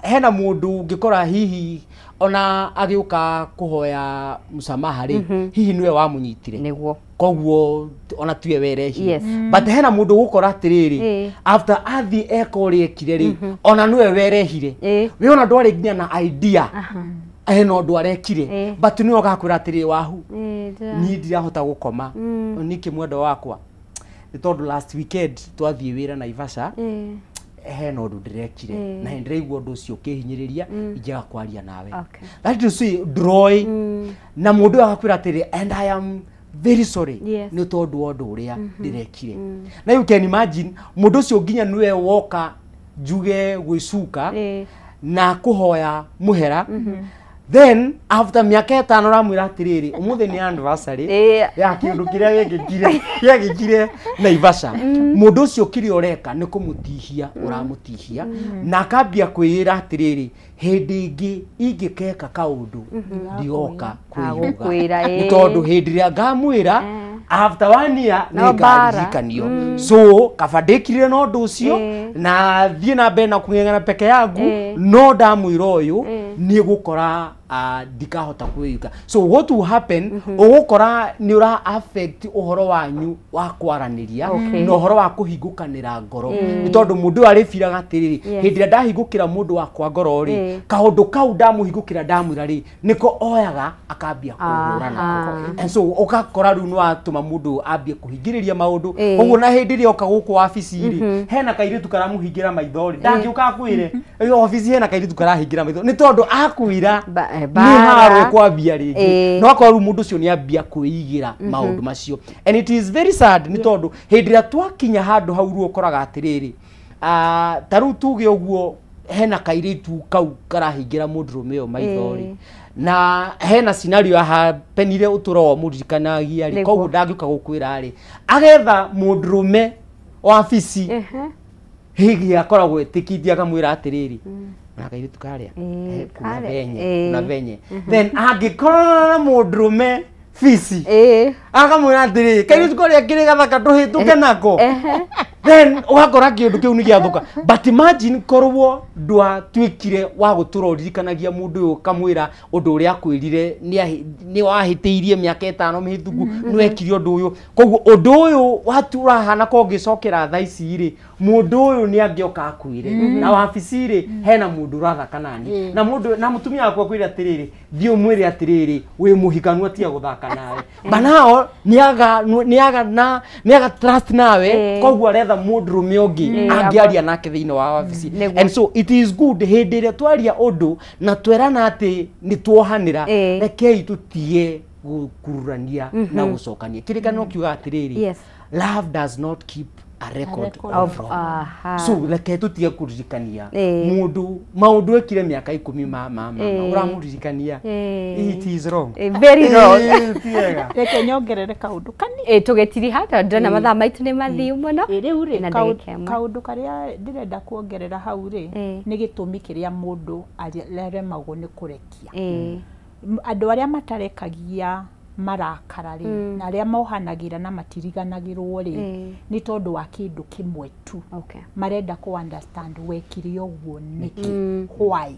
hena mũndũ ũngĩkora hihi ona agĩũka kũhoya msamaha rĩ, hihi nĩwe wamũnyitire, nĩguo, koguo ona tiwe werehire. But hena mũndũ ũgũkora atĩrĩrĩ, after athiĩ eka ũrĩa ekire rĩ, ona nĩwe werehire, we ona ndwarĩ nginya na idea hena ũndũ arekire, but nĩwe ũgakwĩra atĩrĩ, wahu niĩ ndirahota gũkoma nĩkĩ mwendwa wakwa, nĩ tondũ last weekend twathiĩ wĩra Naivasha, hena ũndũ ndĩrekire na ndĩraigua ũndũ ũcio ũkĩhinyĩrĩria, ingĩaga kwaria nawe. That is say ndroĩ na mũndũ ũyũ agakwĩra atĩrĩ, and I am very sorry nĩ tondũ wa ũndũ ũrĩa ndĩrekire. Na you can imagine mũndũ ũcio nginya nĩwe woka njuge gwĩcuka na kũhoya mũhera. Then after mĩaka 5 ũramwĩra atĩrĩrĩ, ũmũthĩ nĩ anniversary ya kĩũndũ kĩrĩa gĩekĩkire Naivasha. Mũndũ ũcio kĩrĩa ũreka nĩ kũmũtihia ũramũtihia, na akambia kwĩĩra atĩrĩrĩ, hĩndĩ ĩngĩ ingĩkeka kaũndũ ndigoka kwĩyuga, nĩ tondũ hĩndĩ ĩrĩa ngamwĩra after 1 year nĩ ngaririkanio. So kaba ndĩkirire na ũndũ ũcio na thiĩ na mbere na kũng'eng'ana peke yangu, no ndamwĩra ũyũ nĩ gũkora ndikahota kwĩyuga. So what will happen, ũgũkora nĩ ũra affect ũhoro wanyu wa kwaranĩria na ũhoro wa kũhingũkanĩra ngoro, nĩ tondũ mũndũ ũyũ arĩbiraga atĩrĩrĩ, hĩndĩ ĩrĩa ndahingũkĩra mũndũ wakwa ngoro rĩ, kaũndũ kau ndamũhingũkĩra ndamwĩra rĩ, nĩko oyaga akambia kũhũra nako. And so ũgakora rĩu nĩ watũma mũndũ ambie kũhingĩrĩria maũndũ. Ũguo na hĩndĩ ĩrĩa oka gũkũ wabici rĩ, hena kairĩtu karamũhingĩra maitho rĩ, ndangĩũka akwĩre wabici hena kairĩtu karahingĩra maitho, nĩ tondũ akwĩra nĩ haro kwambia rĩngĩ. No akorwo rĩu mũndũ ũcio nĩ ambia kwĩigĩra maũndũ macio, and it is very sad, nĩ tondũ hĩndĩ ĩrĩa twakinya handũ hau rĩu ũkoraga atĩrĩrĩ, ta rĩu tuge ũguo hena kairĩtu kau karahingĩra mũndũrũme ũyũ maitho rĩ, na hena scenario yahapenire ũtũro wa mũririkanagia rĩ, koguo ndangĩũka gũkwĩra rĩ, agetha mũndũrũme wabici hihi akoragwo etĩkithia akamwĩra atĩrĩrĩ, na kairĩtu karĩa kuna venye, then angĩkorana na mũndũrũme bici akamwĩra atĩrĩrĩ, kairĩtu karĩa kĩrĩ gathaka ndũhĩtũke nako, then ũgakora kĩũndũ kĩu nĩ gĩathũka. But imagine korwo ndwatuĩkire wa gũtũra ũririkanagia mũndũ ũyũ ũkamwĩra ũndũ ũrĩa akwĩrire nĩ wahĩtĩirie mĩaka 5 mĩhĩtũku, nĩ wekire ũndũ ũyũ, koguo ũndũ ũyũ ũrahana ko ũngĩcokera thaa ici rĩ, mũndũ ũyũ nĩ angĩoka akwĩre na wabici rĩ, hena mũndũ ũrathaka nani, na mũndũ na mũtumia wakwa akwĩre atĩrĩrĩ, thiĩ ũmwĩre atĩrĩrĩ, wĩ mũhikanu atige gũthaka nawe, but now nĩ aga trust nawe, koguo aretha mũndũrũme ũngĩ angĩaria nake thĩinĩ wa wabici. And so it is good hĩndĩ ĩrĩa twaria ũndũ na twerana atĩ nĩ tuohanĩra, rekei tũtige gũkururania na gũcokania. Kĩrĩkanĩro kiuga atĩrĩrĩ, love does not keep a record of of wrong. Aha. So reke tũtige kũririkania Ĩĩ. mũndũ maũndũ ekire mĩaka 10 ma Ĩĩ. ũramũririkania. Ĩĩ. It is wrong. Ĩĩ, very wrong. Ĩĩ, ti wega. Reke nyongerere kaũndũ kani. Ĩ tũgĩtiriha tondũ ndĩrona mathaa maitũ nĩ mathiu mũno. Rĩu rĩ Na ndagĩka ĩmwe. kaũndũ karĩa ndĩrenda kuongerera hau rĩ nĩ gĩtũmi kĩrĩa mũndũ aremagwo nĩ kũrekia. Ĩĩ. Andũ arĩa matarekagia marakara rĩ na arĩa mohanagĩra na matiriganagĩrwo rĩ nĩ tondũ wa kĩndũ kĩmwe tu. Marenda kũ understand wekire ũguo nĩkĩ, why.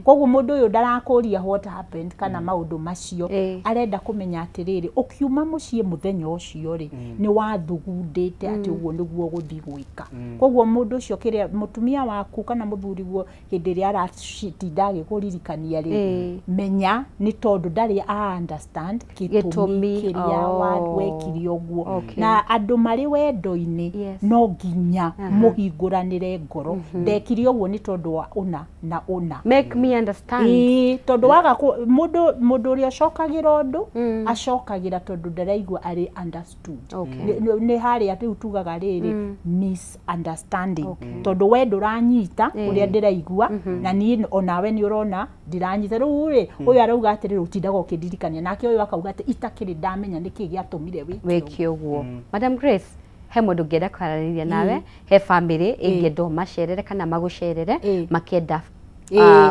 Koguo mũndũ ũyũ ndarakũria what happened kana maũndũ macio, arenda kũmenya atĩrĩrĩ, ũkiuma mũciĩ mũthenya ũcio rĩ, nĩ wathugundĩte atĩ ũguo nĩguo ũgũthiĩ gwĩka. Koguo mũndũ ũcio kĩrĩa mũtumia waku kana mũthuriguo hĩndĩ ĩrĩa aratinda agĩkũririkania rĩ, menya nĩ tondũ ndarĩ a understand gĩtũmi Gĩtũmi, kĩrĩa oh. wekire ũguo. Na andũ marĩ wendo-inĩ no nginya mũhingũranĩre ngoro, ndekire ũguo nĩ tondũ wa ũna na ũna. Make me understand. Ĩĩ, tondũ waga mũndũ ũrĩa ũcokagĩra ũndũ acokagĩra tondũ ndaraigua arĩ understood. Nĩ harĩa rĩu tugaga rĩrĩ misunderstanding, tondũ we ndũranyita ũrĩa ndĩraigua na niĩ onawe nĩ ũrona ndiranyita. Rĩu rĩ ũyũ arauga atĩrĩrĩ ũtindaga ũkĩndirikania, nake ũyũ akauga atĩ itakĩrĩ ndamenya nĩkĩ gĩatũmire wĩke ũguo. Madam Grace, he mũndũ ũngĩenda kwaranĩria nawe, he family ĩngĩenda ũmacerere kana magũcerere makĩenda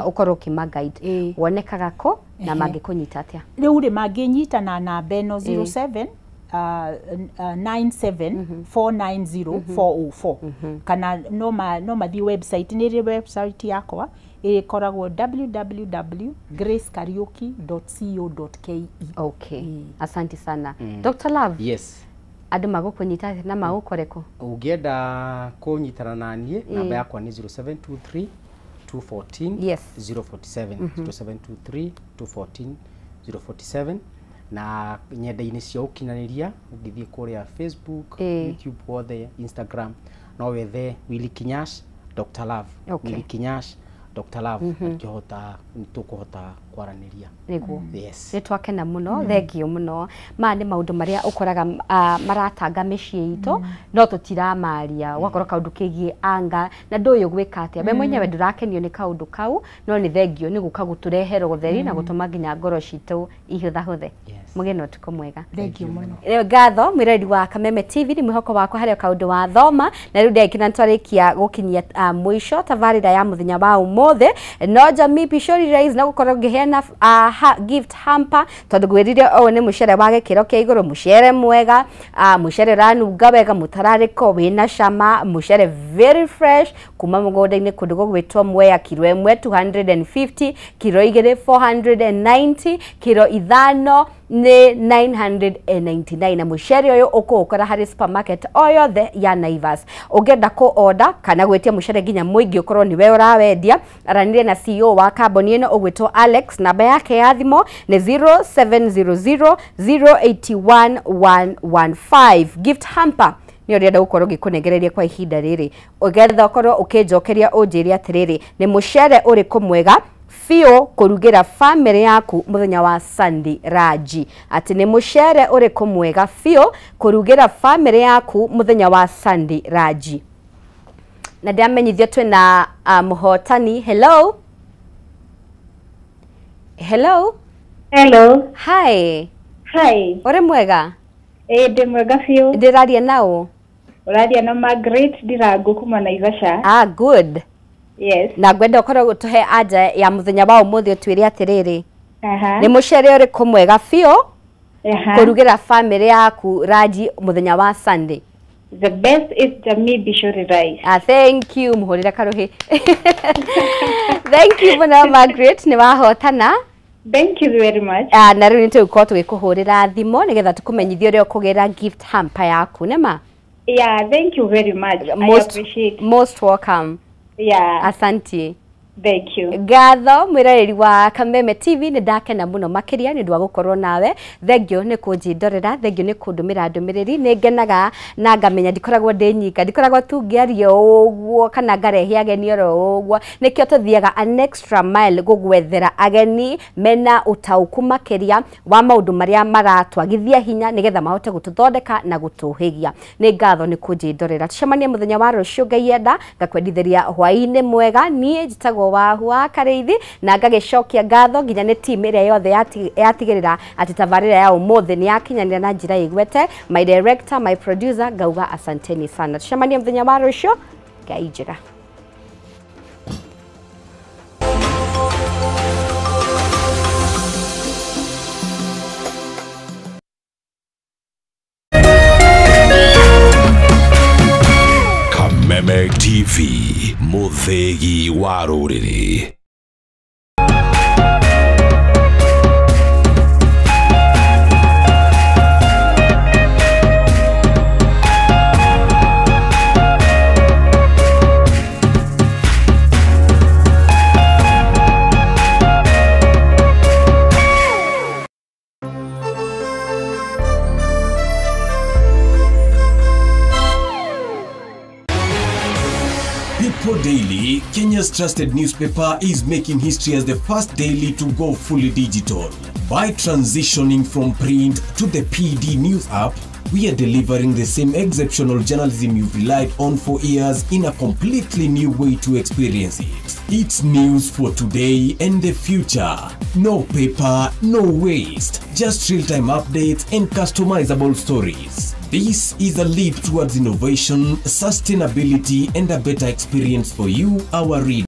ũkorwo ũkĩma guide, wonekaga kũ na mangĩkũnyita atĩa? Rĩu rĩ mangĩnyita na namba ĩno 07 97 490 404, kana no mathiĩ website, nĩ ĩrĩ website yakwa ĩkoragwo www.gracekariuki.co.ke. Okay, asante sana. Dr. Love. Yes. Andũ magũkũnyita atĩa na magũkore kũ? Ũngĩenda kũnyitana na niĩ, namba yakwa nĩ 0723 214 Yes. 047. 0723 214 047, na nyenda-inĩ cia ũkinyanĩria ũngĩthiĩ kũrĩa Facebook, YouTube wothe, Instagram, no wethe Willy Kinyash Dr. Love. Willy Kinyash Dr. Love, akĩhota nĩtũkũhota kwaranĩria. Nĩguo. Yes. Nĩ twakena mũno, thengio mũno. Maya nĩ maũndũ marĩa ũkoraga maratanga mĩciĩ itũ, no tũtiramaria. Ũgakora kaũndũ kĩgiĩ anga na ndũĩ ũgwĩka atĩa. We mwenyewe ndũrakenio nĩ kaũndũ kau, no nĩ thengio nĩ gũka gũtũrehera ũtheri na gũtũma nginya ngoro citũ ihũthahũthe. Mũgĩe na ũtukũ mwega. Thengio mũno. Ngatho mwĩrori wa Kameme TV, nĩ mwĩhoko wakwa harĩ o kaũndũ wa thoma na rĩu ndagĩka nĩtwarĩkia gũkinyia mũico tabarĩra ya mũthenya wa ũmũthĩ. No Jamii Pishori Rice na gũkorwo ngĩheana gift hamper, tondũ ngwĩrire ũyũ nĩ mũcere wa gĩkĩro kĩa igũrũ, mũcere mwega, mũcere ũranunga wega, mũtararĩko wĩna cama, mũcere very fresh kuma mũgũnda-inĩ kũndũ gũgwĩtwo Mwea. Kiro ĩmwe 250, kiro 2 490, kiro 5 nĩ 999, na mũcere ũyũ ũkũũkora harĩ supermarket o yothe ya Naivas. Ũngĩenda kũ order kana gwĩtia mũcere nginya mũingĩ ũkorwo nĩwe ũrawendia, aranĩria na CEO wa kambuni ĩno ũgwĩtwo Alex, namba yake ya thimũ nĩ 0700 081 115. Gift hamper nĩ ũrenda gũkorwo ngĩkũnengereria kwa ihinda rĩrĩ, ũgetha ũkorwo ũkĩnjokeria ũnjĩre atĩrĩrĩ, nĩ mũcere ũrĩkũ mwega biũ kũrugĩra family yaku mũthenya wa Sunday Raji. Atĩ nĩ mũcere ũrĩkũ mwega biũ kũrugĩra family yaku mũthenya wa Sunday Raji. Na ndamenyithio twĩna mũhotani. Hello. Hello. Hello. Hi. Hi. Ũrĩ mwega? Ĩĩ ndĩ mwega biũ. Ndĩraria naũ? Ũraria na Margaret Ndirangu kuma Naivasha. Ah, good. Yes. Na ngwenda ũkorwo ũtũhe anja ya mũthenya wa ũmũthĩ ũtwĩre atĩrĩrĩ, nĩ mũcere ũrĩkũ mwega biũ kũrugĩra family yaku Raji mũthenya wa Sunday? The best is Jamii Bishori Rice. Ah, thank you. Mũhũrĩre karuhi. Thank you mũno Margaret, nĩ wahotana. Thank you very much. Na rĩu nĩ tũgũkorwo tũgĩkũhũrĩra thimũ nĩgetha tũkũmenyithie ũrĩa ũkũgĩra gift hamper yaku, nĩma? Yeah, thank you very much. I appreciate. Most welcome. Yeah. Asante. Thank you. Ngatho mwiroreri wa Kameme TV, nĩ ndakena mũno makĩria nĩ ũndũ wa gũkorwo nawe. Thengio nĩ kũnjindorera, thengio nĩ kũndũmĩra ndũmĩrĩri. Nĩ ngenaga na ngamenya ndikoragwo ndĩ nyika, ndikoragwo tu ngĩaria ũguo kana ngarehe ageni oro ũguo. Nĩkĩo tũthiaga an extra mile gũgwethera ageni mena ũtaũku makĩria wa maũndũ marĩa maratwagithia hinya nĩgetha mahote gũtũthondeka na gũtũhĩgia. Nĩ ngatho nĩ kũnjindorera. Tũcemanie mũthenya wa rũciũ Ngai enda, ngakwendithĩria hwaĩ-inĩ mwega. Niĩ njĩtagwo Wahua Karĩithi na ngagĩcokia ngatho nginya nĩ team ĩrĩa yothe yatigĩrĩra atĩ tabarĩra ya ũmũthĩ nĩ yakinyanĩra na njĩra ĩgwete. My director, my producer, ngauga asanteni sana. Tũcemanie mũthenya wa rũciũ, Ngai njĩra. Kameme TV, mũthĩgi wa rũrĩrĩ. People Daily, Kenya's trusted newspaper, is making history as the first daily to go fully digital. By transitioning from print to the PD News app, we are delivering the same exceptional journalism you've relied on for years in a completely new way to experience it. It's news for today and the future. No paper, no waste. Just real-time updates and customizable stories. This is a leap towards innovation, sustainability, and a better experience for you, our reader.